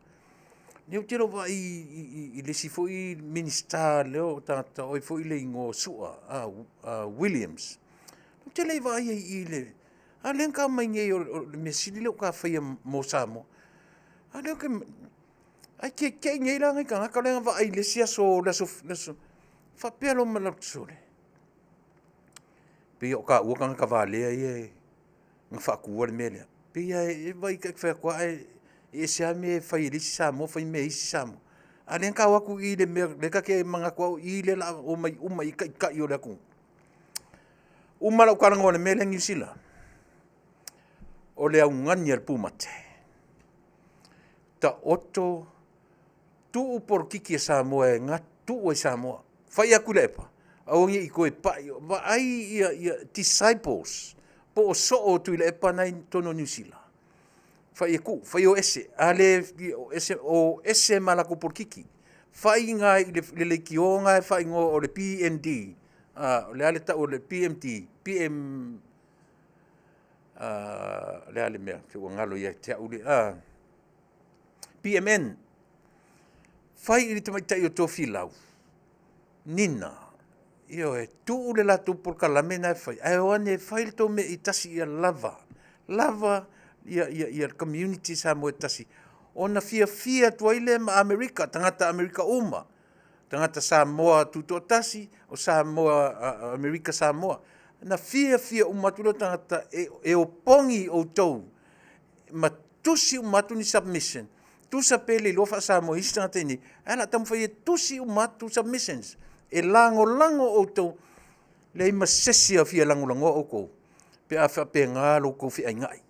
Speaker 2: Lea ou te le o vaai i le isi foi Minisita lea o tagata o ai foi le igoa o Su'a Williams. Ou te le i vaai ai i i le a lea na ta omai nei o le mea sili lea ua ta faia mo Samoa. A lea ou te Ai keke'i nei la nai tagata lea na vaai i le isi aso, le aso, le aso faapea loa ma le sole. Pei o taua tagata valea ia e na faatuina le mea lea. Pei lava e vaai e fai atu lava ae ese lava mea e fai e le isi Samoa fai mea e isi Samoa. A o lea na ta o atu i le mea lea ta te manatu au i lea o le a omai uma i ai taitai o le atunuu. Uma lau talanoa i le mea lea Niu Sila, o le augani a le pumate. Taoto tuu polokiki a Samoa e tuu ai Samoa. Fai atu Tuilaepa, aua ne i toe pai, vaai ia, ia disciples po o soo o Tuilaepa na i totonu o Niu Sila. Fai e tuu, fai o ese, a le o ese, o ese ma latou polokiki. Fai i na i le, le leitio na e faaigoa o le PND, o le a le tau o le PMD, PM, o le a le mea, se ua galo ia te au le,
Speaker 3: PMN. Fai i le tamaitai o Tofilau, Nina, ioe, tuu le latou polokalame na e fai, ae o ane e fai le tou mea i tasi ia lava, lava ia, ia, ia le community Samoa e tasi, ona fiafia atu ai lea ma Amerika, tagata Amerika uma, tagata Samoa tutoatasi, o Samoa, Amerika Samoa. Na fiafia uma atu lea o tagata e, e opogi outou ma tusi uma atu ni submission. Tusa pe le iloa faa-Samoa e isi tagata i inei, ae o le a taumafai e tusi uma atu submissions. E lagolago outou, leai ma se isi e fia lagolagoa outou pe a faapena lo outou feainai.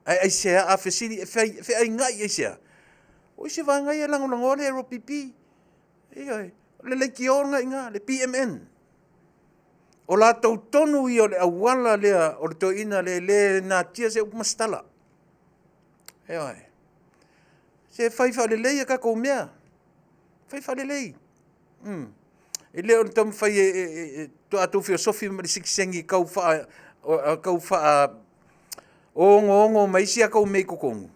Speaker 3: Ae aisea a fesili e feainai aisea? O isi vaega ia e lagolagoa le LPP. Ioe, o le leitio lena i ina, le PMN. O latou tonu ia o le auala lea o le toeaina lea e le natia se upu ma se tala. Ioe. Se fai faalelei a tatou mea. Fai faalelei. E le o le taumafai e a outou feosofi ma le sikisegi tau faa tau faa ogoogo ma isi a tou mea i totonu.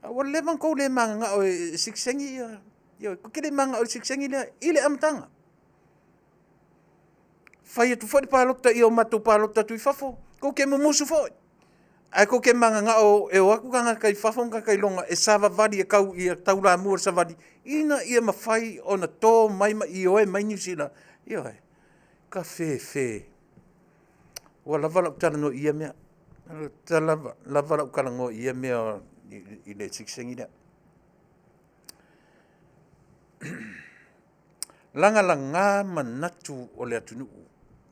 Speaker 3: A ua leva ona tou le mananao e sikisegi ia. Ioe, tou te le mananao i le sikisegi lea i le amataga. Fai atu foi le palota i o matou palota atu i fafo, tou te mumusu foi. Ae tou te mananao e o atu tagata i fafo ma tagata iloga e savavali e tau ia taulamua i le savali ina ia mafai ona to mai ma ioe mai Niu Sila. Ioe, kafefe. Ua lava lau talanoa i ia mea. Ua lava, lava lau talanoa i ia mea i le sikisegi lea. Lagalaga manatu o le atunuu.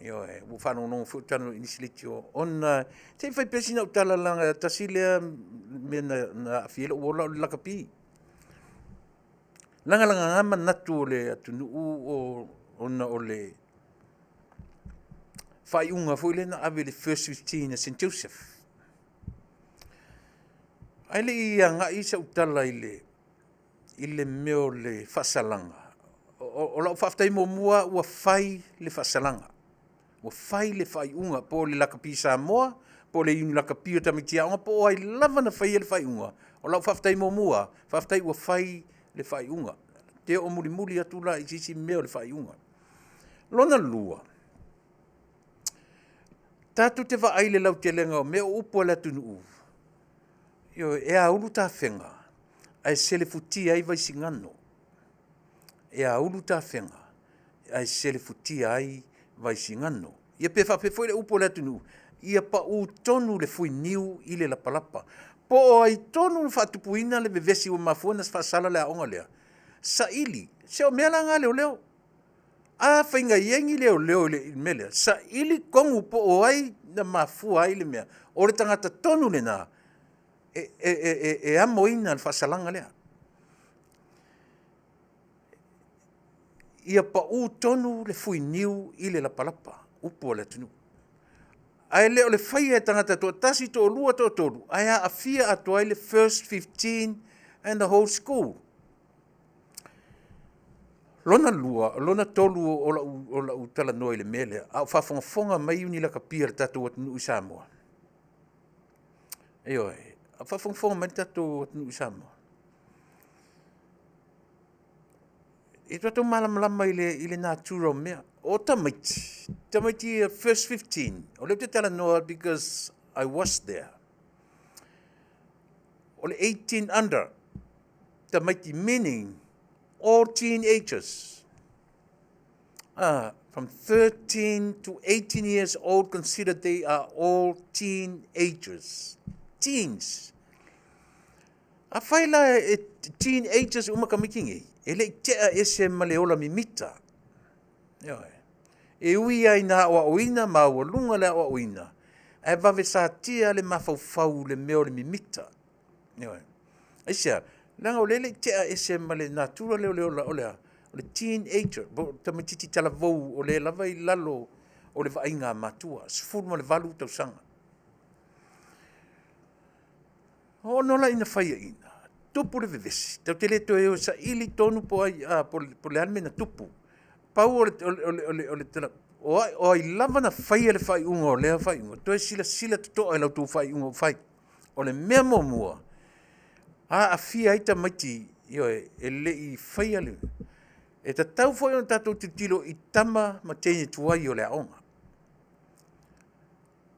Speaker 3: Ioe, ua faalogologo foi ou talanoa i nisi leitio ona se i fai pea sina au tala leaga tasi lea mea na aafia ai lou ola o le lakapi. Lagalaga manatu o le atunuu ona o le faaiuga foi lea na ave i le First 15 a St Joseph. Ae le i agai sau tala i le i le mea o le faasalaga, o lau faafetai muamua ua fai le faasalaga, ua fai le faaiuga, po o le lakapi Samoa, po o le iuni lakapi o tamaiti aoga, po o ai lava na faia le faaiuga, o lau faafetai muamua, faafetai ua fai le faaiuga. Te oo mulimuli atu la i se isi mea o le faaiuga. Lona lua, tatou te vaai i le lautelega o mea o upu a le atunuu, ioe, e aulu tafega ae selefutia ai Vaisigano. E aulu tafega ae selefutia ai Vaisigano. Ia pe faapea foi le upu a le atunuu, ia pau tonu le fuiniu i le lapalapa. Po o ai tonu na faatupuina le vevesi ua mafua ona faasala le aoga lea? Saili, se o mea la na a leoleo. Afai na i ai ni leoleo i le mea lea, saili tonu po o ai na mafua ai le mea. O le tagata tonu lena e amoina le faasalaga lea. Ia pau tonu le fuiniu i le lapalapa, upu a le atunuu. Ae le o le faia e tagata toatasi, toalua, toatolu, ae aafia atoa ai le first 15 and the whole school. Lona lua, lona tolu o lau, o lau talanoa i le mea lea, a o faafogafoga mai iuni lakapi a le tatou atunuu i Samoa. Ioe, a o faafogafoga mai le tatou atunuu i Samoa. E tatou malamalama i le, i le natura o mea. O tamaiti, tamaiti ia first 15, o lea ou te talanoa because I was there. O le 18 under, tamaiti meaning all teenagers. From 13 to 18 years old considered they are all teenagers. Teens. Afai la e teenagers uma tamaiti nei, e le i tea ese ma le ola mimita. Ioe. E ui ai na aoaoina maualuga le aoaoina, ae vave satia le mafaufau le mea o le mimita. Ioe. Aisea? Leaga o lea e le i tea ese ma le natura lea o le ola, o le a? O le teenager, po o tamaitiiti talavou o lea lava i lalo o le vaaiga a matua, 18 tausaga. Ona la ina faiaina, tupu le vevesi, tatou te le toe o e saili tonu po ai, a, po le a le mea na tupu. Pau o le, o le, o le, o le, o le tala, o ai, o ai lava na faia le faaiuga o lea faaiuga, toe silasila totoa i la outou faaiuga ua fai. O le mea muamua, aafia ai tamaiti Ioe, e le i faia le... E tatau foi ona tatou tilotilo i tama ma teine tuai o le aoga.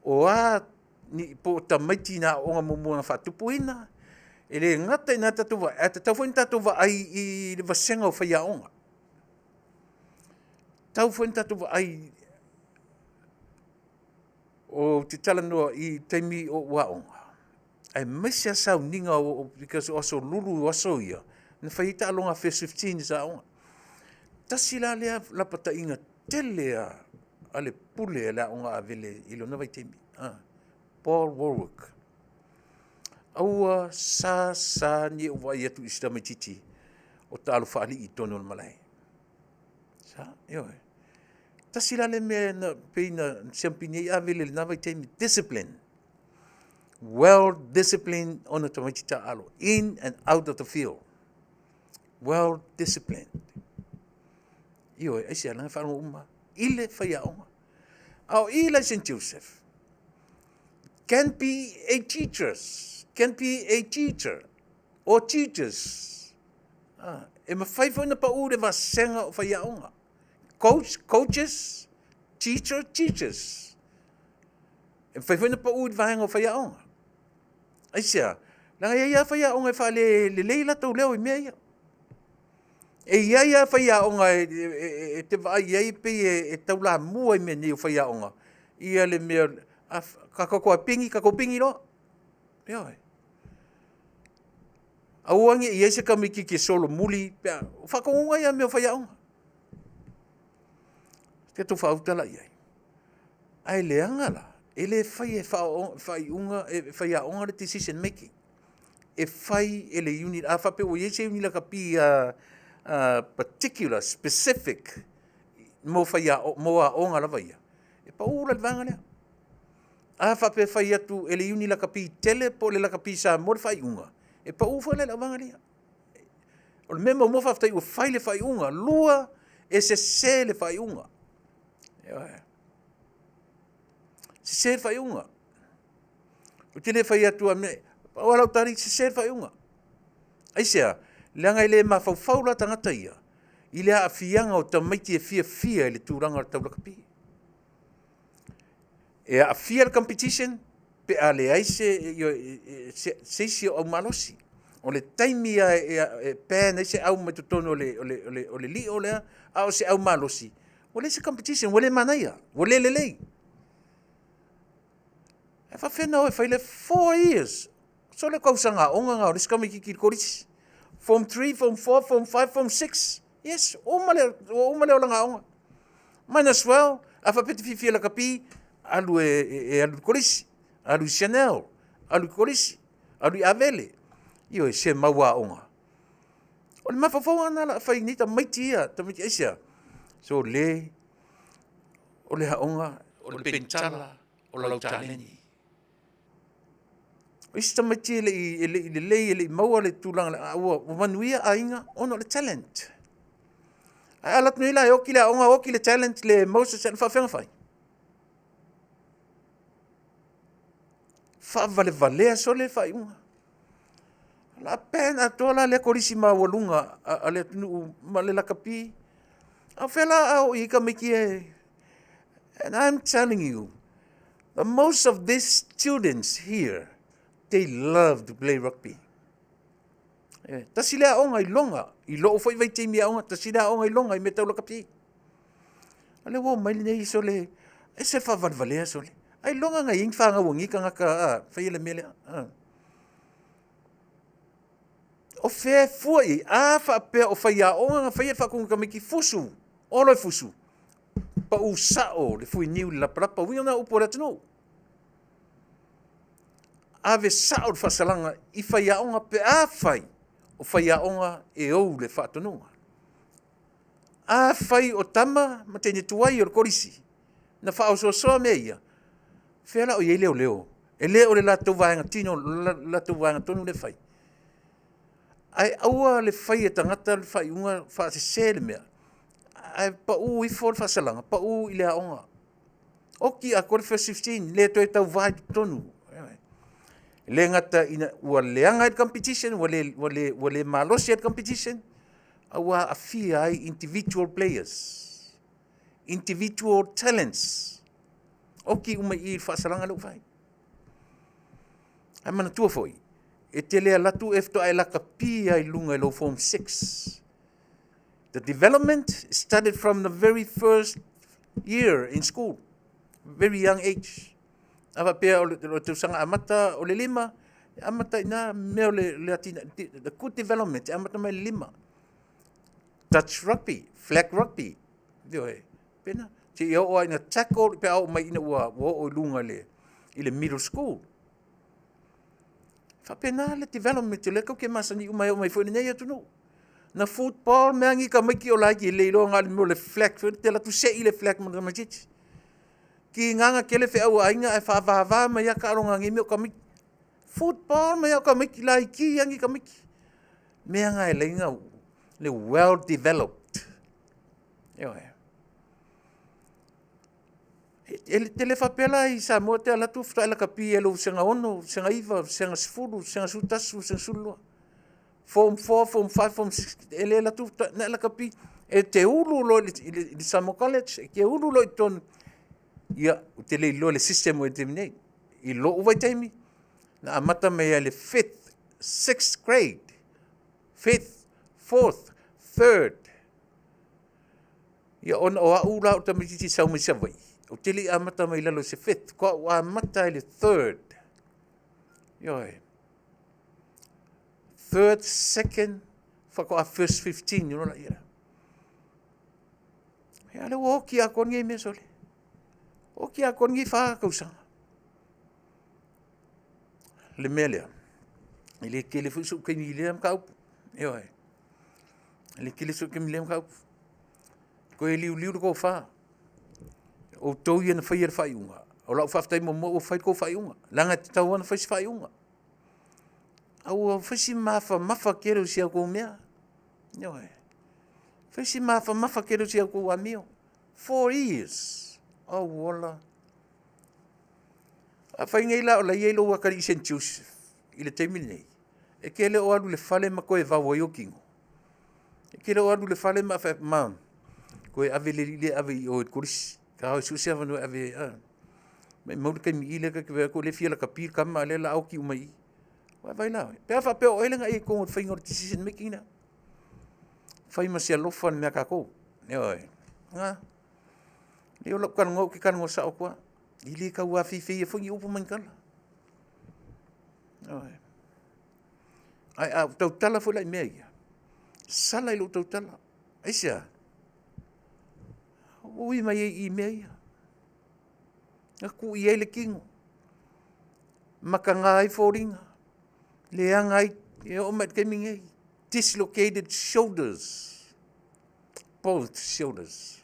Speaker 3: O a ni, po o tamaiti na aooga muamua na faatupuina, e le gata ina tatou vaai, ae tatau foi ona tatou vaai i le vasega o faiaoga. E tatau foi ona tatou vaai, ou te talanoa i taimi o ou aoga, aemaise lava sauniga because o aso lulu o aso ia, na fai ai taaloga a First 15 sa aoga. Tasi la lea lapataiga tele a le pule a le aoga a Avele i lona vaitaimi, Paul Warwick. Aua sa sa ni ou vaai atu i se tamaitiiti o taalo faalii i totonu o le malae. Sa, ioe. Tasi la lea mea na pei na siamupini ai Avele i lena vaitaimi, discipline. Well disciplined ona tamaiti taaalo in and out of the field. Well disciplined. Ioe, aisea, leaga e faalogo uma i le faiaoga. A o i la i St. Joseph, can be a teachers, can be a teacher or teachers. Ah, e mafai foi ona pau le vasega o faiaoga. Coach, coaches, teacher, teachers. E mafai foi ona pau i le vaega o faiaoga. Aisea? Leaga e i ai lava faiaoga e faalelelei latou leo i mea ia. E i ai lava faiaoga e te vaai i ai pei e taulamua i mea nei o faiaoga ia le mea, a tatou pigi, tatou pigi loa. Ioe. Aua ne i i ai se tamaitiiti e solomuli pe a, o faatonuga ia a mea o faiaoga. Tatou faauta la i ai. Ae leaga la, e le faia e faaiuga, e faiaoga le decision making. E fai e le unit, a faapea ua i ai se unit lakapi particular, specific mo mo aoga lava ia, e pau la i le vaega lea. A faapea e fai atu e le iuni lakapi tele po o le lakapi Samoa le faaiuga, e pau foi la i le auvaega lea. O le mea muamua faafetai ua fai le faaiuga, lua, e sese le faaiuga. Ioe. Sese le faaiuga. Ou te le fai atu a mea, pau lava lau tali, sese le faaiuga. Aisea? Leaga e le mafaufau la tagata ia i le aafiaga o tamaiti e fiafia i le tulaga tau lakapi. E aafia le competition pe a leai se isi o au malosi. O le taimi lava e ban ai se au mai totonu o le lio lea, a o se au malosi, ua leai se competition, ua le manaia, ua le lelei. E faapefea ona o e fai le 4 years, so le tausaga aoga lena o le isi tamaitiiti i le kolisi. Form 3, Form 4, Form 5, Form 6. Yes, ua uma le olaga aoga. Might as well, a faapea te fiafia lakapi, alu e alu i le kolisi, alu i Chanel, alu i kolisi, alu i Avele. Ioe, se mau aoga. O le mafaufauga lena la fai nei tamaiti ia, tamaiti aisea. So le, o le aoga, o le penitala, o lau taleni. O isi tamaiti e le i lelei, e le i maua le tulaga, a ua manuia aiga ona o le talent. Ae alu atu nei la e oti le aoga, oti le talent, le Moses, e faafefea ona fai? Faavalevalea sole le faaiuga. La ban atoa la lea kolisi maualuga a le atunuu ma le lakapi. A o fea la a oo i ai tamaiti e... And I'm telling you, the most of these students here, they love to play rugby. Eh, tasi le aoga i loga, i lou foi vaitaimi aoga, tasi le aoga i loga i mea tau lakapi. A lea ua omai lenei sole, e se faavalevalea sole. Ai loga na i ai ni fanau a nei tagata a faia le mea lea. A. O fea e fua i ai? A faapea o faiaoga na faia le faatonuga i tamaiti, fusu, olo e fusu, pau sao le fuiniu i le lapalapa, uiga na o upu a le atunuu. Ave sao le faasalaga i faiaoga pe a fai o faiaoga e ou le faatonuga. A fai o tama ma teine tuai o le kolisi na faaosoasoa mea ia, fea la o i ai leoleo? E le o le latou vaega tino, le latou vaega tonu lea e fai. Ae aua le fai e tagata le faaiuga faasese le mea, ae pau ifo le faasalaga, pau i le aoga. Oti atoa le First 15, le toe tauva i totonu. E le gata ina ua leaga ai le competition, ua le malosi ai le competition, a ua aafia ai individual players, individual talents. Oki uma i i le faasalaga lea ua fai. Ae manatua foi, e te le alu atu e faatoa e lakapi ai i luga i lou Form 6. The development started from the very first year in school, very young age. A faapea o le tausaga amata o le 5, e amata i ina mea o le atina, the good development, e amata mai le 5. Touch rugby, flag rugby, ioe, pena. Seia oo lava ina tackle pe a oo mai ina ua oo i luga i le middle school. E faapena le development o lea tatou te masani uma e oo mai foi i lenei atunuu. Na football mea agi tamaiti o laiti e le iloa na o le mea o le flag foi te alu atu sei le flag ma tamaitiiti. Tigaga tele feau a aiga ae faavava mai lava taaloga a nei mea o tamaiti. Football mai lava o tamaiti laiti agi tamaiti. Mea na e laina le well developed. Ioe. E te le faapea la i Samoa te alu atu faatoa e lakapi ai i lou vasega 6, vasega 9, vasega 10, vasega 11, vasega 12. Form 4, Form 5, Form 6, e le alu atu na e lakapi. E te ulu loa i le Samoa College, e te ulu loa i totonu. Ia, ou te le iloa le system o i le taimi nei. I lou vaitaimi, na amata mai ai le fifth, sixth grade, fifth, fourth, third. Ia, ona o au la o le tamaitiiti sau mai Savaii, ou te le i amata mai lalo i se fifth, ko au amata i le third. Ioe. Third, second, faatoa first 15, you know la ia. Ia, le ua oki atoa nei mea sole. Oki atoa nei wha tausaga. Le mea lea, e le tele foi so'u taimi i lea mataupu. Ioe. E le tele so'u taimi i lea mataupu. Toe liuliu le tofa. O outou ia na faia le faaiuga. O lau faafetai muamua ua fai le tou faaiuga. Leaga e tatau lava ona fai se faaiuga. A ua fai si mafamafa tele o si a outou mea. Ioe. Fai si mafamafa tele o si a outou amio. 4 years. Auola. Afai nei la o la e i ai lou atalii St Joseph i le taimi lenei, e te le o alu i le fale ma toe vao ai ou tino. E te le o alu i le fale ma faapea, ma, toe ave le alii lea e ave i o i le kolisi. Ka o e sue se avanoa e ave ai, a. Maumau le taimi i i lea ta te vaai atu o lea e fia lakapi le tama a o lea o le a oti uma i i. Vaavaai la oe. Pe a faapea o oe lea na e i totonu o le faiga o le decision making lea. Fai ma se alofa le mea a tatou. Ioe. Na. Lea o lau talanoa ou te talanoa sao atu lava. E le tau afeifeia foi ni upu ma ni tala. Ioe. Ae a ou tautala foi la i mea ia, sala i lou tautala. Aisea? Ua ui mai ai i mea ia. Na tuu i ai le tino. Mataga ai foliga. Leaga ai, e oo mai i le taimi nei. Dislocated shoulders. Both shoulders.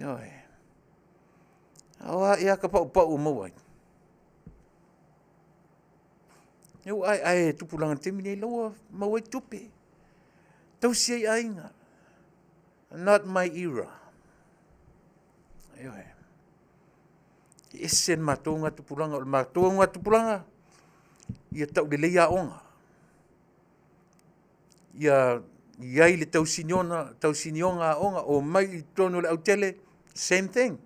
Speaker 3: Ioe. A o a ea ka paupau o maua ai? E ua aeae e tupulaga i le taimi nei, la ua maua ai tupe. Tausi ai aiga. Not my era. Ioe. E ese le matou gatupulaga. O le matou gatupulaga, ia taulelei aoga. Ia i ai le tausinioga aoga, omai i totonu o le autele, same thing.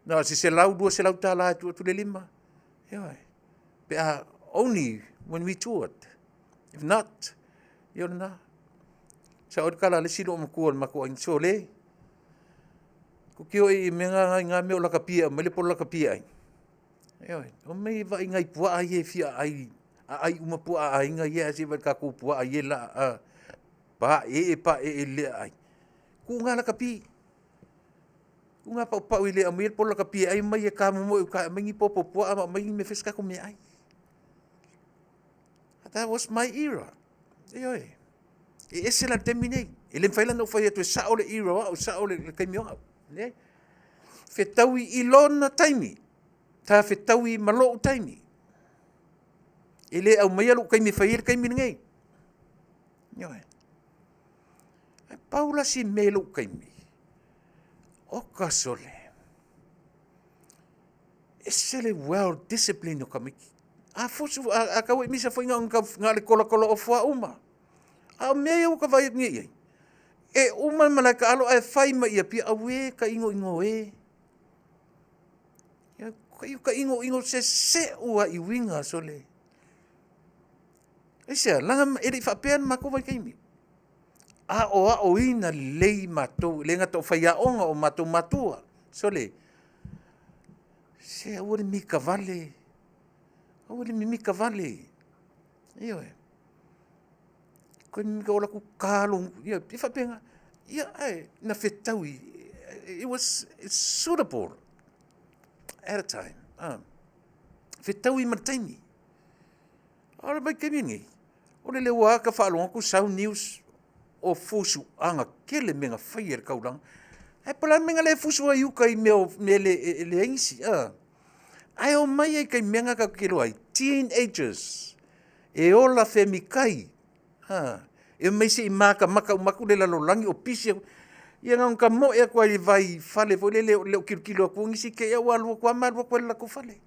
Speaker 3: Na o se $100, $200 e tuu atu le lima. Ioe. Pe a only when we toured. If not, ia o lena. Sa o le tala a le isi loomatua o le matou aiga, sole, ko te o i mea nga i ngā mea o lakapi e aumai le polo lakapi e ai. Ioe, omai e vaai nai puaa ia e fia aai, aai uma puaa a aiga ia ae se i vaai i le tatou puaa ia la a paee paee le aai. Tuu ngā lakapi. Tuu ngā paupau e le aumaia le polo lakapi e ai, omai e tamomoe i uka e aumai ni popo puaa ma aumai ni mea e fai ai se tatou meaai. That was my era. Ioe. E ese la le taimi nei. E le mafai la ona ou fai atu e sao le era o au, sao le taimi o au. Leai. Fetaui i lona taimi. Ta fetaui ma lou taimi. E le aumaia lou taimi e fai ai le taimi lenei. Ioe. Ae pau la si mea i lou taimi, oka sole. Ese le well discipline o tamaiti. A fusu, a, a kau e misa foi nga, nga le kola kola ofu a uma. A o mea ia ua ka vai nei ai. E uma le malae taalo ae fai mai i Apia, auē ka igoigo e. Ia, ka igoigo se seu lava i uiga sole. Aisea? Leaga e le i faapea le matou vaitaimi. Aoaoina lelei matou, e le gata o faiaoga o matou matua, sole, se aua le mika vale, aua le mimika vale, ioe. Toe mimika o alu atu ta lou gutu, ioe, e faapena. Ia, ae na fetaui, it was suitable at a time. Fetaui ma le taimi. A o le vaitaimi lenei, o lele ua ata faalogo atu sau news o fusuaga tele mea na faia i le taulaga. Ae po o le a le mea na le fusu ai i uta i mea o mea e leai nisi, a. Ae omai ai i taimi mea na tatou te iloa ai, teenagers e ola femikai, a, e omai se i matamata uma atu le lalolagi o pisi. Ia na ona tamoe atu lava i le vaifale foi lele e le o tilotilo atua nisi, te i lava ua alu atu lava ma alu atu ai i le latou fale.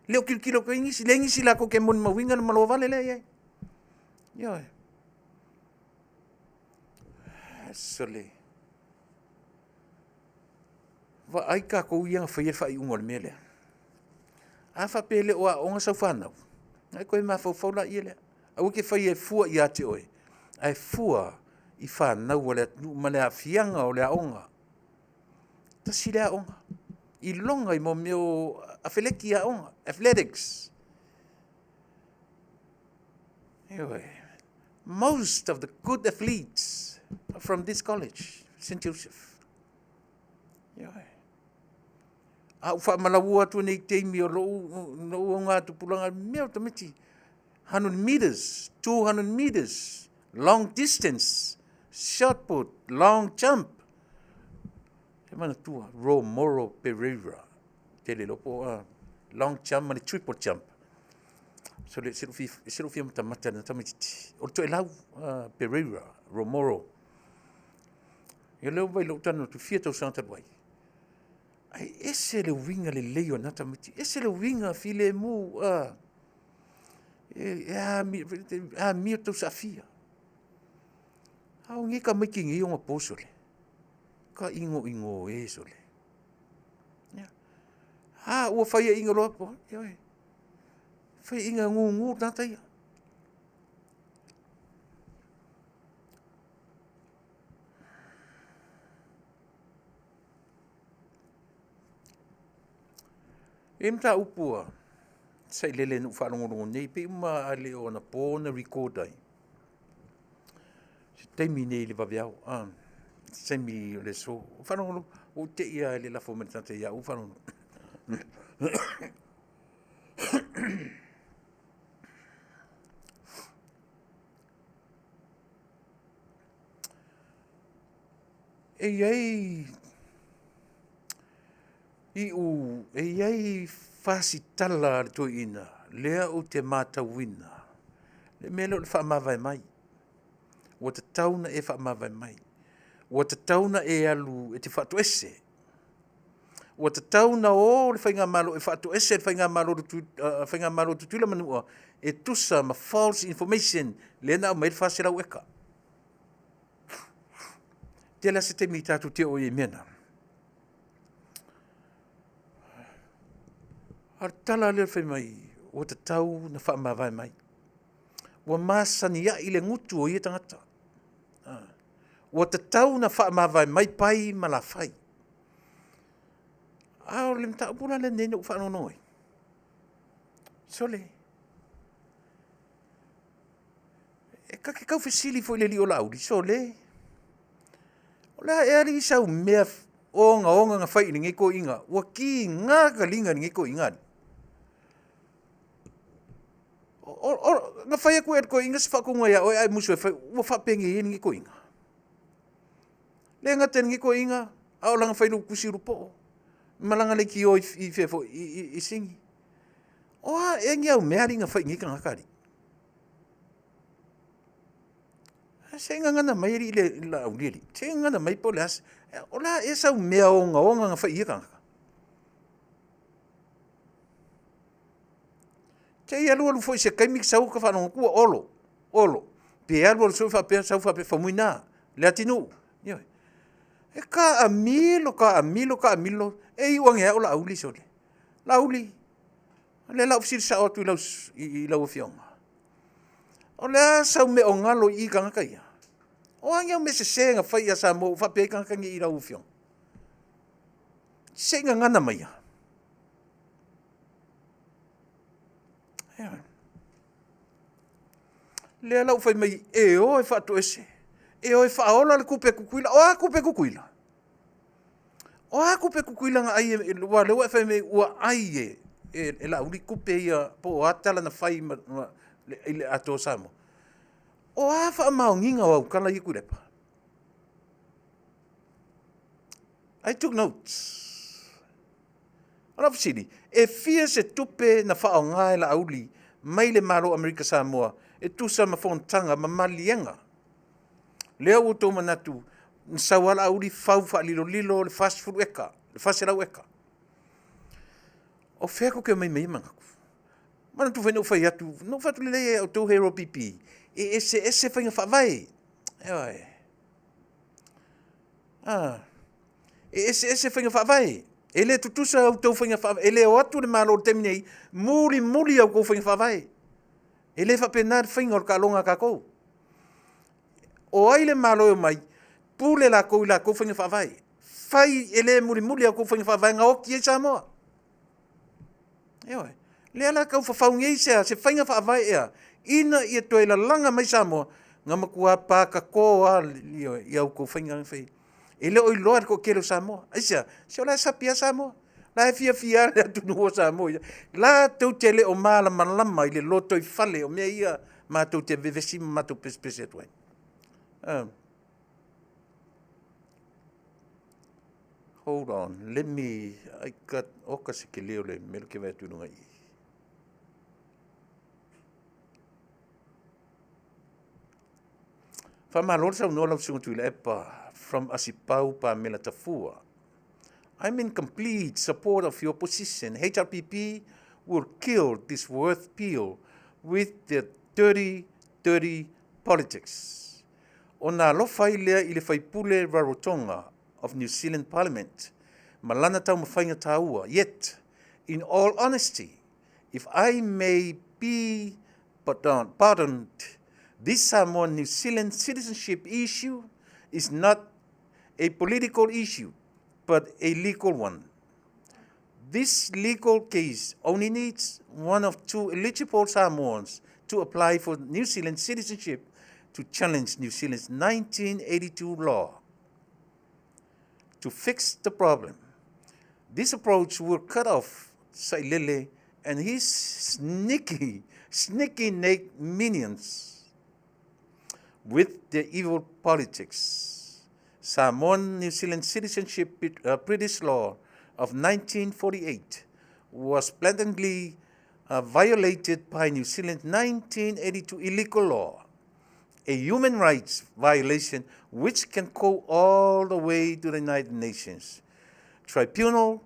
Speaker 3: E le o tilotilo atu ai nisi, leai nisi latou te molimauina le malo vale lea e i ai. Ioe. Sole, vaai tatou ia na faia le faaiuga o le mea lea. A faapea e le o aoga sau fanau, ona e toe mafaufau laia lea. Aua e te faia e fua ia te oe, ae fua i fanau a le atunuu ma le aafiaga o le aoga. Tasi le aoga, iloga i mea o afeleti aoga, athletics. Ioe. Most of the good athletes are from this college, St. Joseph. Ioe. A ou faamalaua atu nei taimi o lou, lou augatupulaga, mea o tamaiti, 100 meters, 200 meters, long distance, shot put, long jump. E manatua, Romoro Pereira, tele iloa po o long jump ma le triple jump. So le, se lou fia matamata i lena tamaitiiti. O le toelau, Pereira, Romoro. Ia lea ua vaai lou talanoa atu, fia tausaga talu ai. Ae ese le uiga lelei o na tamaiti, ese le uiga filemu, e amio tausaafia. A o nei tamaiti i nei ona po sole, ka igoigo e sole. A ua faiaina loa, ioe, faiaina gugu le tagata ia. E i ai mataupu a Sailele na ou faalogologo nei, pei uma lava e le o anapo na record ai, se taimi nei i le vaveao, se taimi o le aso. Ou faalogologo, ua ou te i lava i le lafo mai o le tagata ia au ou faalogologo. E i ai iu, e i ai fasi tala a le toeaina lea ou te matauina le mea lea o le faamavae mai. Ua tatau ona e faamavae mai, ua tatau ona e alu e te faatoese, ua tatau ona o le faigamalo e faatoese le faigamalo a Tutuila ma Manua e tusa ma false information lea na aumai ai le 400 eka. Tele lava se taimi tatou te oo ai i mea na. A o le tala lea fai mai ua tatau ona faamavae mai. Ua masani ai le gutu o ia tagata. Ua tatau ona faamavae mai Pai ma Lafai. A o le mataupu la lenei na ou faalogologo ai, sole, e ta te tau fesili foi i le alii o Laauli, sole, o le a ea alii sau mea ogaoga na fai i lenei toeaina ua tiga taliga i lenei toeaina alii? Na fai atu ea e le toeaina se faatonuga ia oe ae e musu e fai ua faapenei ai lenei toeaina? Le gata i lenei toeaina, a o lana failautusi ulupoo ma lana leitio i fea foi, i Sini. O a ea ni au mea alii na fai i nei tagata alii? Se i gagana mai alii le Laauli alii, se i gagana mai po o le a, o le a ea sau mea ogaoga na fai i ia tagata? Te i alualu foi se kaimi sau ka faalogo atu ua Olo, Olo. Pe alu alu soo faapea sau faapea Faumuina, Leatinuu. Ioe. E taamilo, taamilo, taamilo, e iu ane lava o Laauli sole. Laauli, o lea o le a ou fesili sao atu i lau Afioga, o le a sau mea o galo i i i tagata ia? O a ni au mea sese na fai ia Samoa ua faapea ai tagata nei i lau Afioga? Se i gagana maia. Ioe. Lea la ua fai mai e o e faatoese, e o e faaola le tupe a Tutuila. O a tupe a Tutuila? O a tupe a Tutuila na ai e, aua o lea ua e fai mai ua ai e Laauli tupe ia po o a tala na fai i le atoa o Samoa. O a faamaoniga o au tala ia Tuilaepa? I took notes. O lau fesili, e fia se tupe na faaaoga e Laauli mai le Malo o Amerika Samoa e tusa ma fonotaga ma maliega? Lea ua outou manatu na sau lava Laauli fau faalilolilo le 40 eka, le 400 eka. O fea tou te omai ma ia manatu? Manatua foi na ou fai atu, na ou fai atu lelei ia outou Hero PP, e eseese faiga faavae. Ioe. Ah. E eseese faiga faavae. E le tutusa a outou faiga faavae. E le o atu le Malo i le taimi nei, mulimuli a outou faiga faavae. E le faapena le faiga o le taaloga a tatou. O ai le Malo e omai, pule latou i latou faiga faavae. Fai e le mulimuli a outou faiga faavae na oti ai Samoa. Ioe. Lea la tau fafau nei se a? Se faiga faavae ea ina ia toe lalaga mai Samoa na matua pakako lava i a outou faiga na fai. E le o iloa e le toatele o Samoa. Aisea? Se o la e sapi lava Samoa. La e fiafia lava le atunuu o Samoa ia. Latou te le o malamalama i le lotoifale o mea ia matou te vevesi ma matou pesepese atu ai. Hold on, let me, I got, oka se tele o le mea lea ou te vaai atu i luga i i. Faamalo le saunoa lau Susuga Tuilaepa from Asipau Pamela Tafua. I'm in complete support of your position. HRPP will kill this worth bill with their dirty, dirty politics. Ona alofa ai lea i le faipule Rarotonga of New Zealand Parliament ma lana taumafaiga taua, yet, in all honesty, if I may be pardoned, this Samoan New Zealand citizenship issue is not a political issue, but a legal one. This legal case only needs one of two eligible Samoans to apply for New Zealand citizenship to challenge New Zealand's 1982 law. To fix the problem, this approach will cut off Sailele and his sneaky, sneaky naked minions with their evil politics. Samoan New Zealand citizenship British law of 1948 was blatantly violated by New Zealand's 1982 illegal law, a human rights violation which can go all the way to the United Nations Tribunal.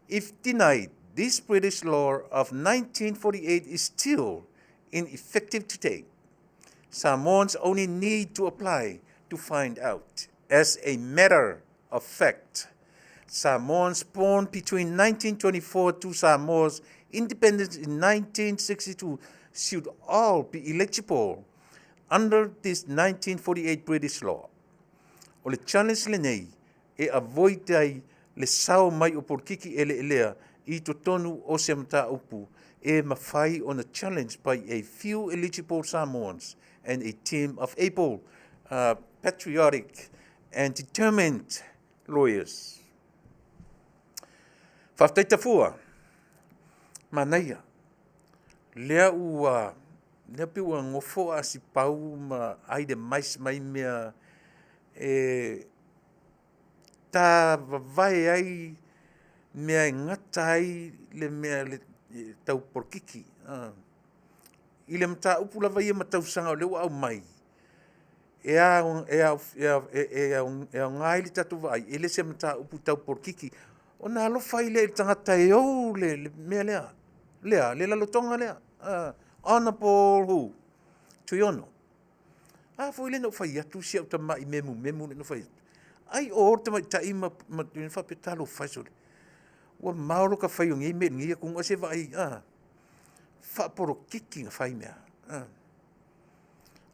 Speaker 3: If denied, this British law of 1948 is still ineffective today. Samoans only need to apply to find out. As a matter of fact, Samoans born between 1924 to Samoa's independence in 1962 should all be eligible under this 1948 British law. O le challenge lenei e avoid ai le sao mai o polokiki eleelea i totonu o se mataupu e mafai ona challenge by a few eligible Samoans and a team of able, patriotic and determined lawyers. Faafetai Tafua. Manaia. Lea ua lea pei ua nofo a Asipau ma ai le mais mai mea e ta vavae ai mea e gata ai le mea le tau polokiki. I le mataupu lava ia ma tausaga o lea ua aumai, e aoga ai le tatou vaai, e le se mataupu tau polokiki. Ona alofa ai lea i le tagata e ou le mea lea, le lalotoga lea. Honorable who? Tuiono. A foi le na ou fai atu si au tama'i memumemu le na fai atu. Ai o le tamaitai ma, ma faapea talofa e sole. Ua maolo ka fai o nei mea i lenei atunuu ae se vaai, a, faapolokiki na fai mea. A.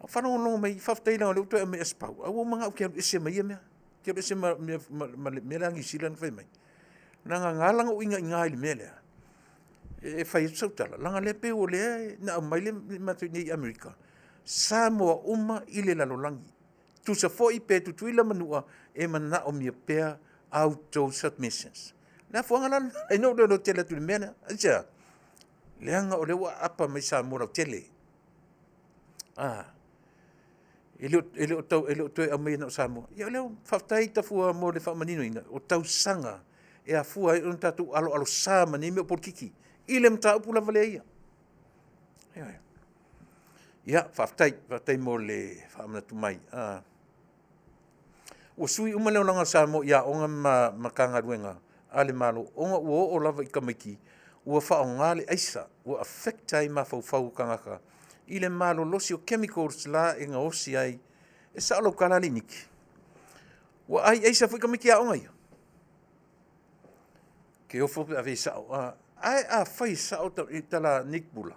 Speaker 3: A faalogologo mai, faafetai leaga o lea ua toe aumai Asipau, ae ua ou manao ou te alu ese ma ia mea. Ou te alu ese ma le mea lea a Niu Sila na fai mai. Leaga na ala ona ou inaina i le mea lea, e fai atu sau tala, leaga o lea e pei o lea na aumai le matou i inei i Amerika, Samoa uma i le lalolagi, tusa foi pe Tutuila ma Manua, e manaomia pea a outou submissions. O le afuaga la lena na ou leo tele atu i le mea lea. Aisea? Leaga o lea ua aapa mai Samoa lautele. A, e le o toe aumaia na o Samoa. Ia o lea, faafetai Tafua mo le faamaninoina, o tausaga e afua ai ona tatou aloalosa ma nei mea o polokiki i le mataupu lava lea ia. Ioe. Ia, faafetai, faafetai mo le faamanatu mai. Ua sui uma le olaga o Samoa i aoga ma Matagaluega a le Malo ona ua oo lava i tamaiti ua faaaoga le aisa ua affect ai mafaufau o tagata i le malolosi o chemicals la e gaosi ai. E sao lau tala alii Niki? Ua ai aisa foi tamaiti aoga ia? Ke ofo pe ave sao. Ae afai e sao i tala Nick Bula,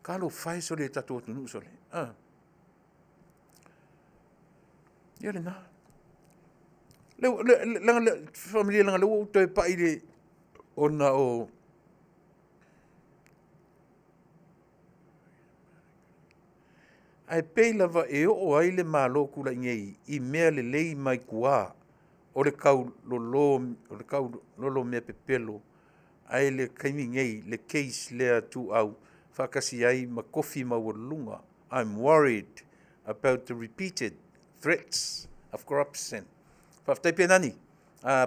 Speaker 3: talofa e sole i le tatou atunuu sole. Ia lena. Leaga faamalie leaga o lea ua ou toe pai i le, ona o ae pei lava e oo ai le Malo tulai nei i mea lelei mai tua o le taulolo mea pepelo ae le taimi nei le case lea ituau faatasi ai ma tofi maualuluga. I'm worried about the repeated threats of corruption. Faafetai Penani,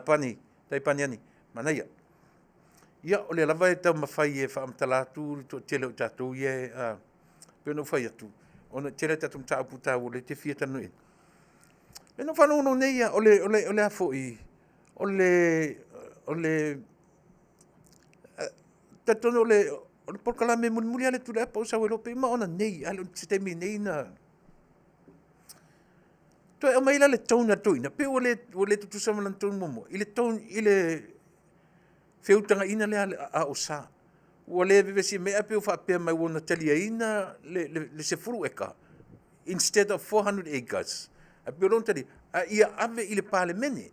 Speaker 3: Pani, tai Paniani, manaia. Ia, o lea lava e taumafai e faamatala atu le toatele o i tatou ia e, pei ona ou fai atu, ona e tele a tatou mataupu taua o lea e te fia talanoa i ai. Lea na ou faalogologo nei lava, o le a foi, o le, talitonu o le polokalame mulimuli lava lea a Tuilaepa ua sau ai loa, pei uma ona nei, ae le o se taimi nei na toe aumai ai la le tone a le toeaina, pei ua le tutusa ma lana tone muamua i le tone, i le feutagaiga lea a OSA. Ua le vevesi mai ae pei ua faapea mai ua na taliaina le 10 eka instead of 400 acres. Ae pei o lona talia, a ia ave i le Palemene,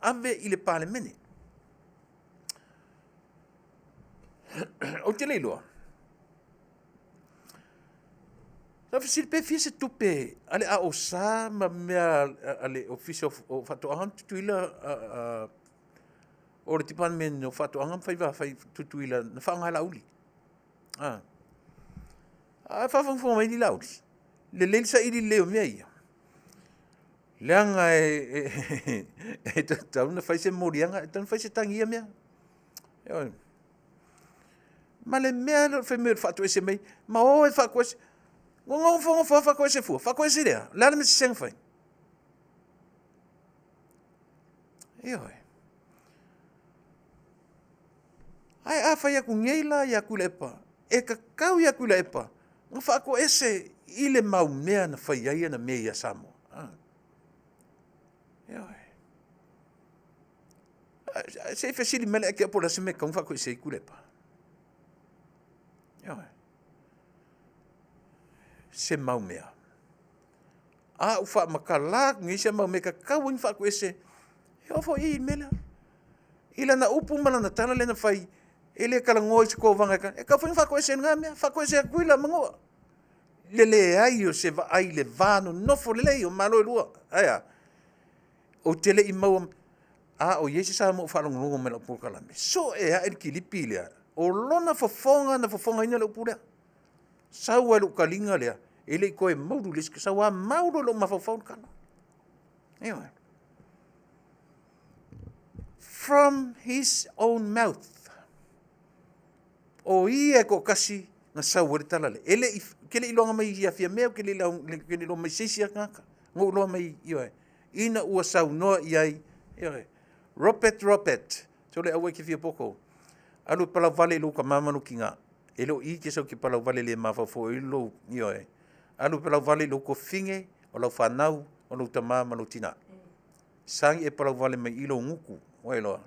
Speaker 3: ave i le Palemene. Ou te le iloa. Sa fesili pe fia se tupe a le AOSA ma mea a le Ofisa o Faatoaga ma Tutuila o le Department o Faatoaga ma Faiva Fai Tutuila na faaaoga e Laauli. A faafogafoga mai alii Laauli, lelei le saili lelei o mea ia. Leaga e tatau ona fai se moliaga, e tatau ona fai se tagi i ia mea. Ioe. Ma le mea lea o le fai mai o le faatoese mai, ma o e faatoese. Ua nofonofo lava faatoese fua, faatoese lea. O le a le mea sese na fai? Ioe. Ae a fai atu nei la ia Tuilaepa, e tatau ia Tuilaepa ona faatoese i le mau mea na fai ai ana mea ia Samoa. Ioe. Se i fesili mai le Akia po o le a se mea e tatau ona faatoese ai Tuilaepa. Ioe. Se mau mea. A ua faamatala atu nei se mau mea e tatau ai ona faatoese, e oo foi i i le mea lea. I lana upu ma lana tala lea na fai, e le talanoa i se tovaga e tatau foi ona faatoese i lena mea, faatoese atu Tutuila ma Manua. Le leai o se vaai i le va nonofo lelei o Malo e lua. Ae a? Ou te le i maua, a o i ai se Samoa o faalogologo mai i lau polokalame, sue ae le kilipi lea, o lona fofoga na fofogaina le upu lea. Sau lava i lou taliga lea, e le i toe maulu i le isi, sau lava mau loa i lou mafaufau le tala. Ioe. From his own mouth. O ia e toatasi na sau ai le tala lea. E le i, ke le i iloaga mai ia Fiamē, ke le i iloa mai se isi tagata. Na ou iloa mai, ioe, ina ua saunoa i ai, ioe, Robert, Robert, sole aua e te fia poto, alu e palauvale i lou tama ma lou tina. E le o i te sau te palauvale le mafaufau ai lou, ioe. Alu palauvale i lou tuafafine, o lau fanau, o lou tama ma lou tina. Sagi e palauvale mai i lou gutu, ua iloa.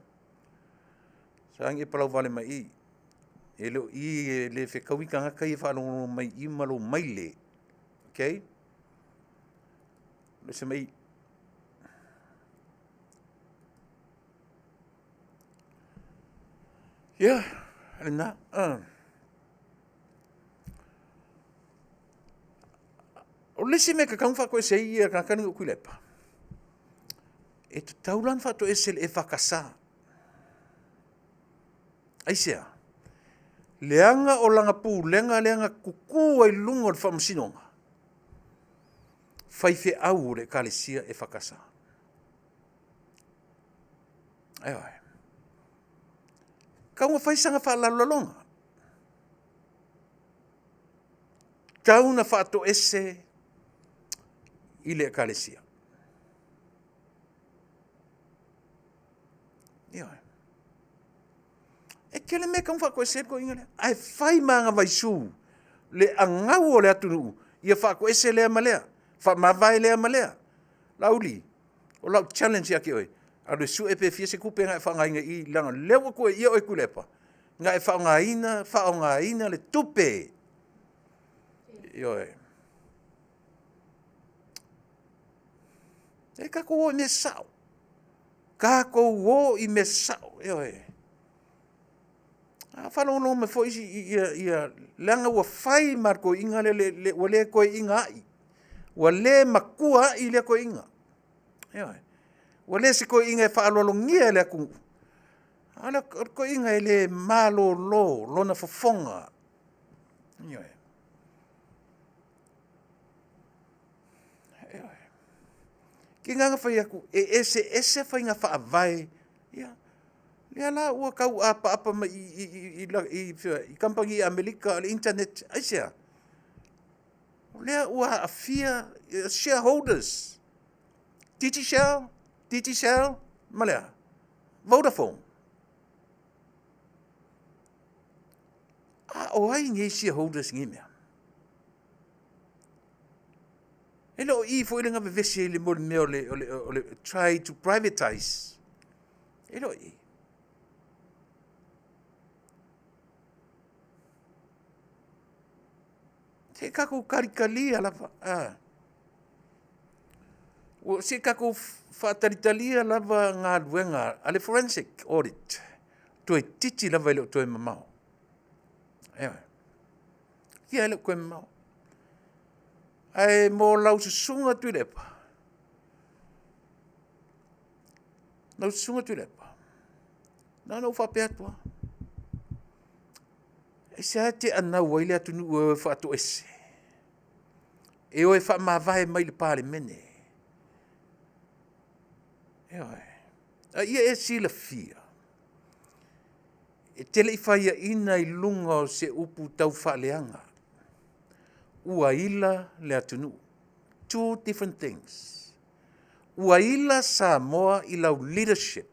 Speaker 3: Sagi e palauvale mai i. E le o i e le fetaui tagata ia e faalogologo mai i ma lou maile. Okay? Lese mai. Ia, lena. O le isi mea e tatau ona faatoese ai ia tagata nei o Tuilaepa, e tatau la ona faatoese i le EFKS. Aisea? Leaga o lana pulega lea na tutu ai i luga o le faamasinoga, faifeau o le ekalesia EFKS. Ioe. Tau na fai sana faalalolaloga. Tau na faatoese i le ekalesia. Ioe. E tele mea e tatau ona faatoese ai le toeaina lea. Ae fai ma ana vaisu le anau o le atunuu ia faatoese lea ma lea, faamavae lea ma lea. Laauli, o lau challenge ia te oe, alu e sue pe fia se tupe na e faaaogaina i i, leaga o lea ua tuuaia oe e Tuilaepa, na e faaaogaina, faaaogaina le tupe. Ioe. E tatou o i mea sao. Tatou o i mea sao. Ioe. A faalogologo mai foi isi, ia, ia, leaga ua fai ma le toeaina lea, le, le, ua le toeaina ai. Ua le matua ai lea toeaina. Ioe. Ua le se toeaina e faaaloalogia e le atunuu. A o le toeaina e le malolo lona fofoga. Ioe. Ioe. Tiga na fai atu, e eseese faiga faavae. Ia, lea la ua tau apaapa mai i kamupani Amerika o le internet. Aisea? O lea ua aafia shareholders. Digicel, Digicel ma le a? Vodafone. A o ai nei shareholders i nei mea? E le o i foi le na vevesi ai i le mea o le, o le, o le try to privatize. E le o i. Se i tatou talitalia lava. Ah. Se i tatou faatalitalia lava galuega a le forensic audit. Toeitiiti lava e le o toe mamao. Ioe. Ia e le o toe mamao. Ae mo lau susuga Tuilaepa, lau susuga Tuilaepa, na ona ou faapea atu lava, aisea e te anau ai le atunuu e o e faatoese, e o e faamavae mai i le Palemene. Ioe. A ia e silafia, e te le i faiaina i luga o se upu tau faaleaga, ua ila le atunuu. Two different things. Ua ila Samoa i lau leadership.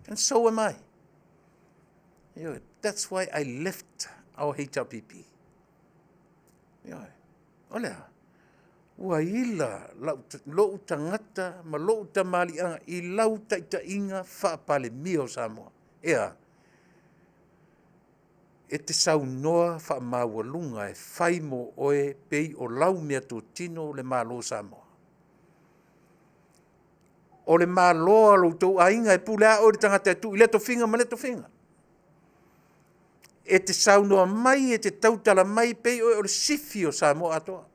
Speaker 3: And so am I. Ioe, that's why I left our HRPP. Ioe, o le a? Ua ila lou tagata ma lou tamaliiaga i lau taitaiga faa-Palemia o Samoa. E a? E te saunoa faamaualuga e fai mo oe pei o lau meatotino le Malo o Samoa. O le Malo a lo outou aiga e pule lava oe i le tagata e tuu i lea tofiga ma lea tofiga. E te saunoa mai, e te tautala mai pei oe o le sifi o Samoa atoa.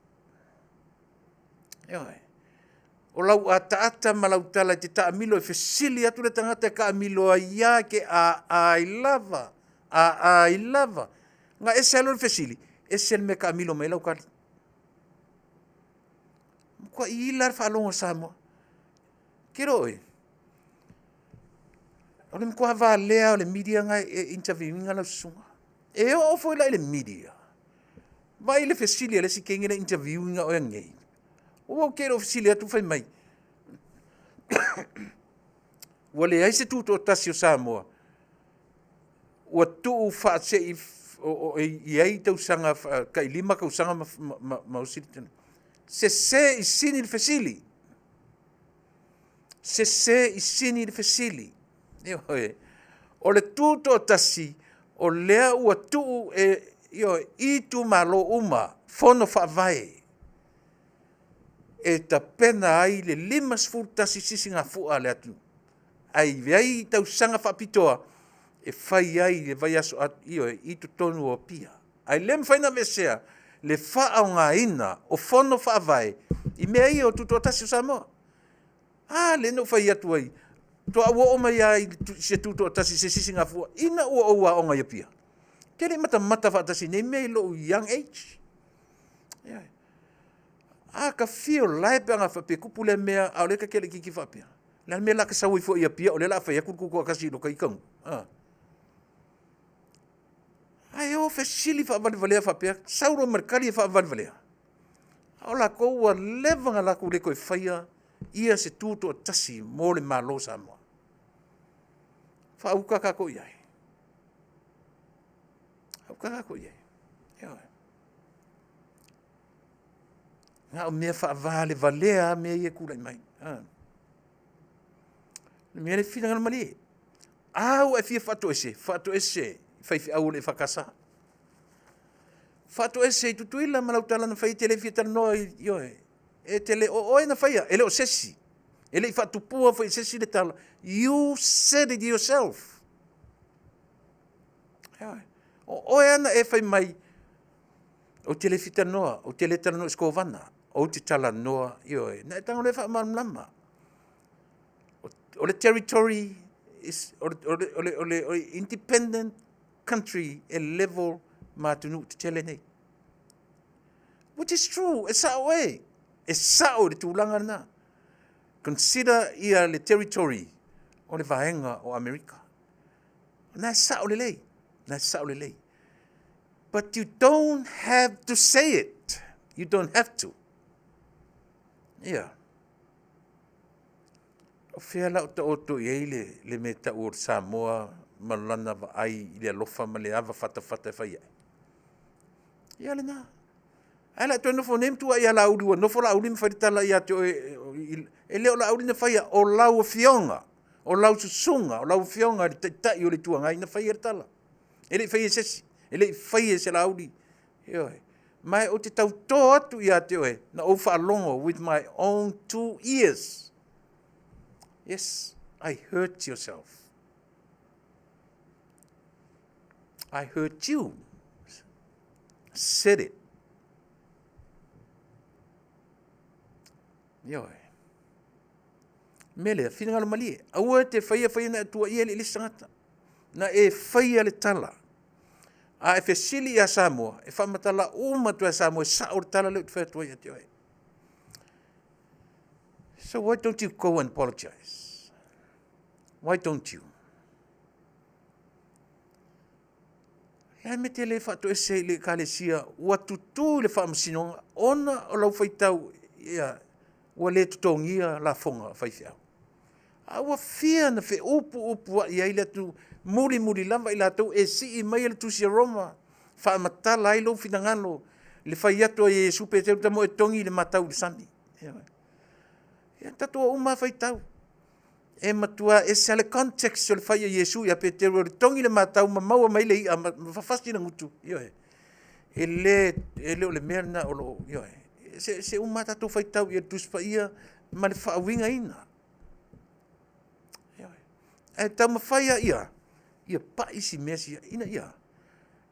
Speaker 3: Ioe. O lau ataata ma lau tala e te taamilo e fesili atu le tagata e taamilo ai lava e te aai lava, aai lava. Na ese lava le fesili, ese le mea e taamilo mai ai lau tali. Matuai ila le faalogo a Samoa. Ke iloa oe, o le matua valea o le media na e interview ina lau susuga. E oo foi la i le media, vaai i le fesili a le isi teine lea e interview ina oe ananei. Ua ou te le o fesili atu fai mai, ua leai se tutoatasi o Samoa ua tuu faasei o, e i ai tausaga, tai 5 tausaga ma, ma, ma, ma osi le Sese i sini le fesili. Sese i sini le fesili. Ioe. O le tutoatasi, o lea ua tuu e, ioe, i itumalo uma, fono faavae, e tapena ai le 51 sisigafua a le atunuu. Ae i ai tausaga faapitoa e fai ai le vaiaso, ioe, i totonu o Apia. Ae le mafai ona aveesea le faaaogaina o fono faavae i mea ia o Tutoatasi o Samoa. A lea na ou fai atu ai, faatoa ou oo mai lava i se Tutoatasi i se sisigafua ina ua ou aoga i Apia. Ou te le i matamata faatasi i nei mea i lou young age. Ioe. A ta fia o la e pe ana faapea e tupu lea mea, a o lea ta te laitiiti faapea. O le a le mea o le a ta sau ai fua i Apia o lea o le a fai atu le Tutoatasi i lo ta ita nuu? A. Ae o fesili faavalevalea faapea, sau loa ma le tali e faavalevalea. A o latou ua leva ona latou le toe faia ia se tutoatasi mo le Malo o Samoa. Faauta tatou i ai. Faauta tatou i ai. Ioe. Na o mea faavalevalea lava mea ia e tulai mai. O le mea lea finagalo malie. A ua e fia faatoese, faatoese i faifeau o le EFKS. Faatoese i Tutuila ma lau tala na fai e te le fia talanoa i, ioe, e te le, o oe na faia, e le o se isi. E le i faatupua foi e se isi le tala. You said it yourself. Ioe. O oe lava na e fai mai, ou te le fia talanoa, ou te le talanoa i se kovana, ou te talanoa, ioe, na e tago loa e faamalamalama. O le territory is, o le, o le, o le, o le, o le independent country e level ma atunuu tetele nei. Which is true, e sao e. E sao le tulaga lena. Consider ia le territory o le vaega o Amerika. Na e sao lelei. Na e sao lelei. But you don't have to say it. You don't have to. Yeah. O fea la o taoto i ai le, le mea tau o le Samoa ma lana vaai i le alofa ma le ava fatafata e fai ai? Ia lena. Ae la toe nofo nei ma tuuai ia Laauli, ua nofo Laauli ma fai le tala ia te oe, e le o Laauli na faia, o lau afioga, o lau susuga, o lau afioga i le Taitai o le Itu Agai na faia le tala. E le i faia e se isi, e le i faia e se Laauli. Ioe. Ma ou te tautō atu ia te oe, na ou faalogo with my own two ears. Yes, I hurt yourself. I heard you said it. Ioe. Mea lea, finagalo malie. Aua te whaia whaia na atua ia le isi tangata. Na e whaia le tala. A e fesili ia Samoa, e whaamatala uma atu ia Samoa, e sao le tala lea ou te whai atu ai ia te oe. So why don't you go and apologize? Why don't you? Le me te le whaatoese i le ekalesia, ua tutū i le faamasinoga, ona o lau faitau, ia, ua le totogia lafoga a faifeau. A ua fia na feupuupua'i ai le atunuu, mulimuli lava i latou e sii mai e le Tusi a Roma, faamatala ai lou finagalo i le fai atu a Iesu Peteru tamo e togi le matau i le sami. Ia, tatou o uma lava faitau. E matua ese lava le context o le fai a Iesu ia Peteru e togi le matau ma maua mai le i'a ma fafasi le gutu. Ioe. E le, e le o le mea lena o lo o, ioe. Se, se uma lava tatou faitau i le Tusi Paia ma le faauigaina. Ioe. Ae taumafai lava ia, ia pai si mea sia, ina ia,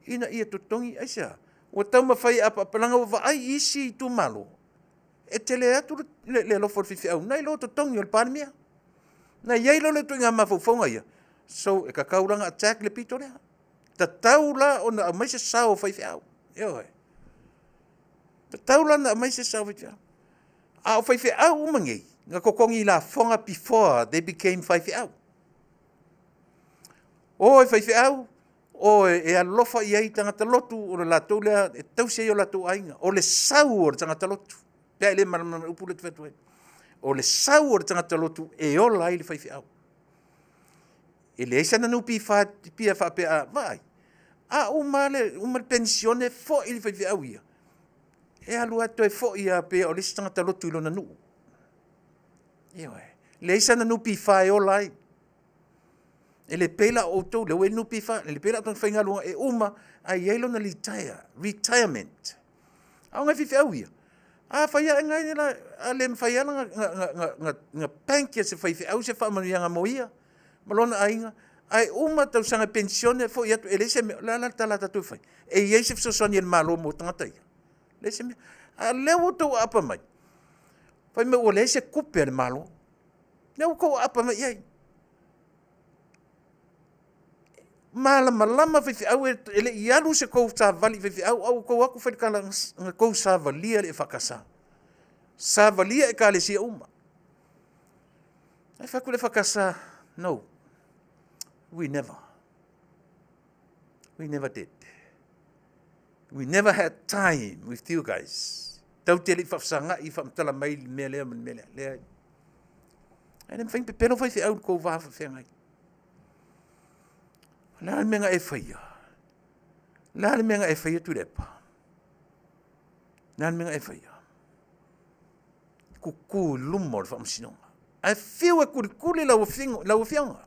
Speaker 3: ina ia totogi, aisea? Ua taumafai e apaapa, leaga ua vaai i isi itumalo, e tele atu le, le alofa o le faifeau nai lo totogi o le Palemia. Na i ai loa le ituaiga mafaufauga ia, so e tatau la ona attack le pito lea. Tatau la ona aumai se sao o faifeau. Ioe. Tatau la ona aumai se sao o faifeau. A o faifeau uma nei, na totogi lafoga before they became faifeau. O e faifeau, o e alofa i ai tagata lotu, o le latou lea e tausi ai o latou aiga. O le sau o le tagata lotu. Pe a e le malamalama i le upu lea ou te fai atu ai. O le sau o le tagata lotu e ola ai le faifeau. E leai sana NPF pia faapea, a, vaai. A uma le, uma le penisione, fo'i le faifeau ia. E alu lava toe fo'i lava pei o le isi tagata lotu i lona nuu. Ioe. Leai sana NPF e ola ai. E le pei la o outou, lea ua i ai le NPF, e le pei la o tagata faigaluega e uma ae i ai lona retire, retirement. A o nai faifeau ia, a fai ae nai la, a le mafai lava ona bank e se faifeau se faamanuiaga mo ia ma lona aiga, ae uma tausaga e penisione foi atu e leai se mea. O le a la le tala a tatou e fai? E i ai se fesoasoani a le Malo mo tagata ia? Leai se mea. A o lea ua outou aapa mai, fai mai ua leai se tupe a le Malo. Lea ua outou aapa mai i ai. Malamalama faifeau e le i alu se tou savali i faifeau, a ua outou o atu fai le tala na tou savalia le EFKS. Savalia ekalesia uma. Ae fai atu le EFKS, no, we never. We never did. We never had time with you guys. Tau te le i faafesagai faamatala mai le mea lea ma le mea lea. Leai. Ae le mafai ona pepelo faifeau i le tou va faafeagai. O le a le mea na e faia? O le a le mea na e faia Tuilaepa? O le a le mea na e faia? Tutu i luma o le faamasinoga. Ae fiu e kulikuli lau afioga.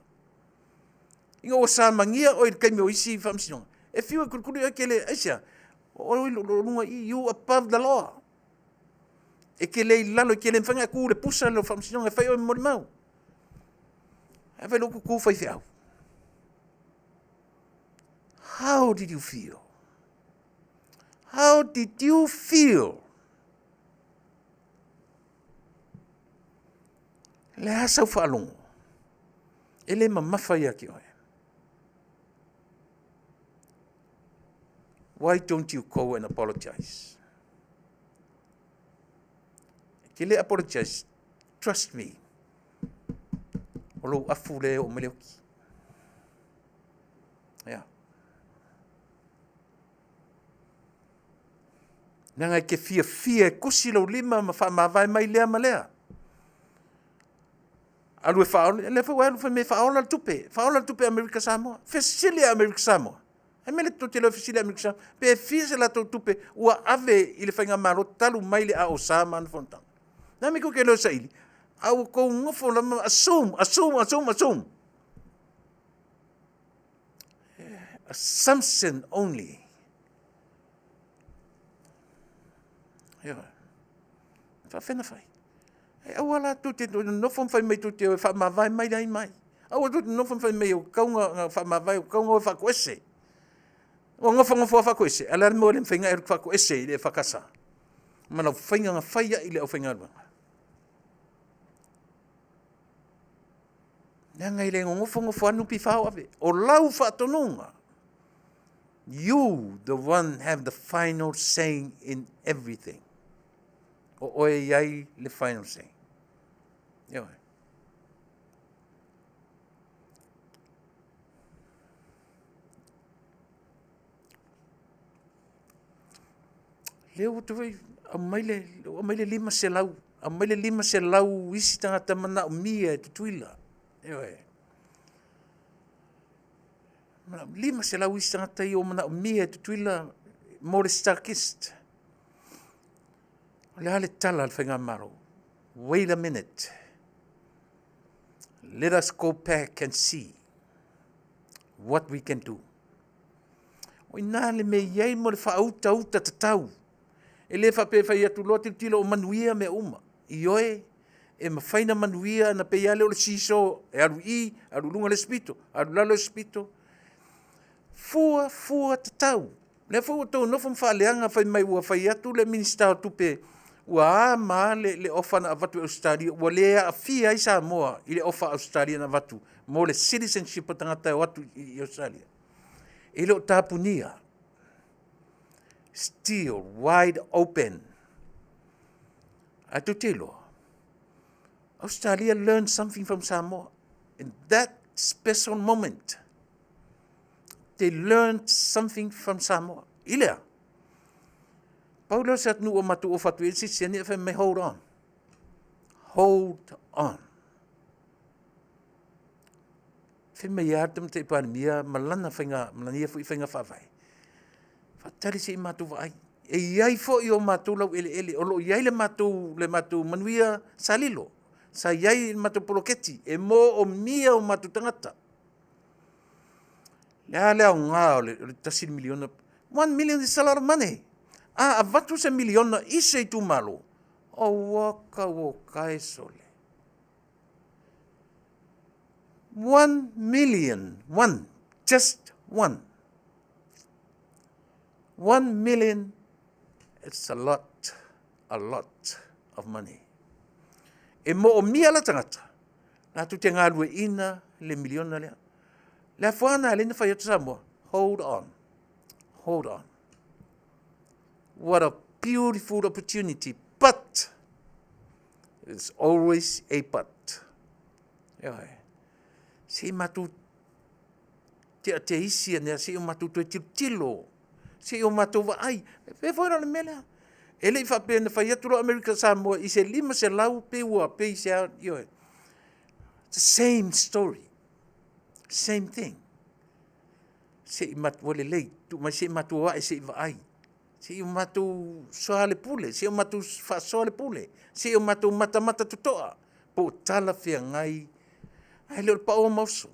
Speaker 3: Ina ua samagia oe i le taimi o isi faamasinoga, e fiu e kulikuli oe e te le, aisea? O oe o luga i i, you above the law. E te le i lalo, e te le mafai ona e tu i le pusa o le faamasinoga e fai oe ma molimau. Ae fai lou tutu faifeau. How did you feel? How did you feel? Le a sau faalogo? E le mamafa ia te oe. Why don't you go and apologize? E te le apologize, trust me. O lou afu le oo mai le oki. Yeah. Leaga e te fiafia e kusi lou lima ma faamavae mai lea ma lea. Alu e faaola, lea foi ua alu fai mai e faaola le tupe, faaola le tupe Amerika Samoa. Fesili a Amerika Samoa. Ai mea le tou te le fesili Amerika Samoa, pe fia se latou tupe ua ave i le faigamalo talu mai le AO sa ma ana fonotaga. Na me kou ke leo saili, a ua kou nofo lama assume, assume, assume, assume. Assumption only. Ioe. Faafena fai. E aua la tou te nofo ma fai mai tou te o e faamavae mai ai mai. Aua tou te nofo ma fai mai o tatau ona faamavae, o tatau ona o e faatoese. Ua nofonofo lava faatoese, a o le a le mea ua le mafai ona e alu faatoese i le EFKS ma lau faiga na fai ai i le aufaigaluega? Leaga e le nofonofo lava NPF o ave. O lau faatonuga, you the one have the final saying in everything. O oe e i ai le final say. Ioe. Lea ua toe aumai le, aumai le 500, aumai le 500 isi tagata manaomia e Tutuila. Ioe. 500 isi tagata ia ua manaomia e Tutuila mo le StarKist. O le a le tala a le Faigamalo? Wait a minute. Let us go back and see what we can do. O ina le mea i ai mo le faautauta tatau. E le faapea e fai atu loa tilotilo o manuia mea uma. Ioe, e mafai na manuia na pei lava lea o le seesaw e alu i i, alu i luga le isi pito, alu i lalo le isi pito. Fua, fua tatau. Lea foi ua outou nofo ma faaleaga fai mai ua fai atu le Minisita o Tupe ua a ma a le ofa na avatu e Ausetalia ua le aafia ai Samoa i le ofa a Ausetalia na avatu mo le citizenship o tagata e o atu i Ausetalia. E le o tapunia. Still wide open. Ae tou te iloa, Australia learned something from Samoa in that special moment. They learned something from Samoa. I lea, pau lea o se atunuu ua matou ofa atu i ai le sitiseni ae fai mai hold on. Hold on. Fai mai lava le Tamaitai Palemia ma lana faiga, ma lana ia foi faiga faavae. Faatali se i matou vaai. E i ai foi o matou laueleele, o lo o i ai le matou, le matou manuia sa lilo, sa i ai le matou poloketi e moomia o matou tagata. O le a le aoga o le $1 miliona? $1 million is a lot of money. A avatu se miliona i se itumalo, aua ka e sole. 1 million, one, just one. 1 million, it's a lot of money. E moomia la tagata, latou te galueaiina le miliona lea. Le afuaga lena e ala ai ona fai atu Samoa, hold on, hold on. What a beautiful opportunity, but it's always a but. Ioe. Se i matou teateaisi ane se i o matou toe tilotilo, se i o matou vaai. E pei foi la o le mea lea, e le i faapea na fai atu loa Amerika Samoa i se 500 pe ua pei se a, ioe. The same story, same thing. Se i matou, ua lelei, tuu mai se i matou o ae se i vaai, se i o matou soalepule, se i o matou faasoa le pule, se i o matou matamata totoa po o talafeagai, ae le o le pao ma oso.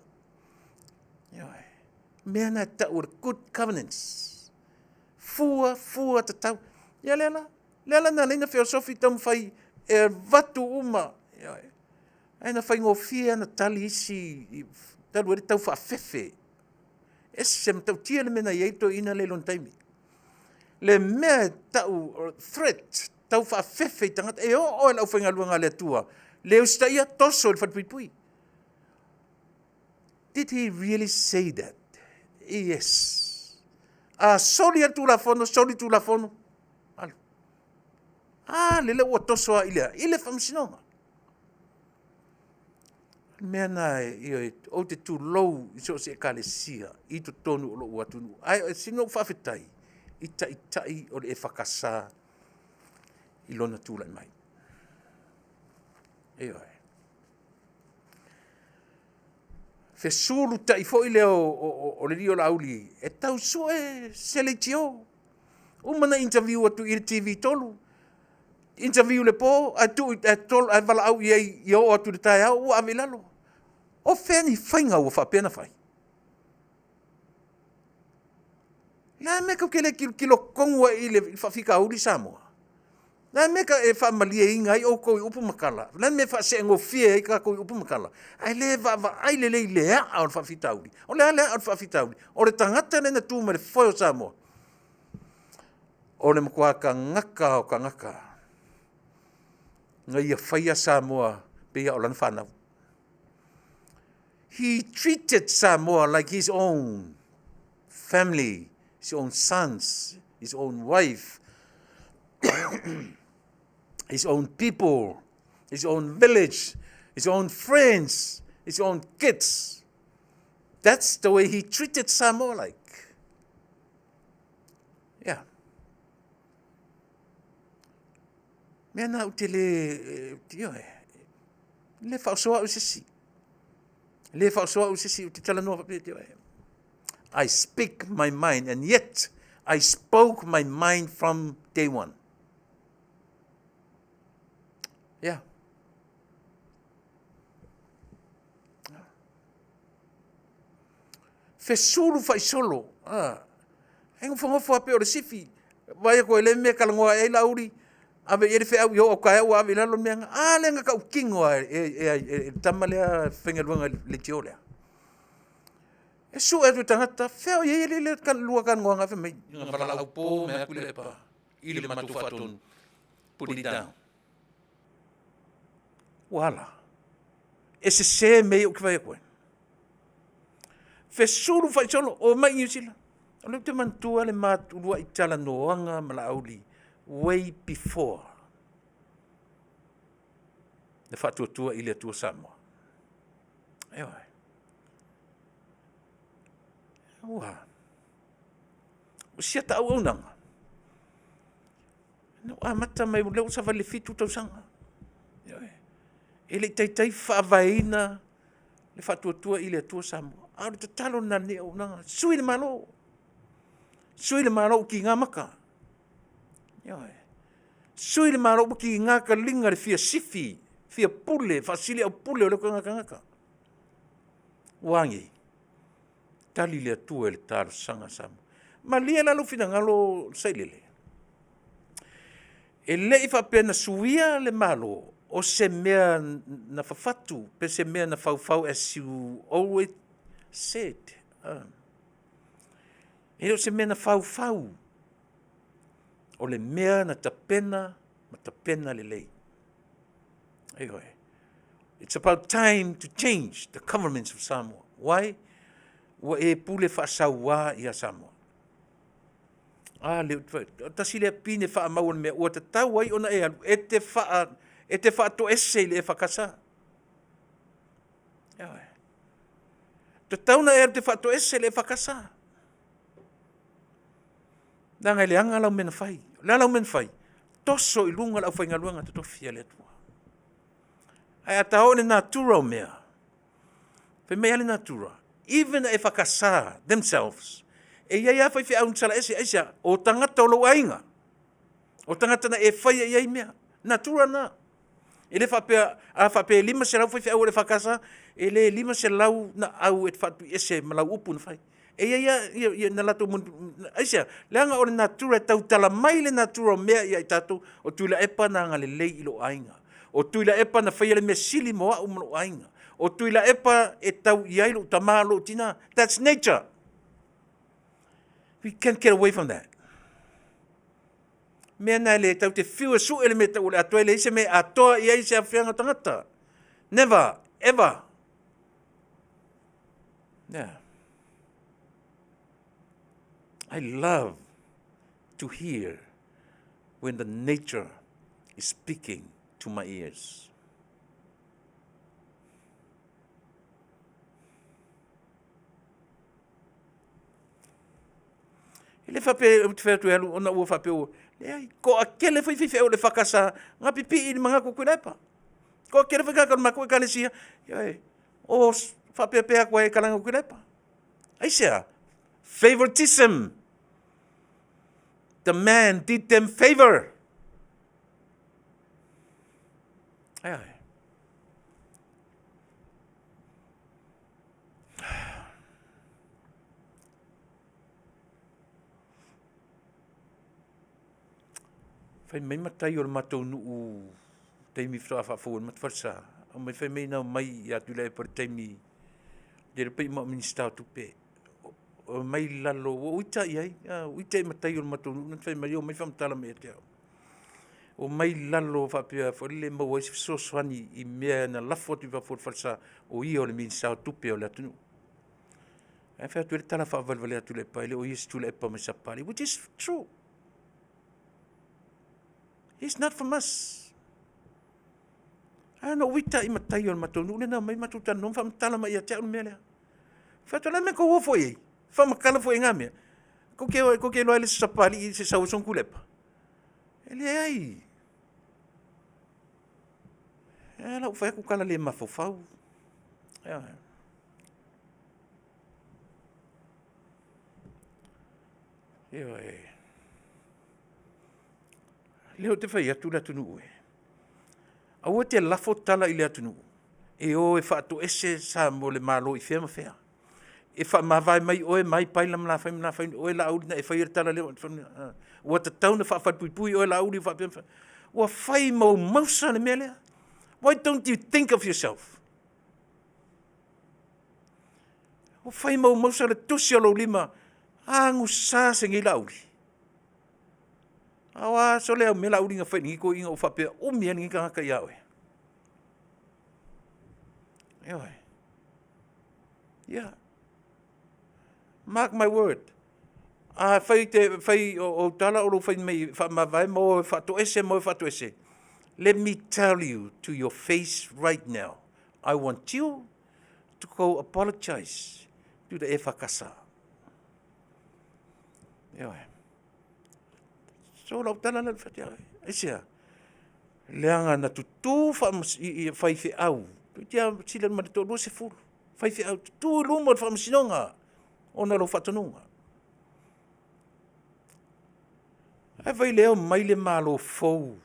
Speaker 3: Ioe. O mea na e tau o le good governance. Fua, fua tatau. Ia lea la, lea la na ala ai ona feosofi taumafai e avatu uma. Ioe. Ae na faigofie lava ona tali isi, talu ai le taufaafefe. E ese le matautia le mea na i ai le toeaina lea i lona taimi. Le mea e tau o le threat, taufaafefe i tagata, e oo lava i le aufaigaluega a le Atua, le usitaia, toso i le falepuipui. Did he really say that? Yes. A soli lava le Tulafono, soli le Tulafono, alu. A lele ua toso lava i le a? I le Faamasinoga. O le mea lena, ioe, ou te tulou i so o se Ekalesia i totonu o lou atunuu, ae e sili ona ou faafetai i taitai o le EFKS i lona tulai mai. Ioe. Fesulutai foi lea o le alii o Laauli e tau sue se leitio. Uma ona interview atu i le TV3, interview i le po ae tuu ae valaau i ai ia oo atu i le taeao ua ave i lalo. O fea ni faiga ua faapea ona fai? O le a le mea tou te le tilotilo tonu ai i le faafitauli Samoa? O le a le mea e faamalieina ai outou i upu ma tala? O le a le mea e faaseegofie ai tatou i upu ma tala? Ae le vaavaai lelei i le aa o le faafitauli. O le a le aa o le faafitauli? O le tagata lea na tu mai i le foe o Samoa, o le matua tagata lava o tagata na ia faia Samoa pei lava o lana fanau. He treated Samoa like his own family, his own sons, his own wife, his own people, his own village, his own friends, his own kids. That's the way he treated Samoa like. Yeah. Mea na ou te le, ioe, le faasoa au i se isi. Le faasoa au i se isi, ou te talanoa faapea, ioe. I speak my mind and yet I spoke my mind from day one. Yeah. Fesulu faisolo. Ah. E nofonofo lava pei o le sifi. Vaai atu e le mea e talanoa ai Laauli, ave i ai le feau i o au taeao ua ave i lalo le mea na. A lea na tautino lava e le tama lea e faigaluega i le leitio lea. E sue atu i tagata, fea o i ai alii lea lua talanoaga fai mai. Na valaau po mai atu Tuilaepa i le matou faatonu, put it down. Ua ala. E sese mea ia ou te fai atu ai. Fesulu faisolo, o mai Niu Sila. O lea ou te manatua le matou uluai talanoaga ma Laauli way before le Faatuatua i le Atua Samoa. Ioe. Ua o si ata auaunaga, na ou amata mai, o lea ua savali i le 7 tausaga. Ioe. E le i taitai faavaeina le Faatuatua i le Atua Samoa. A o le tatalo lena a lenei auaunaga, sui le Malo. Sui le Malo ua kiga maka. Ioe. Sui le Malo ua kiga kaliga le fia sifi, fia pule, faasili au pule o le tagata. Ua agi. Tali le Atua i le talosaga a Samoa. Malie la lou finagalo Sailele, e le i faapea na suia le Malo o se mea na fafatu pe se mea na faufau as you always said. E le o se mea na faufau, o le mea na tapena ma tapena lelei. Ioe. It's about time to change the governments of Samoa. Why? Ua e pule faasauā ia Samoa. A le tasi lea pine faamau o le mea ua tatau ai ona e alu e te faa e te faatoese i le EFKS. Ioe. Tatau ona e alu e te faatoese i le EFKS. Leaga e leaga lau mea na fai. O le a lau mea na fai? Toso i luga le aufaigaluega totofi a le Atua. Ae a ta oo i le natura o mea, fai mai lava le natura, even the EFKS themselves, e i ai lava faifeau na sala ese, aisea? O tagata o lou aiga, o tagata na e faia i ai mea. Natura na. E le faapea, a faapea e 500 faifeau o le EFKS, e le 500 na au e faatuiese ma lau upu na fai. E i ai lava ia na latou aisea? Leaga o le natura e tautala mai le natura o mea ia i tatou, o Tuilaepa na agalelei i lou aiga. O Tuilaepa na faia le mea sili mo au ma lou aiga. O Tuilaepa e tau i ai lou tama, lou tina. That's nature. We can't get away from that. Mea na e le tau te fiu e sue le mea tau o le atoa, e leai se mea e atoa i ai se afeaga o tagata. Never, ever. Yeah. I love to hear when the nature is speaking to my ears. E le faapea ou te fai atu e alu ona ua faapea ua, leai, toatele foi faifeau o le EFKS na pipii i le manatu o Tuilaepa. Toatele foi tagata o le matou ekalesia, ioe, o faapeapea atu ai e kalana o Tuilaepa. Aisea? Favoritism. The man did them favor. Ai ai. Fai mai matai o le matou nuu taimi faatoa faafou ai le matou falesa. Aumai fai mai na omai ia Tuilaepa i le taimi le iloa pe i ma o Minisita o Tupe. Omai i lalo, ua ou ita i ai, ua ita i matai o le matou nuu na fai mai omai faamatala mai ia te au. Omai i lalo faapea foi lele maua ai se fesoasoani i mea na lafo atu i fafo o le falesa o ia o le Minisita o Tupe o le atunuu. Ae fai atu ai le tala faavalevalea a Tuilaepa, e le o ia se Tuilaepa mai Sapali, which is true. He's not from us. Ae na ou ita i matai o le matou nuu lea na omai matou talanoa ma faamatala mai ia te au le mea lea. Fai atu, o le a le mea tou o foi ai? Faamatala foi i ngā mea. Kou ke, kou ke iloa ai le Sapali i se sau ai sona Tuilaepa? E leai. E la ua fai atu tala le mafaufau. Ioe. Ioe. Lea ou te fai atu le atunuu e. Aua te lafo tala i le atunuu e o e faatoese Samoa le Malo i fea ma fea. E faamavae mai oe mai Paila ma Lafai ma Lafai, oe Laauli na e faia le tala lea. Ua tatau ona faafalepuipui oe Laauli faapea. Ua fai ma ou mausa le mea lea. Why don't you think of yourself? Ua fai ma ou mausa le tusi o lou lima, agusa se nei Laauli. A o a sole au mea Laauli na fai i lenei toeaina ua faapea umi ai lenei tagata ia oe. Ioe. Yeah. Mark my word. A fai te fai o, o tala o lou fai mai faamavae ma o e faatoese ma o e faatoese. Let me tell you to your face right now. I want you to go apologize to the EFKS. Ioe. So lau tala la le fatia. Aisea? Leaga na tutū i faifeau. Toeitiiti lava sili ma le toalua sefulu. Faifeau tutū i luma o le faamasinoga ona o lou faatonuga. Ae vai lea omai le Malo fou,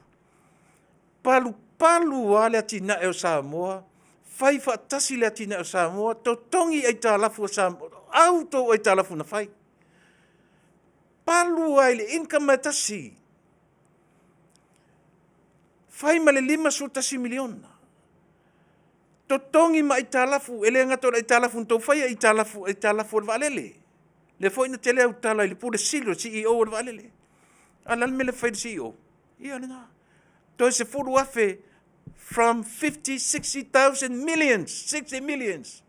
Speaker 3: palupalu lava le atinae o Samoa, fai faatasi le atinae o Samoa, totogi aitalafu a Samoa, au tou aitalafu na fai. Palu lava i le income lava e tasi, fai ma le $51 miliona, totogi ma aitalafu, e le gata o le aitalafu na outou faia, o aitalafu a le vaalele. Lea foi na tele au tala i le Pule Sili o le CEO o le vaalele. A o le a le mea lea e fai e le CEO? Ia o lena. Toe $10,000 from 50, 60,000 millions, 60 millions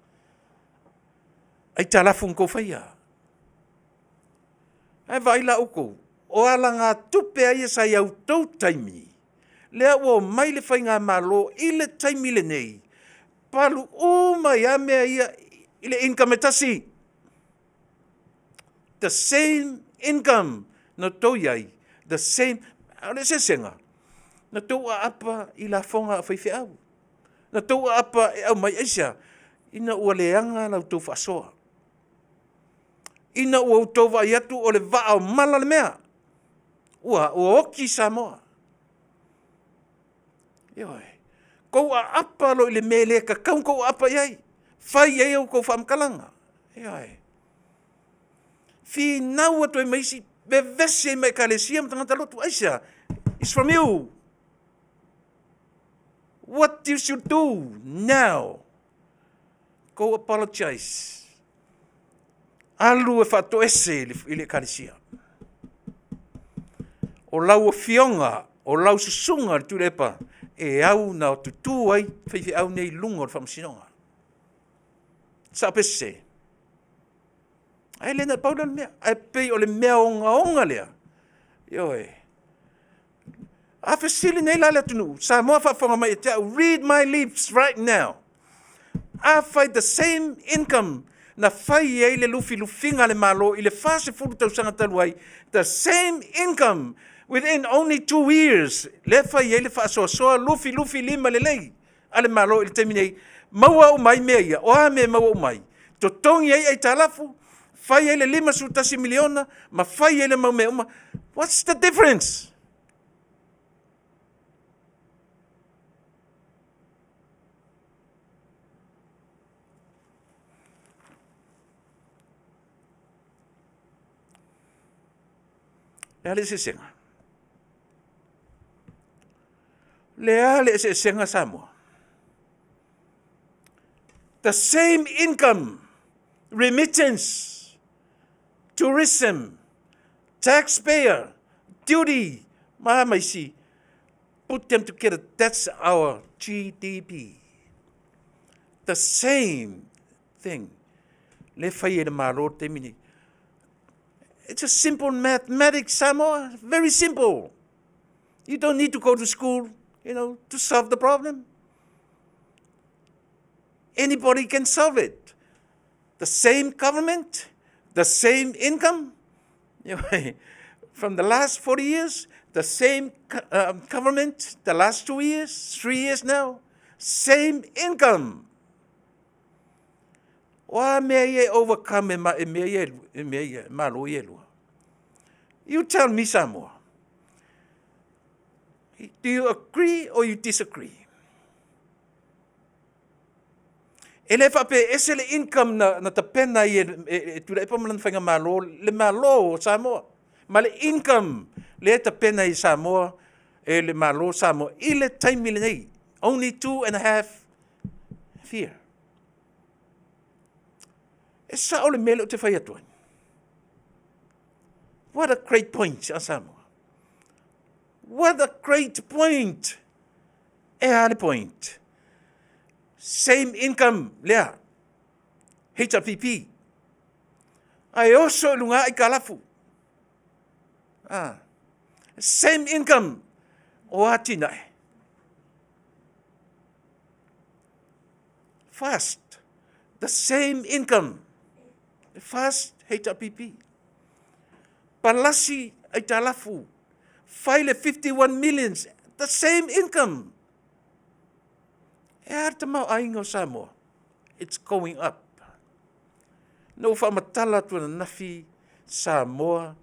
Speaker 3: aitalafu na outou faia. Ae vaai la outou, o alagatupe lava ia sa i a outou taimi, lea ua omai le faigamalo i le taimi lenei, palu uma ai lava mea ia i le income e tasi. The same income na outou i ai, the same, a o le eseesega, na outou aapa i lafoga a faifeau. Na outou aapa e aumai, aisea? Ina ua leaga la outou faasoa. Ina ua outou vaai atu o le vaa o mala le mea, ua oti Samoa. Ioe. Tou aapa loa i le mea e le tatau ona outou aapa i ai, fai i ai a outou faamatalaga. Ioe. Finau atu ai ma isi, vevesi ai ma ekalesia ma tagata lotu. Aisea? It's from you. What you should do now? Go apologize. Alu e faatoese i le ekalesia. O lau afioga, o lau susuga le Tuilaepa, e au na tutū ai faifeau nei i luga o le faamasinoga. Sao pe sese? Ae le na pau lea o le mea. Ae pei o le mea ogaoga lea. Ioe. A fesili nei la le atunuu, Samoa faafofoga mai ia te au, read my lips right now. Afai the same income na fai ai le lufilufiga a le Malo i le 40 tausaga talu ai, the same income within only 2 years, lea e fai ai le faasoasoa lufilufi lima lelei a le Malo i le taimi nei, maua uma ai mea ia. O a mea e maua uma ai? Totogi ai aitalafu, fai ai le $51 miliona ma fai ai le mau mea uma. What's the difference? Le a le eseesega? Le a le eseesega Samoa? The same income, remittance, tourism, taxpayer, duty, ma ma isi, put them together, that's our GDP. The same thing. Le fai e le Malo le taimi nei. It's a simple mathematics, Samoa. Very simple. You don't need to go to school, you know, to solve the problem. Anybody can solve it. The same government, the same income. From the last 40 years, the same government, the last 2 years, 3 years now, same income. O a mea ia e overcome e, ma, e mea ia e mea ia, e malo ia e lua. You tell me Samoa. Do you agree or you disagree? E le faapea e ese le income na, na tapena ai e, e, e Tuilaepa ma lana faigamalo, le Malo o Samoa. Ma le income lea e tapena ai e Samoa, e le Malo o Samoa, i le taimi lenei. Only 2.5 year. E sao le mea lea ou te fai atu ai. What a great point a Samoa. What a great point. E a le point. Same income lea. HRPP. Ae oso i luga i kalafu. Ah. Same income o atinae. Fast. The same income. Fast HRPP. Palasi aitalafu. Fai le 51 millions. The same income. E a le tamaoaiga o Samoa? It's going up. Na ou faamatala atu ananafi Samoa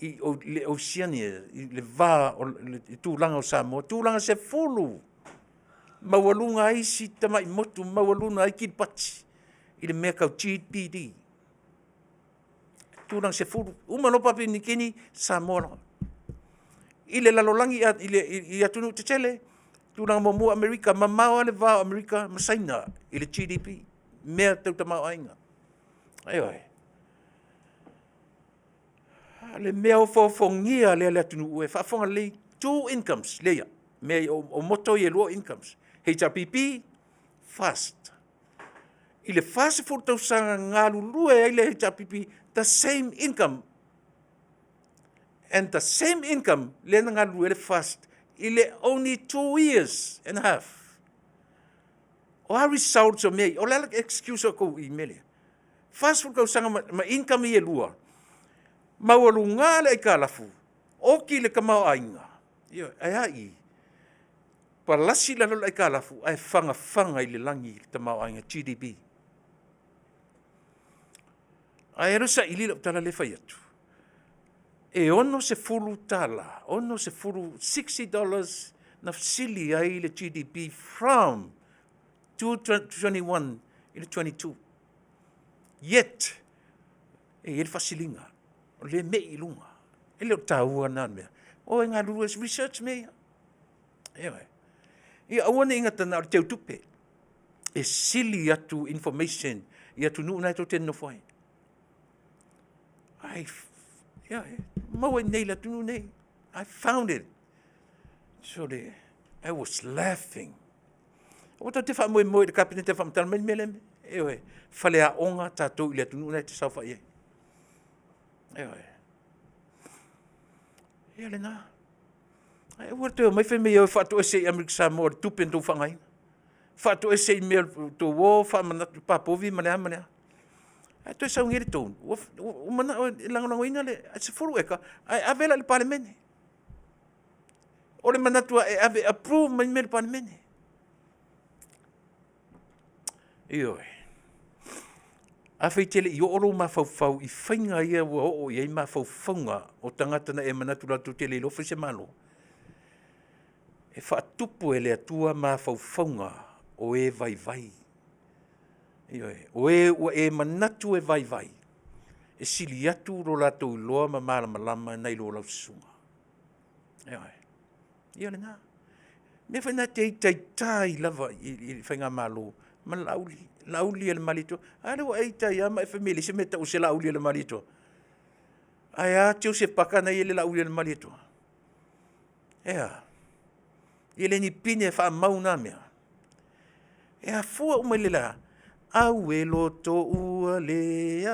Speaker 3: i le Oceania, i le va o le tulaga o Samoa, tulaga 10, maualuga ai isi tamai motu, maualuga ai Kiripati i le mea tau GDP. Tulaga 10, uma loa Papua Niu Kini, Samoa loa. I le lalolagi i atunuu tetele, tulaga muamua Amerika, mamao lava le va o Amerika ma Saina i le GDP, mea tau tamaoaiga. Ioe. A o le mea ofoofogia lea a le atunuu, e faafofoga lelei, two incomes lea e i ai, mea ia o moto ia e lua o incomes, HRPP, FAST. I le 40 tausaga na galulue ai le HRPP, the same income and the same income lea na galulue ai le FAST i le only 2 years and a half. O a results o mea ia? O le a le excuse o tou i mea lea? 40 tausaga ma income ia e lua, maualuga le aitalafu, oti le tamaoaiga, ioe, ae a i? Palasi i lalo le aitalafu ae fagafaga i le lagi le tamaoaiga GDP. Ae alu e saili lau tala lea e fai atu. E $60, 60, $60 na sili ai le GDP from 2021 i le 22. Yet, e i ai le faasiliga, o lea e mei i luga. E le o taua na mea. O e galulue research mea ia. Ioe. Ia aua ne i gata na o le teutupe. E sili atu information i atunuu na e tou te nonofo ai. Ai, ioe, maua i nei le atunuu nei. I found it. So the, I was laughing. Aua tou te faamoemoe i le Kapeneta e faamatala mai le mea lea. Ioe, faleaoga tatou i le atunuu la e te saofai ai. Ioe. Ia lena. Ae aua le toe omai fai mai e o e faatoese i Amerika Samoa i le tupe na outou faaaogaina. Faatoese i mea o tou o faamanatu papovi ma le a ma le a. Ae toe sau nei le tou, ua manao e lagolagoina le 10 eka ae ave la i le Palemene. O le manatu e ave e approve mai mea i le Palemene. Ioe. Afai e te le i oo lou mafaufau i faiga ia ua oo i ai mafaufauga o tagata na e manatu latou te le iloa fai se Malo, e faatupu e le Atua mafaufauga o e vaivai. Ioe. O e ua e manatu e vaivai, e sili atu lo latou iloa ma malamalama nai lo lau susuga. Ioe. Ia lena. Mea foi na te ita ai lava i le faigamalo ma le Laauli, Laauli a le Malietoa. A lea ua e ita ai lava ma e fai mai e leai se mea e tau o se Laauli a le Malietoa. Ae a Joseph Paka na i ai le Laauli a le Malietoa? E a? E le ni pine e faamau na mea. E afua uma i le la, au e loto ua leaga.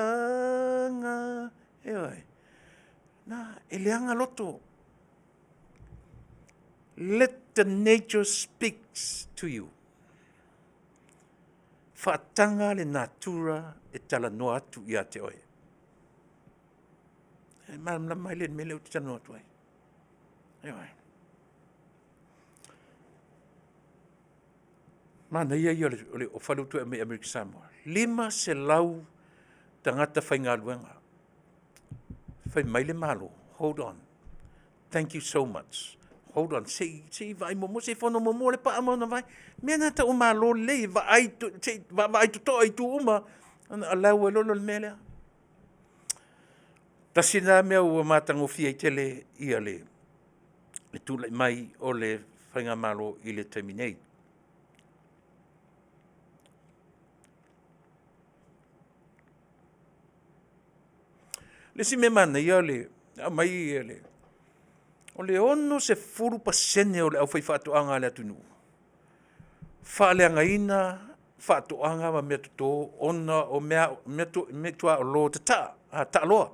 Speaker 3: Ioe. Na, e leaga loto. Let the nature speaks to you. Faataga le natura e talanoa atu ia te oe. E malamalama ai le mea lea ou te talanoa atu ai. Ioe. Manaia ia o le fale ua toe aumai i Amerika Samoa. 500 tagata faigaluega. Fai mai le Malo, hold on, thank you so much. Hold on, se i vaai muamua, se i fono muamua le paa ma ona vae. Mea na tau o Malo lelei, vaai, se i vaavaai totoa i itu uma, ona allow ai loa lea o le mea lea. Tasi lena mea ua matagofie ai tele ia le tulai mai o le faigamalo i le taimi nei. Le isi mea manaia o le aumai le, o le 60% o le aufaifaatoaga a le atunuu, faaleagaina faatoaga ma meatoto ona o meatuaolo tataa, taaloa.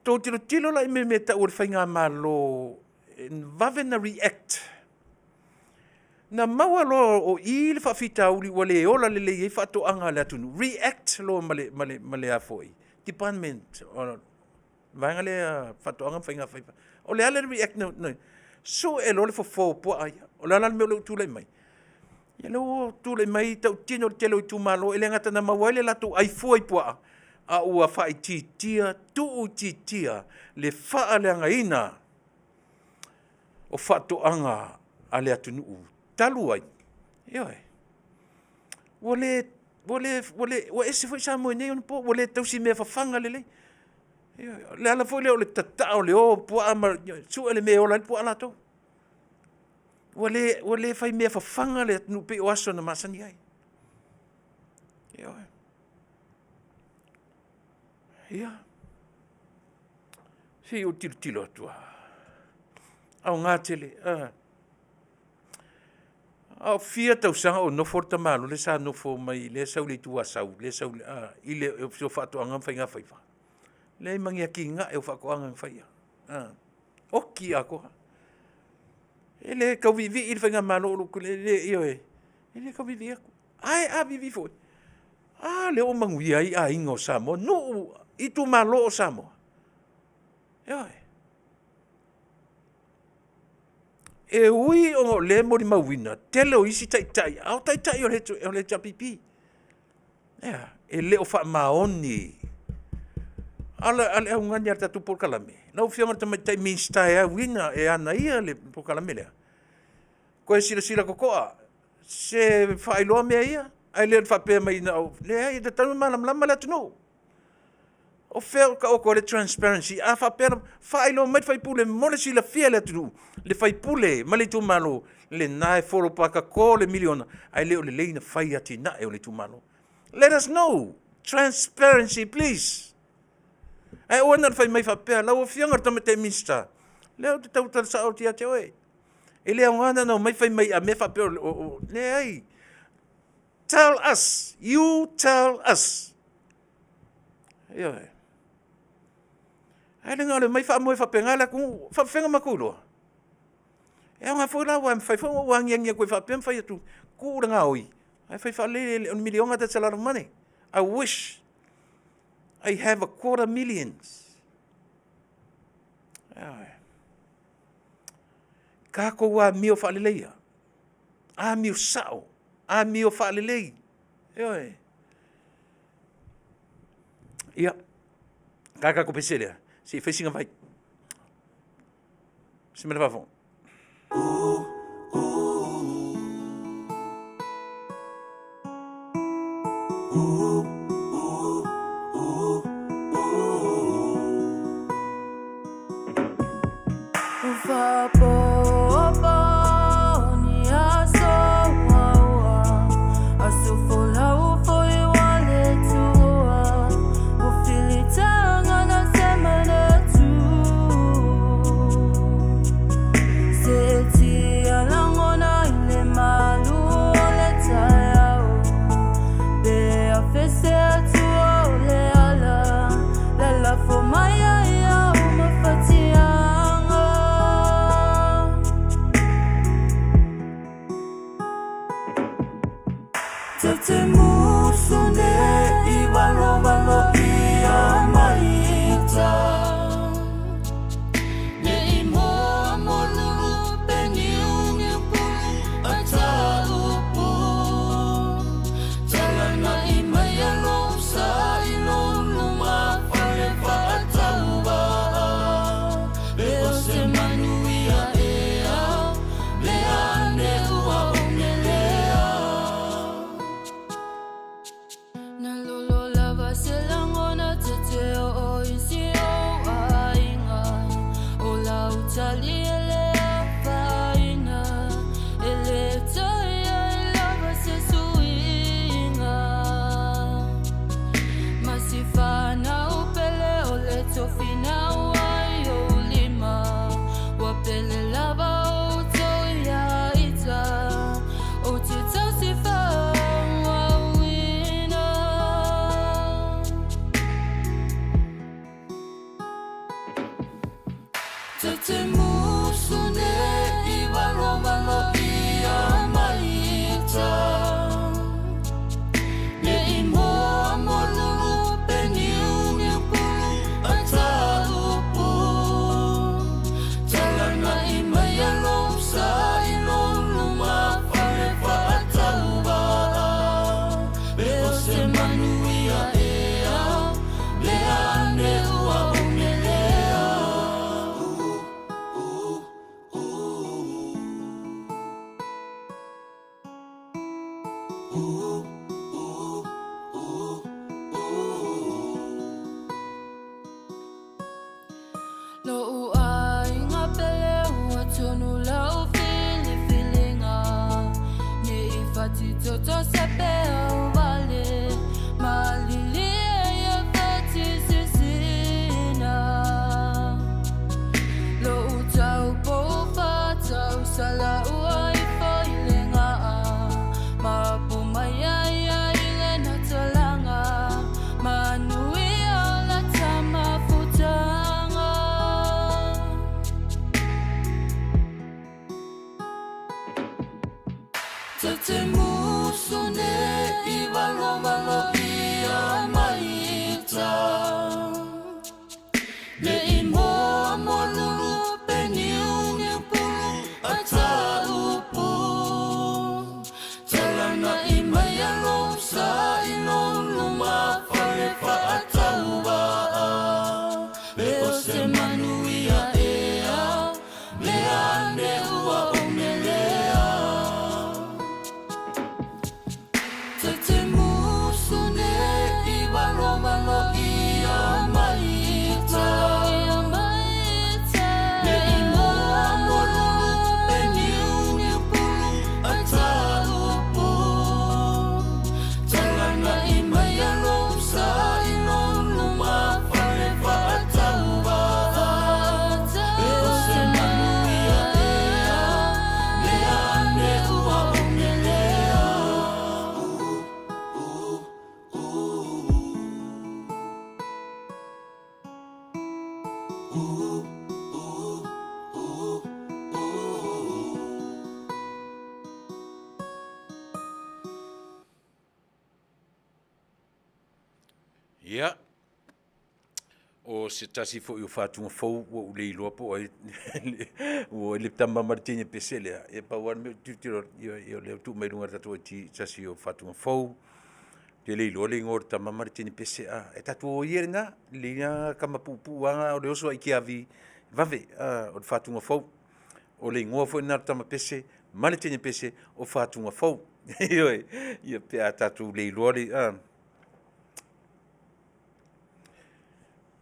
Speaker 3: Tou tilotilo la i mea e tau o le faigamalo e vave ona react. Na maua loa o i le faafitauli ua le ola lelei ai faatoaga a le atunuu, react loa ma le department o le vaega lea faatoaga ma faiga faiva. O le a le react na sue loa le fofo o puaa ia. O le a la le mea ua tulai mai? Ia lea ua tulai mai tautino le tele o itumalo, e le gata na maua ai le latou ai fua i puaa, A ua faaitiitia, tuuitiitia le faaleagaina o faatoaga a le atunuu talu ai, ioe, ua le, ua le, ua ese foi Samoa i nei ona po, ua le tausi mea fafaga lelei. Ioe, o le ala foi lea o le tataa o le o o puaa ma sue le mea e ola ai le puaa latou. Ua le, ua le fai mea fafaga le atunuu e pei o aso na masani ai. Ioe. Ia, se i ou tilotilo atu lava, aoga tele. A o fia tausaga o nofo le tamaloa lea sa nofo mai lea e sau i le Itu Asau lea e sau i le Ofisa o Faatoaga ma Faigafaiva? Leai ma ni atinae o faatoaga na faia, oti atoa. E le tau viivii le faigamalo, ioe, e le tau viivii atu. Ae a viivii foi, a lea ua manuia ai aiga o Samoa, nuu, itumalo o Samoa. Ioe. E ui ona o lea e molimauina le tele o isi taitai, a o taitai o le HRPP, e le o faamaoni. A o le augani lava i le tatou polokalame, lau Afioga i le Tamaitai Minisita e auina, e ana ia le polokalame lea, toe silasila totoa, se faailoa mea ia, ae le o le faapea mai na o… leai e tatau ona malamalama le atunuu. O fea o taoto ai le transparency? A faapea lava, faailoa mai le sui usufono mo le silafia e le atunuu, le sui usufono ma le itumalo lena e folopatato le miliona, ae le o lelei ona fai i atinae o le itumalo. Let us know, transparency please. Ae aua na o le fai mai faapea, lau Afioga i le Tamaitai Minisita, o lea ou te tautala sao atu ia te oe. E le aoga na ona omai fai mai a mea faapea, leai. Tell us, you tell us. Ioe. Ae le na o le omai faamoe faapena le atunuu, e faapefea ona matou iloa? E aoga foi la, aua e mafai foi ona ou agiagi atu ai faapea ma fai atu, tuu le gaoi, ae fai faalelei, o le miliona that's a lot of money. I wish I have a quarter millions. Ioe. Tatou amio faaleleia, amio sao, amio faalelei. Ioe. Ia, tae tatou pese lea, se i fai sina vai. Se mea le faafofoga.
Speaker 1: Lo'u aiga pele ua tonu lau filifiliga Ne i fatitoto se peau vale Malilie ia fati sisina Lo'u taupou fatau sala ua ifo i le gaa Mapu mai ai ia i le natalaga Manuia o la tamafutaga. Ta te musu ne i valovalo ia mai ta. Ne i moa mo lulu pe niu niu pulu a ta upu. Talana i mai a lou sa i lou luma fale faatauvaa. Pe o se manuia ea, mea ane ua ou melea. Ta te musu ne i valovalo ia mai ta. Ne i moa mo lulu pe niuniu pulu a ta upu. Talana i mai a lou sa i lou luma fale faatauvaa. Pe o se manuia ea, mea ane ua ou melea.
Speaker 2: Ia, o se tasi foi o faatuga fou ua ou le iloa po o ai ua i le tama ma le teine pese lea, ia pau lava le mea ou te tilotilo atu, ia o lea ua tuu mai i luga o le tatou IT se tasi o faatuga fou. Ou te le iloa le igoa o le tama ma le teine pese, a e tatou o ia i lena, lelei lava tama puupuu lava na o le oso lava i Tiavi vave, o le faatuga fou. O le igoa foi lena o le tama pese ma le teine pese o Fatuga Fou. Ioe, ia pe a tatou le iloa le a.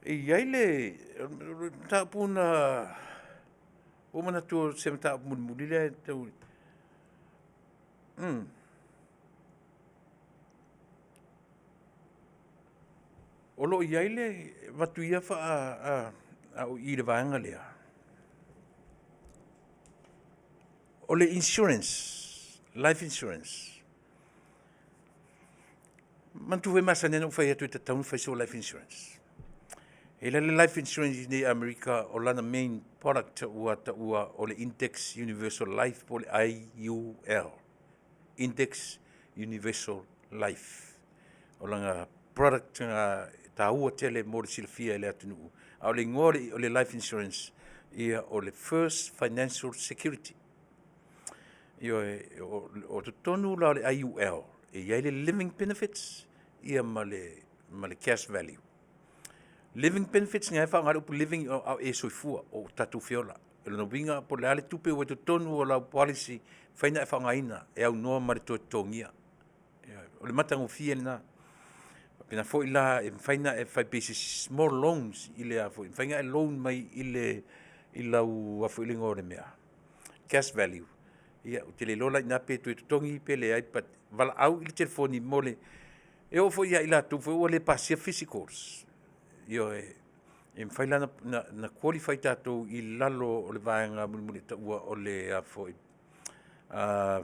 Speaker 2: E i ai le mataupu na ua ou manatu o se mataupu mulimuli lea e tau O lo o i ai le avatu ia a o i i le vaega lea, o le insurance, life insurance. Manatua foi e masani ona ou fai atu e tatau ona fai sou life insurance. E i ai le life insurance i inei i Amerika o lana main product ua taua o le Index Universal Life po o le IUL. Index Universal Life. O lana product na taua tele mo le silafia e le atunuu. A o le igoa o le life insurance, ia o le First Financial Security. Ioe, o totonu la o le IUL, e i ai le living benefits ia ma le cash value. Living benefits, na e faaaoga le upu living a o e soifua, o tatou feola. O lona uiga, po o le a le tupe ua i totonu o lau policy, mafai ona e faaaogaina e aunoa ma le toe totogia. O le matagofie lena. Faapena foi la e mafai ona e fai pei se small loans i le a foi, e mafai ona e loan mai i le i lau a foi le igoa o le mea, cash value. Ia, ou te le iloa la i ina pe toe totogi pe leai, but valaau i le telefoni mo le, e oo foi ia i latou foi ua le pasia physicals. Ioe, e mafai la ona qualify tatou i lalo o le vaega mulimuli e taua o le a foi,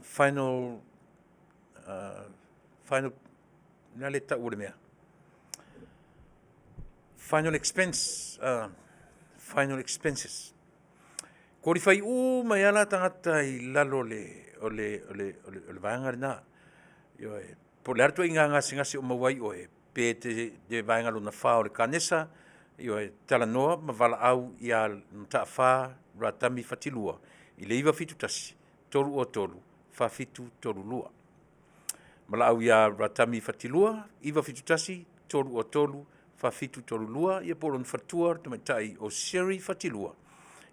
Speaker 2: final final, o le a le tau o le mea? Final expense, final expenses. Qualify uma ai lava la tagata i lalo o le, o le, o le, o le, o le vaega lena. Ioe, po o le a le ituaiga gasegase o maua ai oe, pe te vaega lona fa o le kanesa, ioe, talanoa ma valaau ia Mataafa Ratami Fatilua i le 971 303 4732. Valaau ia Ratami Fatilua 971 303 4732 ia po o lona faletua le tamaitai o Sherry Fatilua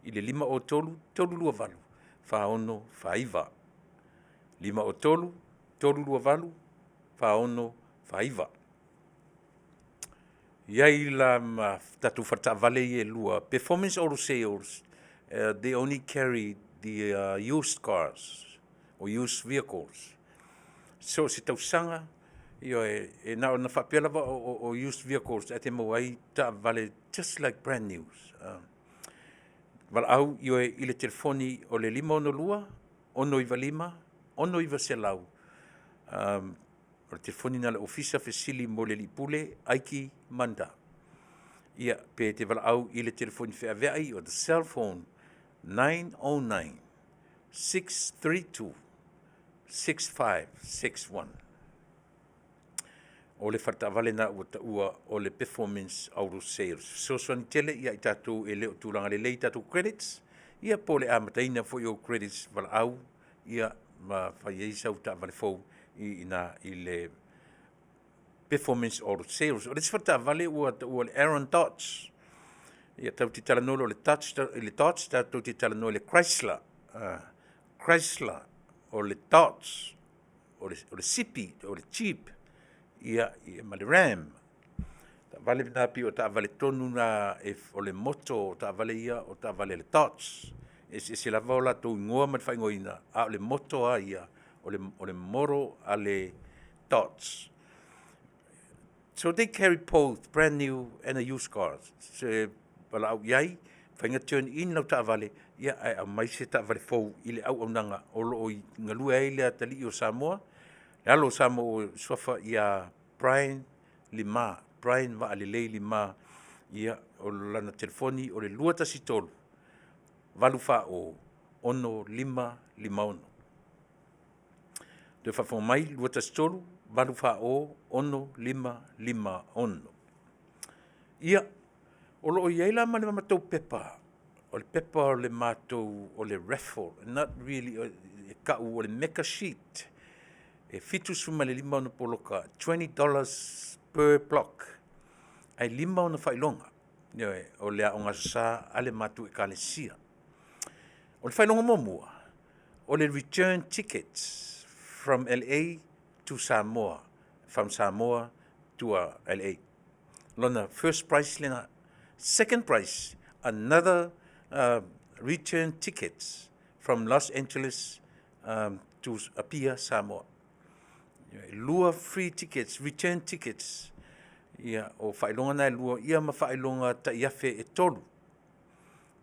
Speaker 2: i le 503 328 4649. 503 328
Speaker 3: 46 49. I ai la ma tatou faletaavale ia e lua, Performance Auto Sales, they only carry the used cars or used vehicles. So o se tausaga, ioe, e na ona faapea lava o used vehicles ae te maua ai taavale just like brand news. Valaau, ioe, i le telefoni o le 562 695 6900. O le telefoni lena a le Ofisa fesili mo le Alii Pule Aiki Manda. Ia, pe te valaau i le telefoni feaveai o the cell phone 909 632 6561. O le faletaavale lena ua taua o le Performance Auto Sales. Fesoasoani tele ia i tatou e le o tulaga lelei tatou credits, ia po o le amataina foi o credits valaau ia ma fai ai sau taavale fou i ina i le Performance Auto Sales. O le isi faletaavale ua taua o le Aaron Dodge. Ia tatou te talanoa loa i le Dodge, i le Dodge tatou te talanoa i le Chrysler. Chrysler, o le Dodge, o le Sipi, o le Jeep, ia, ia ma le Ram. Taavale na pei o taavale tonu na e, o le moto o taavale ia o taavale a le Dodge. E eseese lava o latou igoa ma le faaigoaina, a o le moto lava ia, o le model a le Dodge. So they carry both brand new and a used car. Se valaau i ai, fai na turn in lau taavale, ia ae aumai se taavale fou i le auaunaga o lo o i galue ai le atalii o Samoa, le alo o Samoa ua suafa ia Brian Lima, Brian Vaalelei Lima, ia o lana telefoni o le 213 840 6556. Toe faafofoga mai, 213 840 6556. Ia, o lo o i ai la ma le matou pepa, o le pepa o le matou, o le raffle, not really, e kau o le mega sheet, e 75 ona poloka, $20 per block, ae 5 ona faailoga, ioe, o le Aoga Aso Sa a le matou Ekalesia. O le faailoga muamua, o le return tickets from LA to Samoa, from Samoa to LA. Lona first price lena. Second price, another return tickets from Los Angeles to Apia, Samoa. E lua free tickets, return tickets. Ia, o faailoga na e lua, ia ma faailoga taiafe e tolu.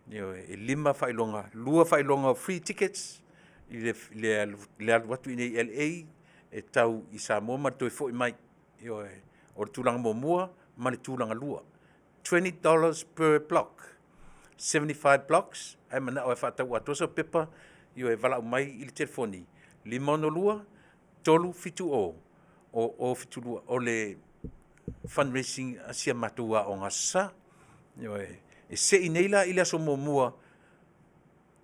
Speaker 3: Ioe, e lima faailoga, lua faailoga o free tickets i le alu atu i nei LA e tau i Samoa ma le toe foi mai. Ioe, o le tulaga muamua ma le tulaga lua. $20 per block. 75 blocks, ae manao e faatau atoa sau pepa, ioe, valaau mai i le telefoni 562 370 0072. O le fundraising a si a matou aoga Aso Sa. Ioe, e sei nei la i le aso muamua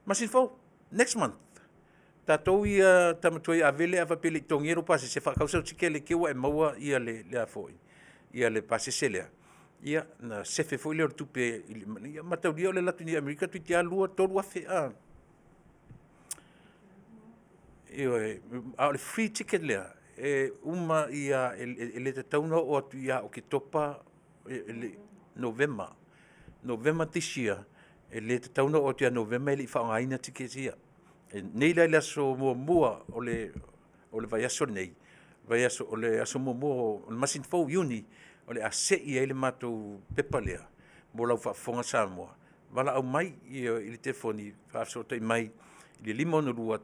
Speaker 3: masina fou, next month. Tatou ia tama tuai avele a faapea e le i totogia lou pasese, faatau sau tikele te i ua e maua ia le le a foi, ia le pasese lea. Ia na sefe foi lea o le tupe i le, ia mataulia o le alu atu nei i Amerika toeitiiti lava 2, 3 afe. Ioe, a o le free ticket lea, e uma ia, e le tatau ona oo atu ia Oketopa, Novema, Novema this year, e le tatau ona oo atu ia Novema e le i faaaogaina tickets ia. E nei la i le aso muamua o le vaiaso lenei, vaiaso, o le aso muamua o le masina fou, Iuni, o le a sei ai le matou pepa lea mo lau faafofoga Samoa. Valaau mai i le telefoni, faafesootai mai i le 562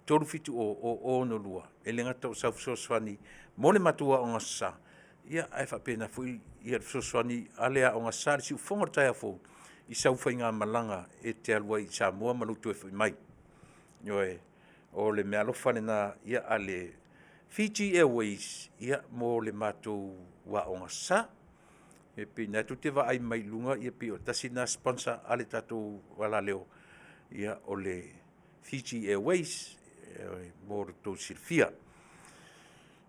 Speaker 3: 370 0062. E le gata o sau fesoasoani mo le matou Aoga Aso Sa, ia ae faapena foi le fesoasoani a le Aoga Aso Sa i le siufofoga o le taeao fou i sau faigamalaga e te alu ai i Samoa ma lou toe foi mai. Ioe, o le meaalofa lena ia a le Fiji Airways ia mo le matou Aoga Aso Sa. E pei na tou te vaai mai i luga, ia pei o tasi lena sponsor a le tatou alaleo, ia o le Fiji Airways mo lo outou silafia.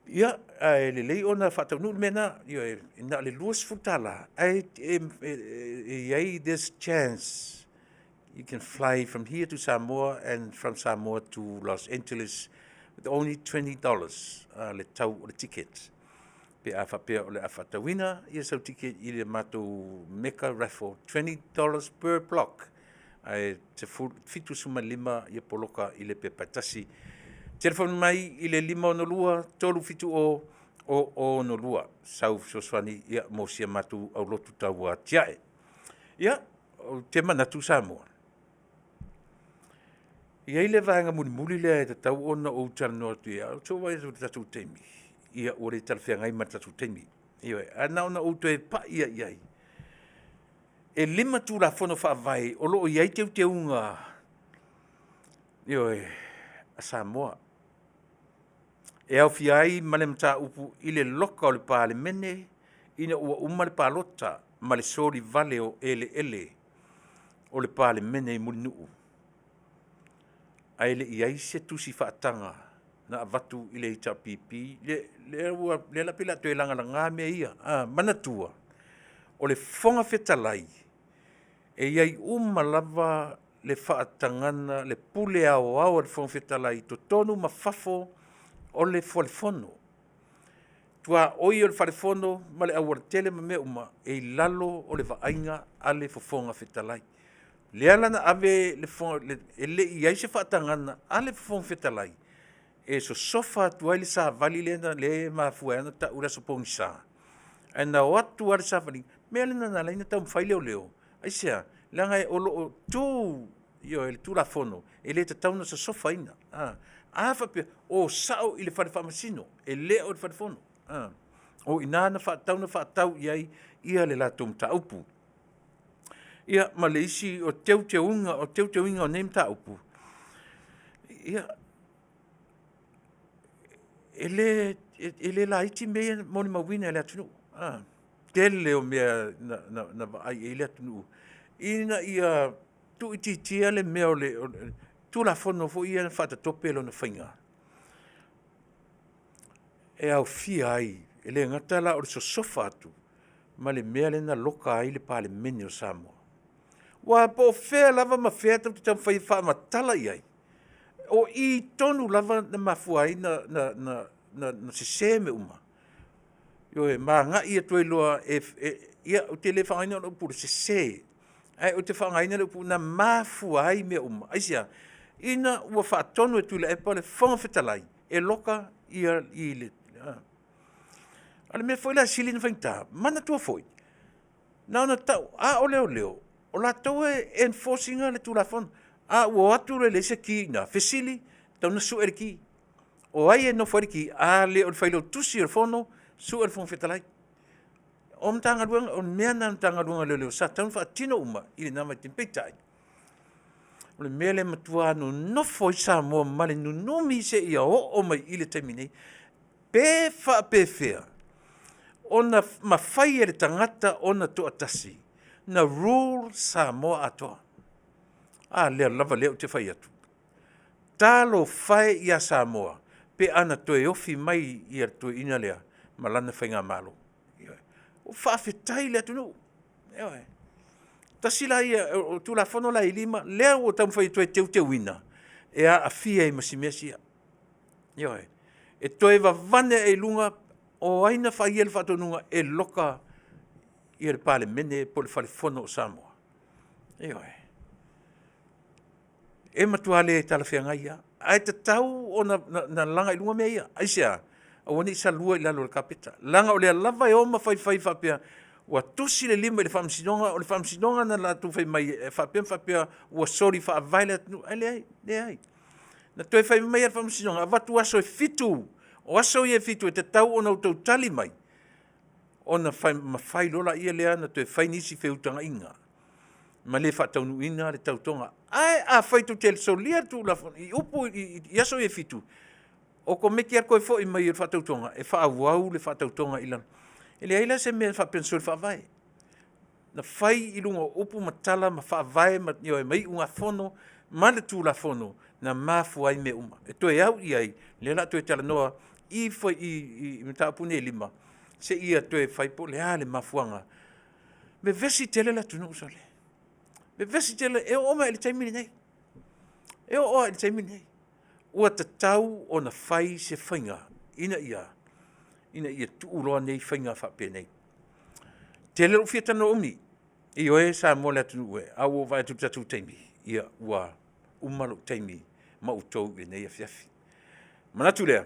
Speaker 3: Ia, ae lelei ona faataunuu le mea lena, ioe, na o le $20 ae e i ai this chance you can fly from here to Samoa and from Samoa to Los Angeles. With only $20 le tau o le ticket. Pe a faapea o le a faatauina ia sau ticket i le matou meka raffle, $20 per block. Ae 75 ia poloka i le pepa e tasi. Telefoni mai i le 562 370 062 sau fesoasoani ia mo si a matou aulotu tauatiae. Ia, ou te manatu Samoa, e i ai le vaega mulimuli lea e tatau ona ou talanoa atu i ai, ae ou te vaai atu i le tatou taimi, ia ua le talafeagai ma le tatou taimi. Ioe, ae na ona ou toe pai lava i ai, e 5 Tulafono Faavae o lo o i ai teuteuga, ioe, a Samoa. E aofia ai ma le mataupu i le loka o le Palemene ina ua uma le palota ma le soli vale o eleele o le Palemene i Mulinuu, ae le i i ai se tusi faataga na avatu i le HRPP, lea la pei o le a toe lagalaga mea ia. Manatua, o le Fofoga Fetalai, e i ai uma lava le faatagaga le pule aoao a le Fofoga Fetalai i totonu ma fafo o le Fono. Tuaoi o le Falefono ma le aualatele ma mea uma, e i lalo o le vaaiga a le Fofoga Fetalai. Lea la na ave le e le i i ai se faatagaga a le Fofoga Fetalai e sosofa atu ai le savali lea e mafua ai ona tau le Aso Pogisa, ae na o atu lava le savaliga, mea lena na ala ai ona taumafai leoleo. Aisea? Leaga o lo o tu le Tulafono, e le tatau ona sosofaina. A faapea, o sao i le Fale Faamasino, e le o le Fale Fono. O i ina na tatau ona faatatau i ai le latou mataupu. Ia ma le isi o teuteuga o nei mataupu, ia, e le laiti mea ia na molimauina e le atunuu. Tele o mea na vaai i ai le atunuu ina ia tuuitiitia le mea o le Tulafono foi ia na faatatope lona faiga, e aofia ai, e le gata la o le sosofa atu ma le mea lea na loka ai le Palemene o Samoa. Aua po o fea lava ma fea tou te taumafai e faamatala i ai, o i tonu lava na mafua ai ona sese mea uma. Ioe, ma agai atu ai loa, ia ou te le faaaogaina le upu o le sese, ae ou te faaaogaina le upu na mafua ai mea uma. Aisea? Ina ua faatonu e Tuilaepa le Fofoga Fetalai e loka ia i le... A o le mea foi la e sili ona faigata, manatua foi, na ona tau, a o leoleo, o latou e enforce ina le Tulafono. A ua o atu loa e leai se ki i ina, fesili, e tatau ona sue le ki. O ai e nofo ai le ki? A le o le Failautusi o le Fono, sue le Fofoga Fetalai. O Matagaluega, o mea na a le Matagaluega a Leoleo sa tatau ona faatino uma i lena vaitaimi. Peitai, o le mea lea e matua nonofo ai Samoa ma le nunumi seia oo mai i le taimi nei, pe faapefea ona mafai e le tagata ona toatasi na rule Samoa atoa. A lea lava lea ou te fai atu. Talofa e ia Samoa pe a na toe ofi mai le toeaina lea ma lana faigamalo. Ioe. Ua faafetai le atunuu. Ioe. Tasi la ia, o Tulafono la e 5 lea ua taumafai e toe teuteuina, e aafia ai ma si mea sia. Ioe. E toe vavane ae i luga o ai na faia le faatonuga e loka le Palemene po o le Fale Fono o Samoa. Ioe. E matua le talafeagai lava, ae tatau ona laga i luga mea ia. Aisea? Aua ne i salua i lalo o le kapeta, leaga o lea lava e o ma faifai faapea ua tusi le lima i le Faamasinoga, o le Faamasinoga na latou fai mai e faapea ma faapea ua soli faavae le atunuu, ae leai, leai. Na toe fai mai lava le Faamasinoga, avatu aso e 7, o aso ia e 7 e tatau ona outou tali mai, ona mafai loa lea ona toe fai nisi feutagaiga ma le faataunuuina le tautoga. Ae afai tou te solia le Tulafono i upu i aso ia e 7, okomeki lava le toe foi mai o le faatautoga e faaauau le faatautoga i lalo. E leai la se mea faapea na soli faavae. Na fai i luga o upu ma tala ma faavae ma iugafono ma le Tulafono na mafua ai mea uma. E toe au i ai, lea o le a toe talanoa i mataupu nei e 5, seia toe fai po o le a le mafuaaga. Vevesi tele le atunuu sole. Vevesi tele, e oo mai lava i le taimi lenei. E oo lava i le taimi lenei. Ua tatau ona fai se faiga ina ia ina ia tuuloa nei faiga faapenei. Tele lou fia talanoa umi, ioe Samoa le atunuu e, a ua ou vaai atu i le tatou taimi, ia ua uma lou taimi ma outou i lenei afiafi. Ona manatu lea,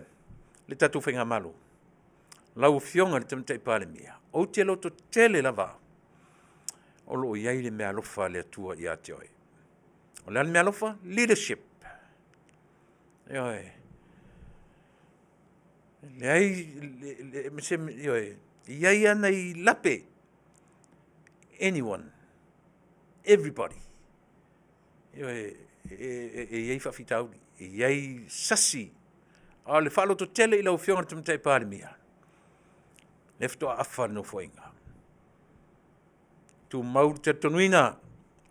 Speaker 3: le tatou Faigamalo, lau Afioga i le Tamaitai Palemia, ou te lototele lava au, o lo o i ai le meaalofa a le Atua ia te oe. O le a le meaalofa? Leadership. Ioe. E leai ioe, e i ai lava nai lape, anyone, everybody. Ioe, e i ai faafitauli, e i ai sasi, a o le faalototele i lau Afioga i le Tamaitai Palemia, lea faatoa afa le Nofoaiga. Tumau le talitonuina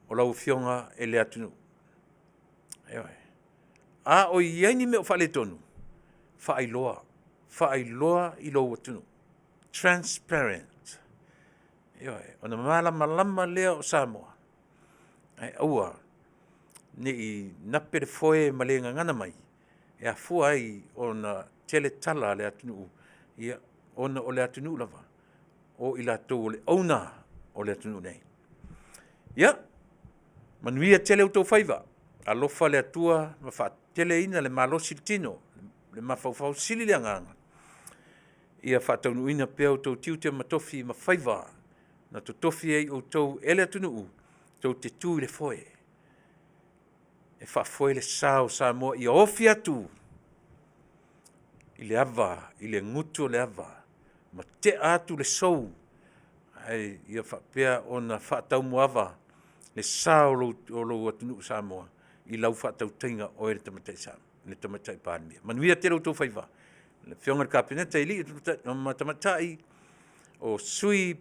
Speaker 3: o lau Afioga e le atunuu. Ioe. A o i ai ni mea o faaletonu, faailoa, faailoa i lou atunuu. Transparent. Ioe. Ona malamalama lea o Samoa, ae aua ne i nape le foe ma le gagana mai e afua ai ona tele tala a le atunuu, ia, ona o le atunuu lava, o i latou o le owner o le atunuu nei. Ia, manuia tele outou faiva, alofa le Atua ma faateleina le malosi i le tino, le mafaufau sili le agaga, ia faataunuuina pea outou tiute ma tofi ma faiva na totofi ai outou e le atunuu tou te tu i le foe e faafoe le sa o Samoa ia ofi atu i le ava, i le gutu o le ava, ma tea atu le sou, ae ia faapea ona faataumuaava le sa o lou atunuu Samoa i lau faatautaiga oe le Tamaitai Palemia. Manuia tele outou faiva. Le Afioga i le Kapeneta i alii ma tamaitai, o Sui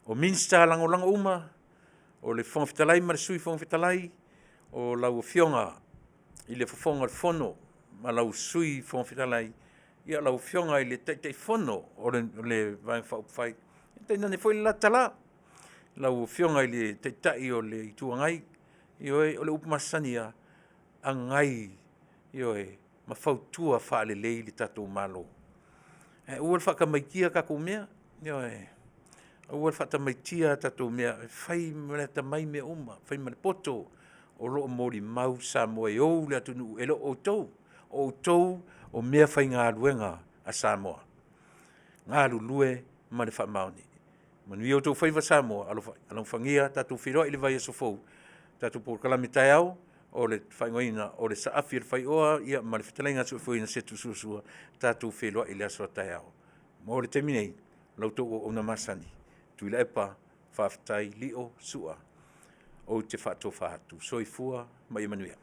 Speaker 3: o Minisita Lagolago uma, o le Fofoga Fetalai ma le Sui Fofoga Fetalai, o lau Afioga i le Fofoga o le Fono ma lau Sui Fofoga Fetalai, ia lau Afioga i le Taitaifono o le Vaega Faaupufai, tainane foi le la tala, lau Afioga i le Taitai o le Itu Agai, ioe, o le upu masani lava, agai, ioe, ma fautua faalelei le tatou Malo. Ae aua le faatamaitia a tatou mea, ioe. Aua le faatamaitia a tatou mea, e fai ma le atamai mea uma, fai ma le poto, o lo o molimau Samoa e ou le atunuu, e le o outou. O outou o meafaigaluega a Samoa. Galulue ma le faamaoni. Manuia outou faiva Samoa, alofagia tatou feiloai i le vaiaso fou i le tatou polokalame taeao o le faaigoaina o le Saafi o le Faioa ma le fetalaiga a Soifauina Setu Suasua. Tatou feiloai i le aso a taeao. Mo le taimi nei, o la outou auauna masani, Tuilaepa Faafetai Lio Sua, ou te faatofa atu. Soifua ma ia manuia.